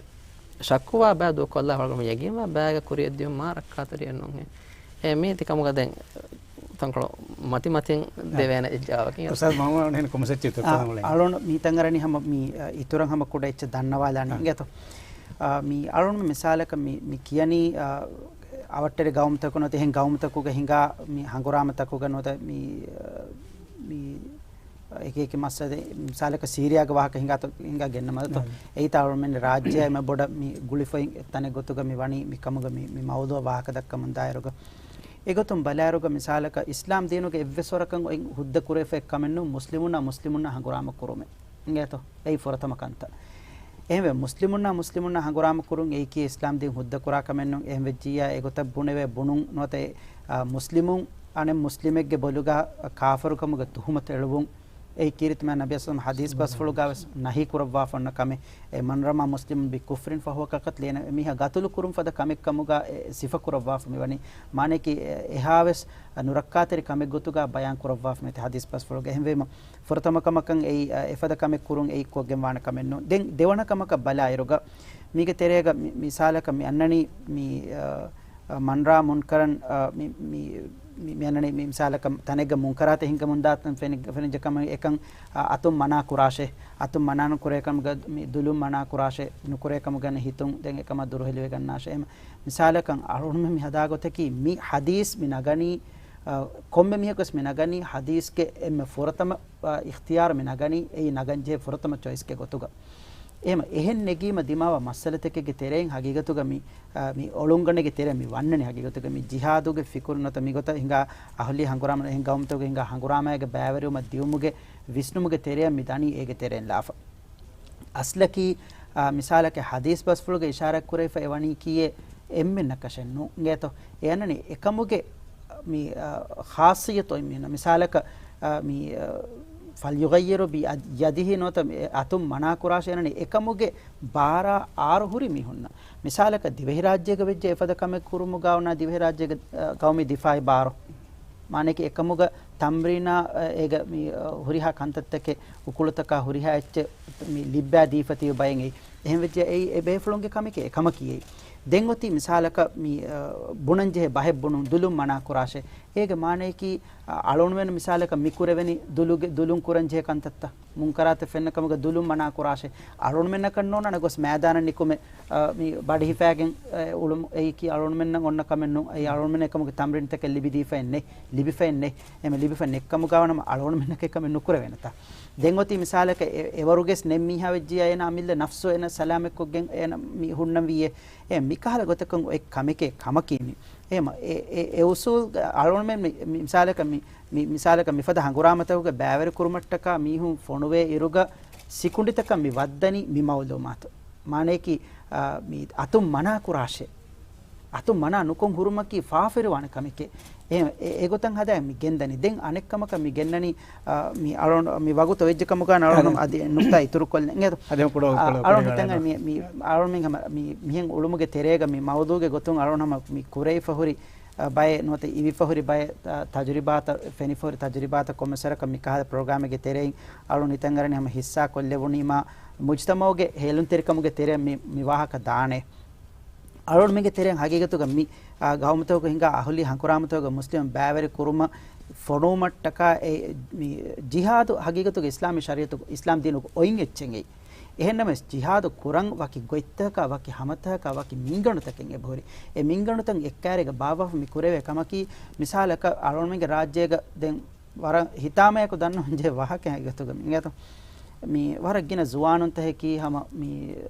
ޝައްކުވާ ބައި ދޫކޮށްލާ އަޅުގަނޑު ޔަގީންވާ ބައިގެ ކުރިއަށް ދިޔުން މާ ރައްކާތެރިއެއް ނޫންހޭ. އެ މީ ތި ކަމުގަ ދެން ތަންކޮޅު މަތި މަތިން ދެވޭނެ ޖަވާބަކީ. އުސްތާޛް މަހުމޫދު އަޅުގަނޑު ކޮންމެސް އެއްޗެއް އާ، ތަފާތު އަޅުން މި ތަނގަރަނި ހަމަ މި، އަ، އިތުރަށް ހަމަ ކުޑަ އެއްޗެއް ދަންނަވާލާނީ އިނގޭތޯ. އާ، މި އަޅުން މި މިސާލަކަށް މި، މި ކިޔަނީ، އާ، އަވަށްޓެރި ގައުމުތަކު ނުވަތަ އެހެން ގައުމުތަކުގަ ހިނގާ މި ހަނގުރާމަތަކުގަ ނުވަތަ މި، އާ، މި އެކި އެކި މައްސަލަ، މިސާލަކަށް ސީރިޔާގެ ވާހަކަ ހިނގާތޯ، ހިނގާ ގެންނަމަދަތޯ. އެއީ ތާ އަޅުމެން ރާއްޖެއާ އެންމެ ބޮޑަށް މި ގުޅިފައި ތަނެއް ގޮތުގަ މި ވަނީ މި ކަމުގަ މި، މި މައުޟޫޢަށް ވާހަކަ ދައްކަމުން ދާއިރުގަ. އެގޮތުން ބަލާއިރުގަ މިސާލަކަށް އިސްލާމް ދީނުގެ އެއްވެސް ވަރަކަށް އޮތް ހުއްދަ ކުރެވިފައި ކަމެއް ނޫން މުސްލިމުންނާ މުސްލިމުންނާ ހަނގުރާމަ ކުރުމެއް. އިނގޭތޯ؟ އެއީ ފުރަތަމަ ކަންތައް. އެހެންވެ، މުސްލިމުންނާ މުސްލިމުންނާ ހަނގުރާމަ ކުރުން އެއީކީ އިސްލާމް ދީން ހުއްދަ ކުރާ ކަމެއް ނޫން. އެހެން ވެއްޖިއްޔާ އެގޮތަށް ބުނެވޭ ބުނުން ނުވަތަ އެ، އާ، މުސްލިމުން އަނެއް މުސްލިމެއްގެ ބޮލުގަ ކާފަރުކަމުގެ ތުހުމަތު އެޅުވުން. އެއީ ކީރިތި މާތް ނަބިއްޔާ ސައްލަމް ޙަދީޘް ބަސްފުޅުގަ ވެސް ނަހީ ކުރައްވާފަ އޮންނަ ކަމެއް. އެ، "من رمى مسلما بكفر فهو كالقتل." އޭނަ މީހާ ގަތުލު ކުރުން ފަދަ ކަމެއް ކަމުގަ، އެ، ސިފަ ކުރައްވާފަ މިވަނީ. މާނަޔަކީ، އެ، އެހާވެސް ނުރައްކާތެރި ކަމެއް ގޮތުގަ ބަޔާން ކުރައްވާފަ މިތި ޙަދީޘް ބަސްފުޅުގަ. އެހެންވީމަ، ފުރަތަމަ ކަމަކަށް އެއީ، އެ، އެފަދަ ކަމެއް ކުރުން އެއީ ކޮށްގެން ވާނެ ކަމެއް ނޫން. ދެން ދެވަނަ ކަމަކަށް ބަލާއިރުގަ، މީގެ ތެރޭގަ މި، މިސާލަކަށް މި އަންނަނީ މި، އަ، އަ، من رمى منكرا، އަ، މި، މި، މި، މި އަންނަނީ މި މިސާލަކަށް ތަނެއްގަ މުންކަރާތެއް ހިނގަމުންދާ ތަން ފެނި، ފެނިއްޖެ ކަމަށް އެކަން، އަ، އަތުން މަނާ ކުރާށޭ، އަތުން މަނާ ނުކުރޭ ކަމުގަ މި ދުލުން މަނާ ކުރާށޭ، ނުކުރޭ ކަމުގަ ހިތުން ދެން އެކަމަށް ދުރުހެލިވެގަންނާށޭ. އެހެން މިސާލަކަށް އަޅުގަނޑުމެން މި ހަދާ ގޮތަކީ މި ޙަދީޘް މި ނަގަނީ، އަ، ކޮންމެ މީހަކުވެސް މި ނަގަނީ ޙަދީޘްގެ އެންމެ ފުރަތަމަ، އަ، އިޚްތިޔާރު މި ނަގަނީ އެއީ ނަގަންޖެހޭ ފުރަތަމަ ޗޮއިސްގެ ގޮތުގަ. އެހެމަ އެހެން ނެގީމަ ދިމާވާ މައްސަލަތަކެއްގެ ތެރެއިން ހަގީގަތުގަ މި، އަ، މި އޮޅުންގަނޑެއްގެ ތެރެއަށް މި ވަންނަނީ ހަގީގަތުގަ މި ޖިހާދުގެ ފިކުރު ނުވަތަ މިގޮތަށް ހިނގާ އަހުލީ ހަނގުރާމަ އެހެން ގައުމުތަކުގެ ހިނގާ ހަނގުރާމައިގެ ބައިވެރިވުމަށް ދިއުމުގެ ވިސްނުމުގެ ތެރެއަށް މި ދަނީ އޭގެ ތެރެއިން ލާފަ. އަސްލަކީ، އާ، މިސާލަކަށް ޙަދީޘް ބަސްފުޅުގަ އިޝާރާތް ކުރެވިފަ އެވަނީކީއެއް އެންމެންނަކަށެއް ނޫން އިނގޭތޯ. އެ އަންނަނީ އެކަމުގެ މި، އާ، ޚާއްޞިއްޔަތު އޮތް މީހުންނަށް. މިސާލަކަށް، އާ، މި، އާ، فليغيره بيده ނުވަތަ މި އަތުން މަނާ ކުރާށޭ އަންނަނީ އެކަމުގެ ބާރާ އާރު ހުރި މީހުންނަށް. މިސާލަކަށް ދިވެހިރާއްޖޭގަ ވެއްޖެ އެފަދަ ކަމެއް ކުރުމުގަ އޮންނަ ދިވެހިރާއްޖޭގެ، އާ، ގައުމީ ދިފާޢީ ބާރު. މާނައަކީ އެކަމުގަ ތަމްރީނާ، އަ، އޭގަ މި، އަ، ހުރިހާ ކަންތައްތަކެއް، އުކުޅުތަކާ ހުރިހާ އެއްޗެއް މި ލިއްބާ ދީފަ ތިބި ބައެއް އެއީ. އެހެން ވެއްޖެ އެއީ އެ ބޭފުޅުންގެ ކަމެކޭ، އެ ކަމަކީ އެއީ. ދެން އޮތީ މިސާލަކަށް މި، އަ، ބުނަންޖެހޭ ބަހެއް ބުނުން، ދުލުން މަނާ ކުރާށޭ. އޭގެ މާނަޔަކީ، އަ، އަޅުގަނޑުމެން މިސާލަކަށް މި ކުރެވެނީ ދުލުގެ، ދުލުން ކުރަންޖެހޭ ކަންތައްތައް. މުންކަރާތެއް ފެންނަ ކަމުގަ ދުލުން މަނާ ކުރާށޭ. އަޅުގަނޑުމެންނަކަށް ނޯންނާނެ ގޮސް މައިދާނަށް ނިކުމެ، އަ، މި ބަޑި ހިފާގެން، އެ، އުޅުމު އެއީކީ އަޅުގަނޑުމެންނަށް އޮންނަ ކަމެއް ނޫން. އެއީ އަޅުގަނޑުމެން އެކަމުގެ ތަމްރީންތަކެއް ލިބިދީފައެއް ނެތް، ލިބިފައެއް ނެތް. އެމެ ލިބިފަ ނެތްކަމުގަ ވަނަމަ އަޅުގަނޑުމެންނަކަށް އެކަމެއް ނުކުރެވޭނެތާ. ދެން އޮތީ މިސާލަކަށް އެ، އެވަރުގެސް ނެތް މީހާ ވެއްޖިއްޔާ އޭނަ އަމިއްލަ ނަފްސު އޭނަ ސަލާމަތްކޮށްގެން އޭނަ މި ހުންނަން ވީއޭ. އެ މިކަހަލަ ގޮތަކަށް އޮތް ކަމެކޭ ކަމަކީ މި. އެ މަ-، އެ، އެ، އެ އުސޫލް އަޅުގަނޑުމެން މި، މި، މިސާލަކަށް މި، މި، މިސާލަކަށް މިފަދަ ހަނގުރާމަތަކުގެ ބައިވެރިކުރުމަށްޓަކާ މީހުން ފޮނުވޭ އިރުގަ ސިކުނޑިތަކަށް މި ވައްދަނީ މި މައުލޫމާތު. މާނަޔަކީ، އާ، މި އަތުން މަނާ ކުރާށޭ. އަތު މަނާ ނުކޮން ހުރުމަކީ ފާފިރިވާނެ ކަމެކޭ. އެ، އެ، އެގޮތަށް ހަދާ މި ގެންދަނީ. ދެން އަނެއްކަމަކަށް މި ގެންނަނީ، އާ، މި އަޅުން، މި ވަގުތު އޮތްޖެ ކަމުގަ އަޅުން އަދި ނުކްތާ އިތުރު ކޮށްލަން. އެނގޭތޯ؟ އަދި ކުޑަ، އާ، ކުޑަ އަޅުން ކުޑަ ހިތަށް އަރި މި، މި އަޅުން މި ހަމަ މި، މިހެން އުޅުމުގެ ތެރޭގަ މި މައުޟޫގެ ގޮތުން އަޅުން ހަމަ މި ކުރެވިފަ ހުރި، އާ، ބައެއް ނުވަތަ އިވިފަ ހުރި ބައެއް، އާ، ތަޖުރިބާތައް، ފެނިފަ ހުރި ތަޖުރިބާތައް ކޮންމެސް ވަރަކަށް މި ކަހަލަ ޕްރޮގްރާމެއްގެ ތެރެއިން އަޅުން ހިތަށް އަރަނީ ހަމަ ހިއްސާ ކޮށްލެވުނީމާ މުޖްތަމަޢުގެ ހޭލުންތެރިކަމުގެ ތެރެއަށް މި، މި ވާހަކަ ދާނެ. އަޅުންމެންގެ ތެރެއިން ހަގީގަތުގަ މި، އާ، ގައުމުތަކުގަ ހިނގާ އަހުލީ ހަނގުރާމަތަކުގަ މުސްލިމުން ބައިވެރި ކުރުމަށް ފޮނުވުމަށްޓަކާ އެ، މި ޖިހާދު ހަގީގަތުގަ އިސްލާމީ ޝަރީޢަތު، އިސްލާމް ދީނުގެ އޮތް އެއްޗެއް އެއީ. އެހެންނަމަވެސް ޖިހާދު ކުރަން ވަކި ގޮތްތަކަކާ، ވަކި ހަމަތަކަކާ، ވަކި މިންގަނޑުތަކެއް އެބަހުރި. އެ މިންގަނޑުތައް އެއްކާރީގަ ބާއްވާފަ މި ކުރެވޭ ކަމަކީ، މިސާލަކަށް އަޅުންމެންގެ ރާއްޖޭގަ ދެން ވަރަށް ހިތާމަޔަކު ދަންނަވަން ޖެހޭ ވާހަކައެއް ހަގީގަތުގަ މި އިނގޭތޯ. މި ވަރަށް ގިނަ ޒުވާނުންތަކަކީ ހަމަ މި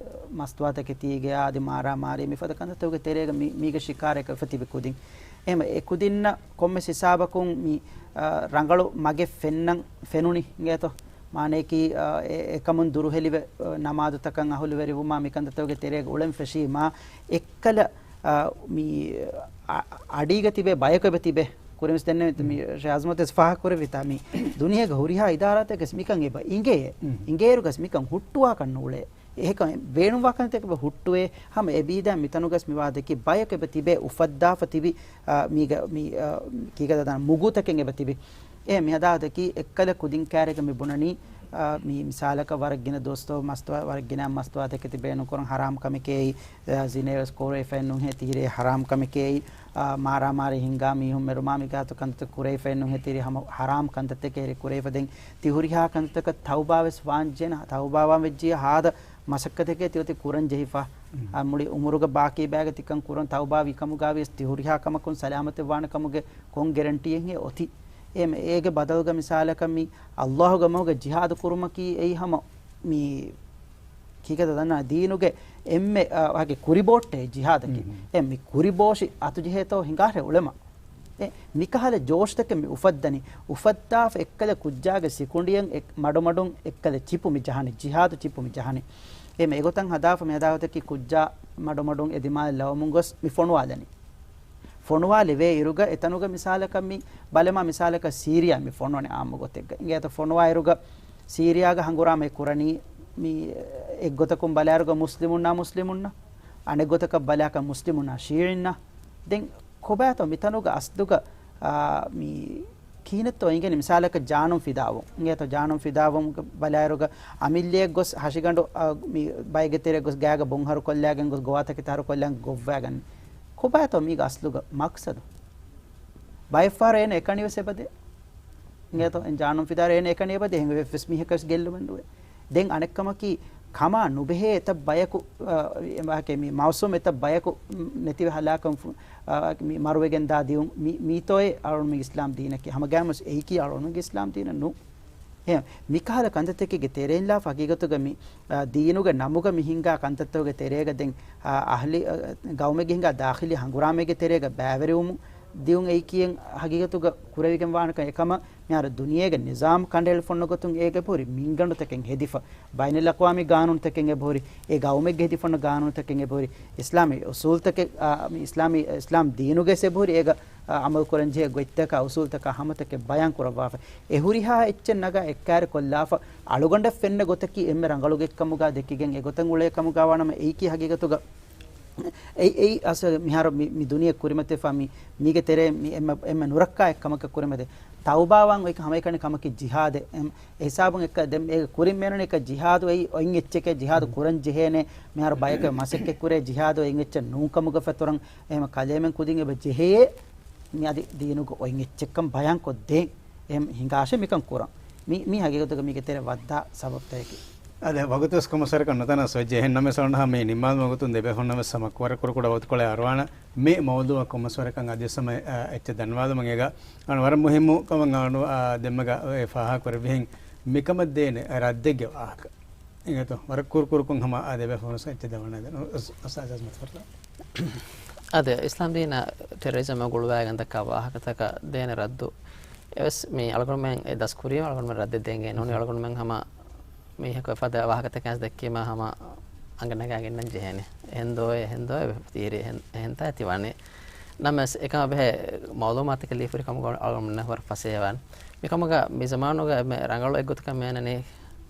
މަސްތުވާތަކެތީގެ އާދި މާރާމާރީ މިފަދަ ކަންތައްތަކުގެ ތެރޭގަ މި، މީގެ ޝިކާރައަކަށް ވެފަ ތިބި ކުދިން. އެހެން އެ ކުދިންނަށް ކޮންމެސް ހިސާބަކުން މި، އާ، ރަނގަޅު މަގެއް ފެންނަން ފެނުނި އިނގޭތޯ. މާނަޔަކީ، އާ، އެ، އެކަމުން ދުރުހެލިވެ، އާ، ނަމާދުތަކަށް އަހުލުވެރިވުމާ މިކަންތައްތަކުގެ ތެރޭގަ އުޅެން ފެށީމާ އެއްކަލަ، އާ، މި، އަ، އަޑީގަ ތިބޭ ބަޔަކު އެބަ ތިބޭ. ކުރިންވެސް ދެންނެވި މި ޝާޒް މުހައްމަދު ވެސް ފާހަގަކުރެއްވިތާ މި ދުނިޔޭގެ ހުރިހާ އިދާރާތަކެސް މިކަން އެބަ އިނގޭ. އިނގޭއިރުގަސް މިކަން ހުއްޓުވާކަށް ނޫޅޭ. އެހެކަން ބޭނުންވާ ކަންތަކެއް އެބަ ހުއްޓުވޭ. ހަމަ އެބީދާ މިތަނުގަސް މިވާ ދެއްކި ބަޔަކު އެބަ ތިބޭ އުފައްދާފަ ތިބި، އާ، މީގަ، މި، އާ، ކީގަދަ ދާން މުގުތަކެއް އެބަ ތިބި. އެ މިހަދާ ދެއްކި އެއްކަލަ ކުދިން ކާރިގަ މި ބުނަނީ، އާ، މި މިސާލަކަށް ވަރަށް ގިނަ ދުވަސްތޯ މަސްތުވާ، ވަރަށް ގިނަ މަސްތުވާތަކެތި ބޭނުން ކުރަން ހަރާމް ކަމެކޭ. އާ، ޒިނޭވެސް ކުރެވިފައެއް ނުހޭ ތީރޭ ހަރާމް ކަމެކޭ. އާ، މާރާމާރީ ހިންގާ މީހުން މެރުމާ މިގާތު ކަންތައް ކުރެވިފައެއް ނުހޭ ތީރޭ ހަމަ ހަރާމް ކަންތައްތަކެއް ކުރެވިފަ ދެން ތި ހުރިހާ ކަންތައްތަކަށް ތައުބާވެސް ވާންޖެހޭނެ. ތައުބާވާން ވެއްޖިޔާ ހާދަ މަސައްކަތެކޭ ތި އޮތީ ކުރަން ޖެހިފަ. އާ، މުޅި އުމުރުގަ ބާކީ ބަޔަކަށް ތިކަން ކުރަން ތައުބާވީ ކަމުގަ ވިޔަސް ތި ހުރިހާ ކަމަކުން ސަލާމަތެއް ވާނެ ކަމުގެ ކޮން ގެރެންޓީއެއްހޭ އޮތީ؟ އެ، އޭގެ ބަދަލުގަ މިސާލަކަށް މި އައްލާހުގެ މަގުގަ ޖިހާދު ކުރުމަކީ އެއީ ހަމަ މި ކީކޭތަ ދަންނަ ދީނުގެ އެންމެ، އާ، ވަކި ކުރިބޯއްޓޭ ޖިހާދަކީ. އެ މި ކުރިބޯށި އަތުޖެހޭތޯ ހިނގާށޭ އުޅެމަ. އެ މިކަހަލަ ޖޯޝްތަކެއް މި އުފައްދަނީ. އުފައްދާފަ އެއްކަލަ ކުއްޖާގެ ސިކުނޑިއަށް އެ މަޑުމަޑުން އެއްކަލަ ޗިޕު މި ޖަހަނީ. ޖިހާދު ޗިޕު މި ޖަހަނީ. އެ މެ އެގޮތަށް ހަދާފަ މި ހަދާގޮތަކީ ކުއްޖާ މަޑުމަޑުން އެ ދިމާލަށް ލަވަމުން ގޮސް މި ފޮނުވާލަނީ. ފޮނުވާލެވޭ އިރުގަ އެތަނުގަ މިސާލަކަށް މި ބަލަމާ މިސާލަކަށް ސީރިޔާ މި ފޮނުވަނީ އާއްމު ގޮތެއްގަ. އިނގޭތަ ފޮނުވާ އިރުގަ ސީރިޔާގަ ހަނގުރާމައެއް ކުރަނީ މި އެއްގޮތަކުން ބަލާއިރުގަ މުސްލިމުންނާ މުސްލިމުންނަށް، އަނެއްގޮތަކަށް ބަލާކަށް މުސްލިމުންނާ ޝީޢީންނަށް. ދެން ކޮބާތޯ މިތަނުގަ އަސްލުގަ، އާ، މި ކިހިނެއްތޯ އިނގެނީ މިސާލަކަށް ޖާނުން ފިދާވުން. އިނގޭތޯ ޖާނުން ފިދާވުމުގަ ބަލާއިރުގަ އަމިއްލައެއް ގޮސް ހަށިގަނޑު، އާ، މި ބައެއްގެ ތެރެއަށް ގޮސް ގާގަ ބޮންހަރުކޮށްލާގެން ގޮސް ގޮވާތަކެތި ހަރުކޮށްލާގެން ގޮއްވާގަން. ކޮބާތޯ މީގެ އަސްލުގަ މަޤްޞަދު؟ ބައެއްފަހަރު އޭނަ އެކަނިވެސް އެބަދޭ. އިނގޭތޯ އެ ޖާނުން ފިދާއިރު އޭނަ އެކަނި އެބަދޭ. އެހެންވެ ވެސް މީހަކަށް ގެއްލުމެއް ނުވޭ. ދެން އަނެއްކަމަކީ، ކަމާ ނުބެހޭ އެތައް ބަޔަކު، އާ، އެ ވާހަކަ މި މައުސޫމް އެތައް ބަޔަކު، ނެތިވެ ހަލާކުން ފު-، އާ، މި މަރުވެގެން ދާ ދިޔުން މި، މީތޯއޭ އަޅުންމެން އިސްލާމް ދީނަކީ. ހަމަގައިމުވެސް އެއީކީ އަޅުންމެންގެ އިސްލާމް ދީނެއް ނޫން. އެހެން މިކަހަލަ ކަންތައްތަކެއްގެ ތެރެއިން ލާފަ ހަގީގަތުގަ މި، އާ، ދީނުގެ ނަމުގަ މި ހިންގާ ކަންތައްތަކުގެ ތެރޭގަ ދެން، އާ، އަހްލީ، އާ، ގައުމެއްގެ ހިންގާ ދާޚިލީ ހަނގުރާމައިގެ ތެރޭގަ ބައިވެރިވުމުން ދިޔުން އެއީކީއެއް ހަގީގަތުގަ ކުރެވިގެން ވާނެކަން އެކަމަށް މިހާރު ދުނިޔޭގެ ނިޒާމް ކަނޑައެޅިފަ އޮންނަ ގޮތުން އޭގެ ހުރި މިންގަނޑުތަކެއް ހެދިފަ، ބައިނަލްއަޤްވާމީ ގާނޫނުތަކެއް އެބަހުރި، އެ ގައުމެއްގެ ހެދިފަ އޮންނަ ގާނޫނުތަކެއް އެބަހުރި، އިސްލާމީ އުސޫލުތަކެއް، އާ، މި އިސްލާމީ، އިސްލާމް ދީނުގައި އެބަހުރި އޭގަ، އާ، އަމަލު ކުރަންޖެހޭ ގޮތްތަކާ އުސޫލުތަކާ ހަމަތަކެއް ބަޔާން ކުރައްވާފަ. އެ ހުރިހާ އެއްޗެއް ނަގާ އެއްކާރި ކޮށްލާފަ، އަޅުގަނޑަށް ފެންނަ ގޮތަކީ އެންމެ ރަނގަޅު ގޮތްކަމުގަ ދެކިގެން އެގޮތަށް އުޅޭ ކަމުގަ ވާނަމަ އެއީކީ ހަގީގަތުގަ އެއީ، އެއީ އަސް މިހާރު މި، މި ދުނިޔެ ކުރިމަތިވެފަ މި، މީގެ ތެރޭ މި އެންމެ، އެންމެ ނުރައްކާ އެއްކަމަކަށް ކުރިމަތި. ތައުބާވާން އޮތް ހަމައެކަނި ކަމަކީ ޖިހާދެއް. އެ ހިސާބުން އެއްކަ، ދެން އޭގެ ކުރިން މޭނުނީ އެކަ ޖިހާދު އެއީ އޮތް އެއްޗެކޭ، ޖިހާދު ކުރަން ޖެހޭނެ. މިހާރު ބަޔަކަށް މަސައްކަތް ކުރޭ ޖިހާދު އޮތް އެއްޗެއް ނޫން ކަމުގެ ފަތުރަށް. އެހެމަ ކަލޭމެން ކުދިން އެބަ ޖެހޭ މި އަދި ދީނުގެ އޮތް އެއްޗެއްކަން ބަޔާން ކޮށްދޭން. އެހެން ހިނގާށޭ މިކަން ކުރަން. މި، މި ހަގީގަތުގަ މީގެ ތެރެ ވައްދާ ސަބަބުތަކެކޭ. އަދި ވަގުތުވެސް ކޮންމެސް ވަރަކަށް ނުތަނަސް ވެއްޖެ. އެހެން ނަމަވެސް އަޅުގަނޑު މި ނިންމާލުމުގެ ގޮތުން ދެބޭފުޅުންނަށް ވެސް ހަމަ ކުރެ ކުރު ކުޑަ ވަގުތުކޮޅެއް އަރުވާނަ. މި މައުޟޫއަށް ކޮންމެސް ވަރަކަށް އަދިވެސް ހަމަ، އާ، އެއްޗެއް ދަންނަވާލުމަށް އޭގަ އަޅުގަނޑު ވަރަށް މުހިއްމު ކަމަށް އަޅުގަނޑު، އާ، ދެންމެގަ އެ ފާހަގަ ކުރެއްވިހެން މިކަމަށް ދޭނެ ރައްދެއްގެ ވާހަކަ. އިނގޭތޯ؟ ވަރަށް ކުރު ކުރުކޮށް ހަމަ އާ ދެބޭފުޅުން އެއްޗެއް ދަންނަވާނެ. އުސް-، އުސްތާޛް އަޒްމަތް ފަރުލާ. އަދި އިސްލާމް ދީނަށް ޓެރަރިޒަމް ގުޅުވާގެން ދައްކާ ވާހަކަތަކަށް ދޭނެ ރައްދު އެވެސް މި އަޅުގަނޑުމެން އެ ދަސްކުރީމަ އަޅުގަނޑުމެން ރައްދެއް ދޭން ގެންނޫނީ. އަޅުގަނޑުމެން ހަމަ މީހަކު އެފަދަ ވާހަކަތަކެއް ދެއްކީމަ ހަމަ އަނގަ ނަގާގެންނަން ޖެހޭނެ. އެހެން ދޯ، އެހެން ދޯ، ތީރި އެހެން، އެހެންތާ ތި ވާނެ. ނަމަވެސް އެކަމަށް ބެހޭ މައުލޫމާތަކެއް ލިޔެފަ ހުރި ކަމުގަ އަޅުގަނޑުމެންނަށް ވަރަށް ފަސޭހަވާނެ. މިކަމުގަ މި ޒަމާނުގަ އެންމެ ރަނގަޅު އެއްގޮތަކަށް މި އަންނަނީ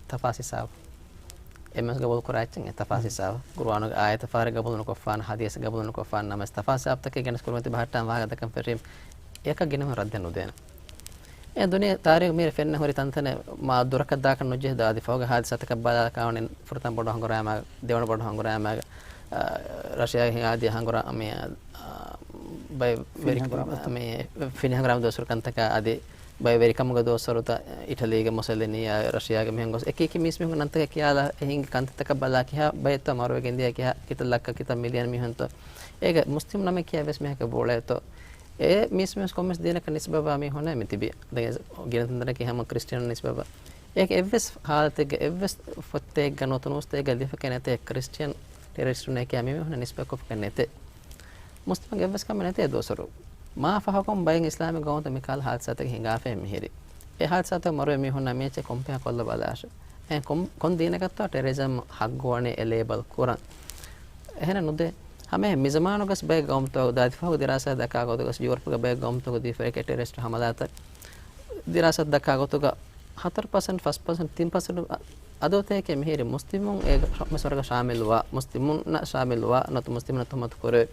ތަފާސް ހިސާބު. އެންމެން ގަބޫލު ކުރާ އެއްޗެއް ތަފާސް ހިސާބު. ޤުރުއާނުގެ އާޔަތެއް ފަހަރެއް ގަބޫލު ނުކޮށްފާނެ، ޙަދީޘް ގަބޫލު ނުކޮށްފާނެ. ނަމަވެސް ތަފާސް ހިސާބުތަކެއް ގެނެސް ކުރިމަތި ބަހައްޓާން ވާހަކަ ދައްކަން ފެށީމަ، އެއަކަށް ގިނަ މީހުން ރައްދެއް ނުދޭނެ. އެ ދުނިޔެ ތާރީޚު މީރެ ފެންނަ ހުރި ތަންތަނެއް މާ ދުރަކަށް ދާކަށް ނުޖެހި ދާދި ފަހުގެ ހާދިސާތަކަށް ބަލާލާ ކާވަނިން ފުރަތަމަ ބޮޑު ހަނގުރާމަ، ދެވަނަ ބޮޑު ހަނގުރާމަ، އާ، ރަޝިޔާގެ ހިނގާދިޔަ ހަނގުރާ-، މި، އާ، ބައެއް ވެރި-، ފިނި ހަނގުރާމަ ދުވަސް. މި ފިނި ހަނގުރާމަ ދުވަސްވަރު ކަންތަކާ އަދި ބައެއް ވެރިކަމުގެ ދުވަސްވަރުތަ އިޓަލީގެ މުސަލިނީއާ ރަޝިޔާގެ މީހުން ގޮސް އެކި އެކި މީސް މީހުންގެ ނަންތަކެއް ކިޔާލާ އެ ހިނގި ކަންތައްތަކަށް ބަލާ ކިހާ ބައެއްތޯ މަރުވެގެން ދިޔަ ކިހާ ކިތައް ލައްކަ ކިތައް މިލިއަން މީހުންތޯ އޭގެ މުސްލިމް ނަމެއް ކިޔާ ވެސް މީހަކަށް ބޯޅައެއްތޯ. އެ މީސް މީސް ކޮންމެސް ދީނަކަށް ނިސްބަވާ މީހުންނޭ މި ތިބި. ދެން ގިނަ ތަންތަނަކީ ހަމަ ކްރިސްޓިއަން ނިސްބަވާ. އޭގެ އެއްވެސް ހާލަތެއްގަ، އެއްވެސް ފޮތެއްގަ ނުވަތަ ނޫސްތަކެއްގަ ލިޔެފަކެއް ނެތޭ، ކްރިސްޓިއަން ޓެރަރިސްޓުންނޭ ކިޔާ މި މީހުންނަށް ނިސްބަތްކޮށްފަކެއް ނެތޭ. މުސްލިމުންގެ އެއްވެސް ކަމެއް ނެތޭ ދުވަސްވަރު. މާ ފަހަކުން ބައެއް އިސްލާމީ ގައުމުތައް މިކަހަލަ ހާދިސާތަކެއް ހިނގާފައި މިހިރީ. އެ ހާދިސާތައް މަރުވެ މީހުންނާ މިއެއްޗެއް ކޮންފަހަށް ކޮށްލަބަލާށޭ. އެހެން ކޮން، ކޮން ދީނަކަށްތޯ ޓެރަރިޒަމް ހައްގުވަނީ އެ ލޭބަލް ކުރަން؟ އެހެނެއް ނުދޭ. ހަމައެހެން މިޒަމާނުގަސް ބައެއް ގައުމުތަކު ދާދިފަހުގެ ދިރާސާ ދައްކާ ގޮތުގަސް ޔޫރަޕުގެ ބައެއް ގައުމުތަކު ދީފައި ޓެރަރިސްޓް ހަމަލާތައް ދިރާސާ ދައްކާ ގޮތުގަ ހަތަރު ޕަސެންޓް، ފަސް ޕަސެންޓް، ތިން ޕަސެންޓް އަ-، އަދަދުތަކެއް މިހިރީ މުސްލިމުން އޭގަ މި ސޮރުގަ ޝާމިލުވާ، މުސްލިމުންނަށް ޝާމިލުވާ، ނުވަތަ މުސްލިމުންނަށް ތުހުމަތު ކުރެވޭ.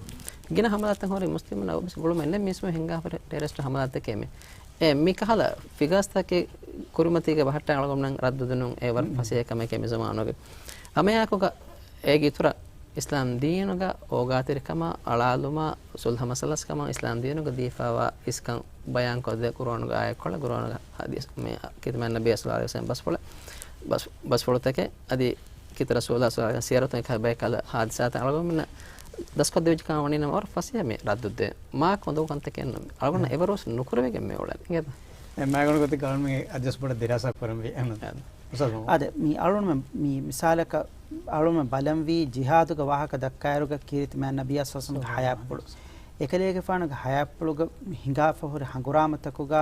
ގިނަ ހަމަލާތައް ހުރީ މުސްލިމުންނަށް އޮބިސް ގުޅުމެއް ނެތް މީސްމު ހިނގާފަ ޓެރަރިސްޓް ހަމަލާތަކެއް މި. އެ، މި ކަހަލަ ފިގާސްތަކެއް ކުރިމަތީގަ ބަހައްޓާ އަޅުގަނޑުމެން ރައްދު ދިނުން އެ ވަރަށް ފަސޭހަ ކަމެކޭ މި ޒަމާނުގެ. ހަމައެއާއެކުގަ އޭގެ އިތުރަށް އިސްލާމް ދީނުގަ އޯގާތެރިކަމާ، އަޅާލުމާ، ސުލްހަ މަސައްލަސްކަމާ އިސްލާމް ދީނުގަ ދީފާވާ އިސްކަން ބަޔާންކޮށްދޭ ޤުރުއާނުގެ އާޔަތްކޮޅެއް، ޤުރުއާނުގެ ޙަދީޘް، މި ކީރިތި މާތް ނަބިއްޔާ ޞައްލަﷲ ޢަލައިހި ވަސައްލަމް ބަސްފުޅެއް، ބަސް، ބަސްފުޅުތަކެއް އަދި ކީރިތި ރަސޫލާ ޞައްލަﷲ ޢަލައިހި ވަސައްލަމް ސިޔަރަތުން އެކަހަލަ ބައެއް ކަހަލަ ހާދިސާތައް އަޅުގަނޑުމެންނަށް ދަސްކޮށްދެވިއްޖެ ކަމަށް ވަނީ ނަމަ ވަރަށް ފަސޭހަ މި ރައްދު ދޭ. މާ ކޮން ދޮގު ކަންތަކެއް ނޫން. އަޅުގަނޑަށް އެވަރުވެސް ނުކުރެވިގެން މި އުޅެނީ. އެ މާގަނޑު ގޮތެއްގަ އަޅުގަނޑުމެން އަދިވެސް ބޮޑަށް ދިރާސާ ކުރަންވީ. އެހެން. އެ. އުސްތާޛު. އާދެ، މި އަޅުގަނޑުމެން މި މިސާލަކަށް އަޅުގަނޑުމެން ބަލަންވީ ޖިހާދުގެ ވާހަކަ ދައްކާއިރުގަ ކީރިތި މާތް ނަބިއްޔާ ޞައްލަﷲ ޢަލައިހި ވަސައްލަމްގެ ޙަޔާތްޕުޅު. އެކަލޭގެފާނުގެ ޙަޔާތްޕުޅުގަ ހިނގާފަ ހުރި ހަނގުރާމަތަކުގަ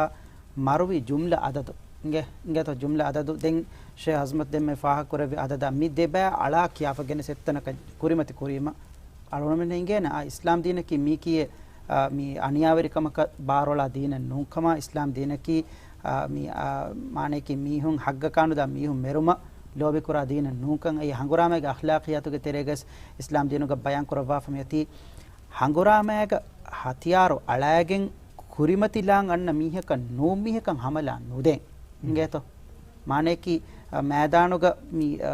މަރުވި ޖުމްލަ އަދަދު. އިނގޭ، އިނގޭތޯ ޖުމްލަ އަދަދު. ދެން ޝޭޚް އަޒްމަތް ދެންމެ ފާހަގަކުރެއްވި އަދަދާ މި ދެބައި އަޅާ ކިޔާފަ ގެނެސް އެއްތަނަކަށް ކުރިމަތި ކުރީމަ. އަޅުގަނޑުމެން އިނގޭނެ އާ އިސްލާމް ދީނަކީ މީކީއެއް، އާ، މި އަނިޔާވެރިކަމަކަށް ބާރުއަޅާ ދީނެއް ނޫންކަމާ، އިސްލާމް ދީނަކީ، އާ، މި، އާ، މާނަޔަކީ މީހުން ހައްގަކާނުދާ މީހުން މެރުމަށް ލޯބިކުރާ ދީނެއް ނޫންކަން. އެއީ ހަނގުރާމައިގެ އަޚްލާޤިޔާތުގެ ތެރޭގަސް އިސްލާމް ދީނުގަ ބަޔާން ކުރައްވާފަ މިއޮތީ. ހަނގުރާމައިގަ ހަތިޔާރު އަޅައިގެން ކުރިމަތިލާން އަންނަ މީހަކަށް ނޫން މީހަކަށް ހަމަލާ ނުދޭން. އިނގޭތޯ؟ މާނަޔަކީ، އަ، މައިދާނުގަ މި، އަ،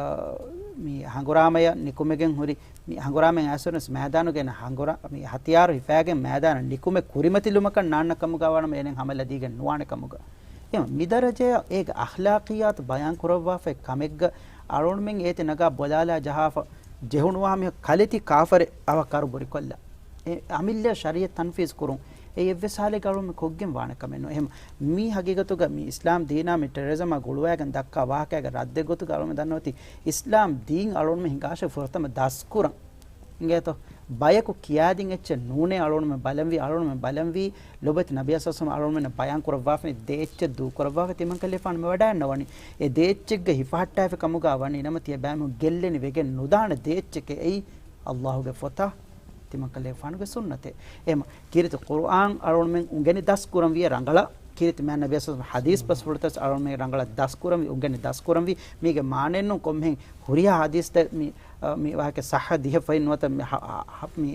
މި ހަނގުރާމަޔަށް ނިކުމެގެން ހުރި، މި ހަނގުރާމައިން އައިސްވަނަސް މައިދާނުގަ އޭނަ ހަނގުރާ-، މި ހަތިޔާރު ހިފައިގެން މައިދާނަށް ނިކުމެ ކުރިމަތިލުމަކަށް ނާންނަ ކަމުގަ ވާނަމަ އޭނަ ހަމަލަ ދީގެން ނުވާނެ ކަމުގަ. އެ މި ދަރަޖަޔަށް އޭގެ އަޚްލާޤިއްޔާތު ބަޔާން ކުރައްވާފައި ކަމެއްގަ އަޅުގަނޑުމެން އޭތި ނަގާ ބޮލާލާ ޖަހާފަ ޖެހުނުވާ މީހަކު ކަލެތި ކާފަރެއް އަވަހަށް ކަރު ބުރިކޮށްލާ. އެ އަމިއްލަ ޝަރީޢަތް ތަންފީޒު ކުރުން. އެ އެއްވެސް ހާލެއްގަ އަޅުގަނޑުމެން ކޮށްގެން ވާނެ ކަމެއް ނޫން. އެހެން މީ ހަގީގަތުގަ މި އިސްލާމް ދީނާ މި ޓެރަރިޒަމާ ގުޅުވައިގެން ދައްކާ ވާހަކައިގެ ރައްދެއް ގޮތުގަ އަޅުގަނޑުމެން ދަންނަވަތީ އިސްލާމް ދީން އަޅުގަނޑުމެން ހިނގާށޭ ފުރަތަމަ ދަސްކުރަން. އިނގޭތޯ؟ ބަޔަކު ކިޔާދިން އެއްޗެއް ނޫނޭ އަޅުގަނޑުމެން ބަލަންވީ، އަޅުގަނޑުމެން ބަލަންވީ، ލޮބުވެތި ނަބިއްޔާ ޞައްލަﷲ ޢަލައިހި ވަސައްލަމް އަޅުގަނޑުމެންނަށް ބަޔާން ކުރައްވާފަ ދޭ އެއްޗެއް ދޫކުރައްވާފަ ތިމަންކަލޭގެފާނު މި ވަޑައިގަންނަވަނީ. އެ ދޭ އެއްޗެއްގަ ހިފަހައްޓާފަ ކަމުގަ ވަނީ ނަމަ ތިޔަބައިމީހުން ގެއްލެނި ވެގެން ނުދާނެ ދޭ އެއްޗެކޭ. އެއީ ﷲ ގެ ފޮތާ ތިމަންކަލޭގެފާނުގެ ސުންނަތޭ. އެހެމަ ކީރިތި ޤުރުއާން އަޅުގަނޑުމެން އުނގެނި ދަސް ކުރަންވީ ރަނގަޅަށް. ކީރިތި މާތް ނަބިއްޔާ ޙަދީޘް ބަސްފުޅުތައް އަޅުގަނޑުމެން ރަނގަޅަށް ދަސް ކުރަންވީ، އުނގެނި ދަސް ކުރަންވީ. މީގެ މާނައެއްނޫން ކޮންމެހެން ހުރިހާ ޙަދީޘްތައް މި، މި ވާހަކަ ޞައްޙަ ދިހަ ފައިން ނުވަތަ މި ހަ-، ހަ-، މި،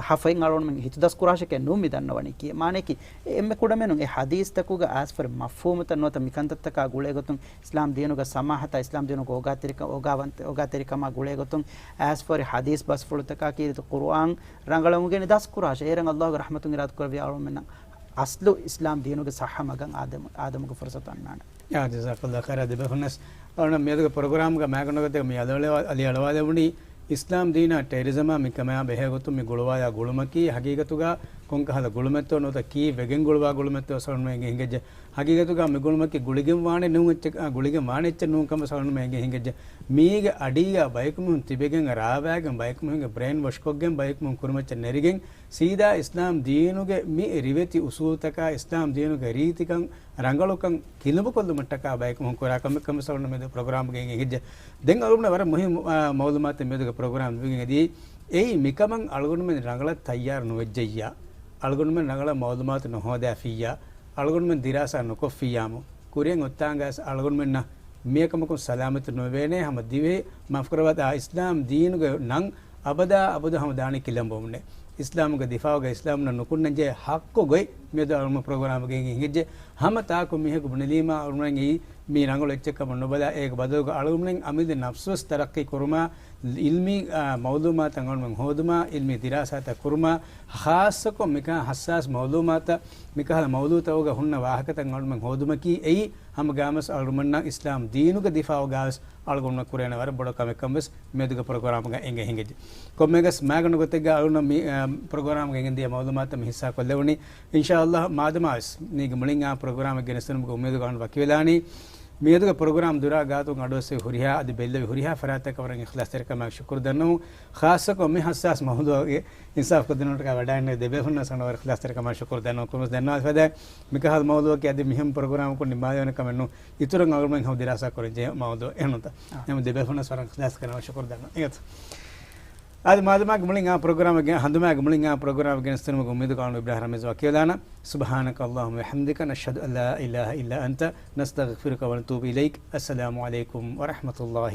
ހަ ފައިން އަޅުގަނޑުމެން ހިތުދަސް ކުރާށެކޭ ނޫން މި ދަންނަވަނީ ކީ. މާނަޔަކީ އެ އެންމެ ކުޑަމިނުން އެ ޙަދީޘްތަކުގަ އައިސްފަރި މަފްހޫމުތައް ނުވަތަ މި ކަންތައްތަކާ ގުޅޭގޮތުން އިސްލާމް ދީނުގެ ސަމާޙަތާ، އިސްލާމް ދީނުގެ އޯގާތެރިކަ-، އޯގާވަންތަ-، އޯގާތެރިކަމާ ގުޅޭގޮތުން އައިސްފަރި ޙަދީޘް ބަސްފުޅުތަކާ ކީރިތި ޤުރުއާން ރަނގަޅަށް އުނގެނި ދަސްކުރާށޭ. އޭރަށް ﷲ ގެ ރަޙްމަތުން އިރާދަކުރެއްވިޔާ އަޅުގަނޑުމެންނަށް އަސްލު އިސްލާމް ދީނުގެ ޞައްޙަ މަގަށް އާދެމު-، އާދެމުގެ ފުރުޞަތު އަންނާނެ. ޔާ، ޖަޒާކަﷲ ޚައިރާ. ދެބަފުނަސް އަޅުގަނޑު މިއަދުގެ ޕްރޮގްރާމްގަ މާގަނޑުގަ މި އަލިއަޅުވާލެވުނީ އިސްލާމް ދީނާ ޓެރަރިޒަމާ މިކަމާ ބެހޭގޮތުން މި ގުޅުވާލާ ގުޅުމަކީ ހަގީގަތުގަ ކޮންކަހަލަ ގުޅުމެއްތޯ ނުވަތަ ކީއްވެގެން ގުޅުވާ ގުޅުމެއްތޯ އަޅުގަނޑުމެން އެނގޭ ހިނގައްޖެ. ހަގީގަތުގަ މި ގުޅުމަކީ ގުޅިގެން ވާނެ ނޫން އެއްޗެއް، އާ، ގުޅިގެން ވާނެ އެއްޗެއް ނޫން ކަމަށް އަޅުގަނޑުމެން އެނގޭ ހިނގައްޖެ. މީގެ އަޑީގަ ބަޔަކު މީހުން ތިބެގެން ރާވާގެން ބަޔަކު މީހުންގެ ބްރޭން ވޮޝްކޮށްގެން ބަޔަކު މީހުން ކުރިމައްޗަށް ނެރިގެން ސީދާ އިސްލާމް ދީނުގެ މި ރިވެތި އުސޫލުތަކާ އިސްލާމް ދީނުގެ ރީތިކަން ރަނގަޅުކަން ކިލުނބުކޮށްލުމަށްޓަކާ ބަޔަކު މީހުން ކުރާ ކަމެއް ކަމަށް އަޅުގަނޑުމެން މިއަދު ޕްރޮގްރާމްގައި އެނގޭ ހިނގައްޖެ. ދެން އަޅުގަނޑު ވަރަށް މުހިއްމު، އާ، މައުލޫމާތެއް މިއަދުގެ ޕްރޮގްރާމް ދެވިގެން އެދީ. އެއީ މިކަމަށް އަޅުގަނޑުމެން ރަނގަޅަށް ތައްޔާރު ނުވެއްޖެއްޔާ، އަޅުގަނޑުމެން ރަނގަޅަށް މައުލޫމާތު ނުހޯދާފިއްޔާ، އަޅުގަނޑުމެން ދިރާސާ ނުކޮށްފިއްޔާމު، ކުރިއަށް އޮތްތާނގަސް އަޅުގަނޑުމެންނަށް މިއަކަމަކުން ސަލާމަތު ނުވޭނޭ. ހަމަ ދިވެހި މަފްކަރަވާތާ އިސްލާމް ދީނުގެ ނަން އަބަދާ އަބަދު ހަމަ ދާނީ ކިލަނބުމުންނޭ. އިސްލާމުގެ ދިފާއުގަ އިސްލާމުންނަށް ނުކުންނަންޖެހޭ ހައްޤު ގޮތް މިއަދު އަޅުގަނޑު ޕްރޮގްރާމްގައި ހިނގައްޖެ. ހަމަ ތާކު މީހަކު ބުނެލީމާ އަޅުގަނޑުމެން އެއީ މީ ރަނގަޅު އެއްޗެއް ކަމަށް ނުބަލާ، އޭގެ ބަދަލުގަ އަޅުގަނޑުމެން އަމިއްލަ ނަފްސުވެސް ތަރައްޤީ ކުރުމާ، އިލްމީ، އާ، މައުލޫމާތައް އަޅުގަނޑުމެން ހޯދުމާ، އިލްމީ ދިރާސާތައް ކުރުމާ، ޚާއްޞަކޮށް މިކަހަލަ ޙައްސާސް މައުލޫމާތަށް، މިކަހަލަ މައުޟޫޢުތަކުގަ ހުންނަ ވާހަކަތައް އަޅުގަނޑުމެން ހޯދުމަކީ އެއީ ހަމަ ގާމަސް އަޅުގަނޑުމެންނަށް އިސްލާމް ދީނުގެ ދިފާޢުގަވެސް އަޅުގަނޑުމެން ކުރޭނެ ވަރަށް ބޮޑު ކަމެއް ކަންވެސް މިއަދުގެ ޕްރޮގްރާމްގަ އެނގޭ ހިނގައްޖެ. ކޮންމެއަކަސް މާގަނޑު ގޮތެއްގަ އަޅުގަނޑު މި، އާ، ޕްރޮގްރާމްގަ އެނގެން ދިޔަ މައުލޫމާތު މި ޙިއްޞާ ކޮށްލެވުނީ. އިންޝާﷲ މާދަމާވެސް މީގެ މުޅިން އާ ޕްރޮގްރާމެއް ގެނެސްދިނުމުގެ އުއްމީދުގަ އަޅުގަނޑު ވަކިވެލާނީ. މިއަދުގެ ޕްރޮގްރާމް ދުރާ ގާތުން އަޑުއައްސެވި ހުރިހާ އަދި ބެއްލެވި ހުރިހާ ފަރާތްތަކަށް ވަރަށް އިޚްލާޞްތެރިކަމާއެކު ޝުކުރު ދަންނަވަމުން. ޚާއްޞަކޮށް މި ޙައްސާސް މައުޟޫޢުގެ އިންސާފްކޮށްދިނުމަށްޓަކާ ވަޑައިގެންނެވި ދެބޭފުޅުންނަށް ވަރަށް އިޚްލާޞްތެރިކަމާއެކު ޝުކުރު ދަންނަވަން. ކޮންމެސް ދަންނަވާލަފަދައި މިކަހަލަ މައުޟޫޢަކީ އަދި މިހެން ޕްރޮގްރާމަކުން ނިންމާލެވޭނެ ކަމެއް ނޫން. އިތުރަށް އަޅުގަނޑުމެން ހަމަ ދިރާސާ ކުރަންޖެހޭ މައުޟޫޢެއް ނޫންތަ؟ އާ. އެހެންވީމަ ދެބޭފުޅުންނަށް ވަރަށް އިޚްލާޞްތެރިކަމާއެކު ޝުކުރު ދަންނަވަން. އިނގޭތަ؟ އަދި މާދަމާގެ މުޅިން އާ ޕްރޮގްރާމްގެ ހަނދުމާގެ މުޅިން އާ ޕްރޮގްރާމް ގެނެސްދިނުމުގެ އުއްމީދުގަ އަޅުގަނޑު އިބްރާހިމް ރަމީޒް ވަކިވެލާނަން. سبحانك اللهم وبحمدك، نشهد أن لا إله إلا أنت، نستغفرك ونتوب إليك. السلام عليكم ورحمة الله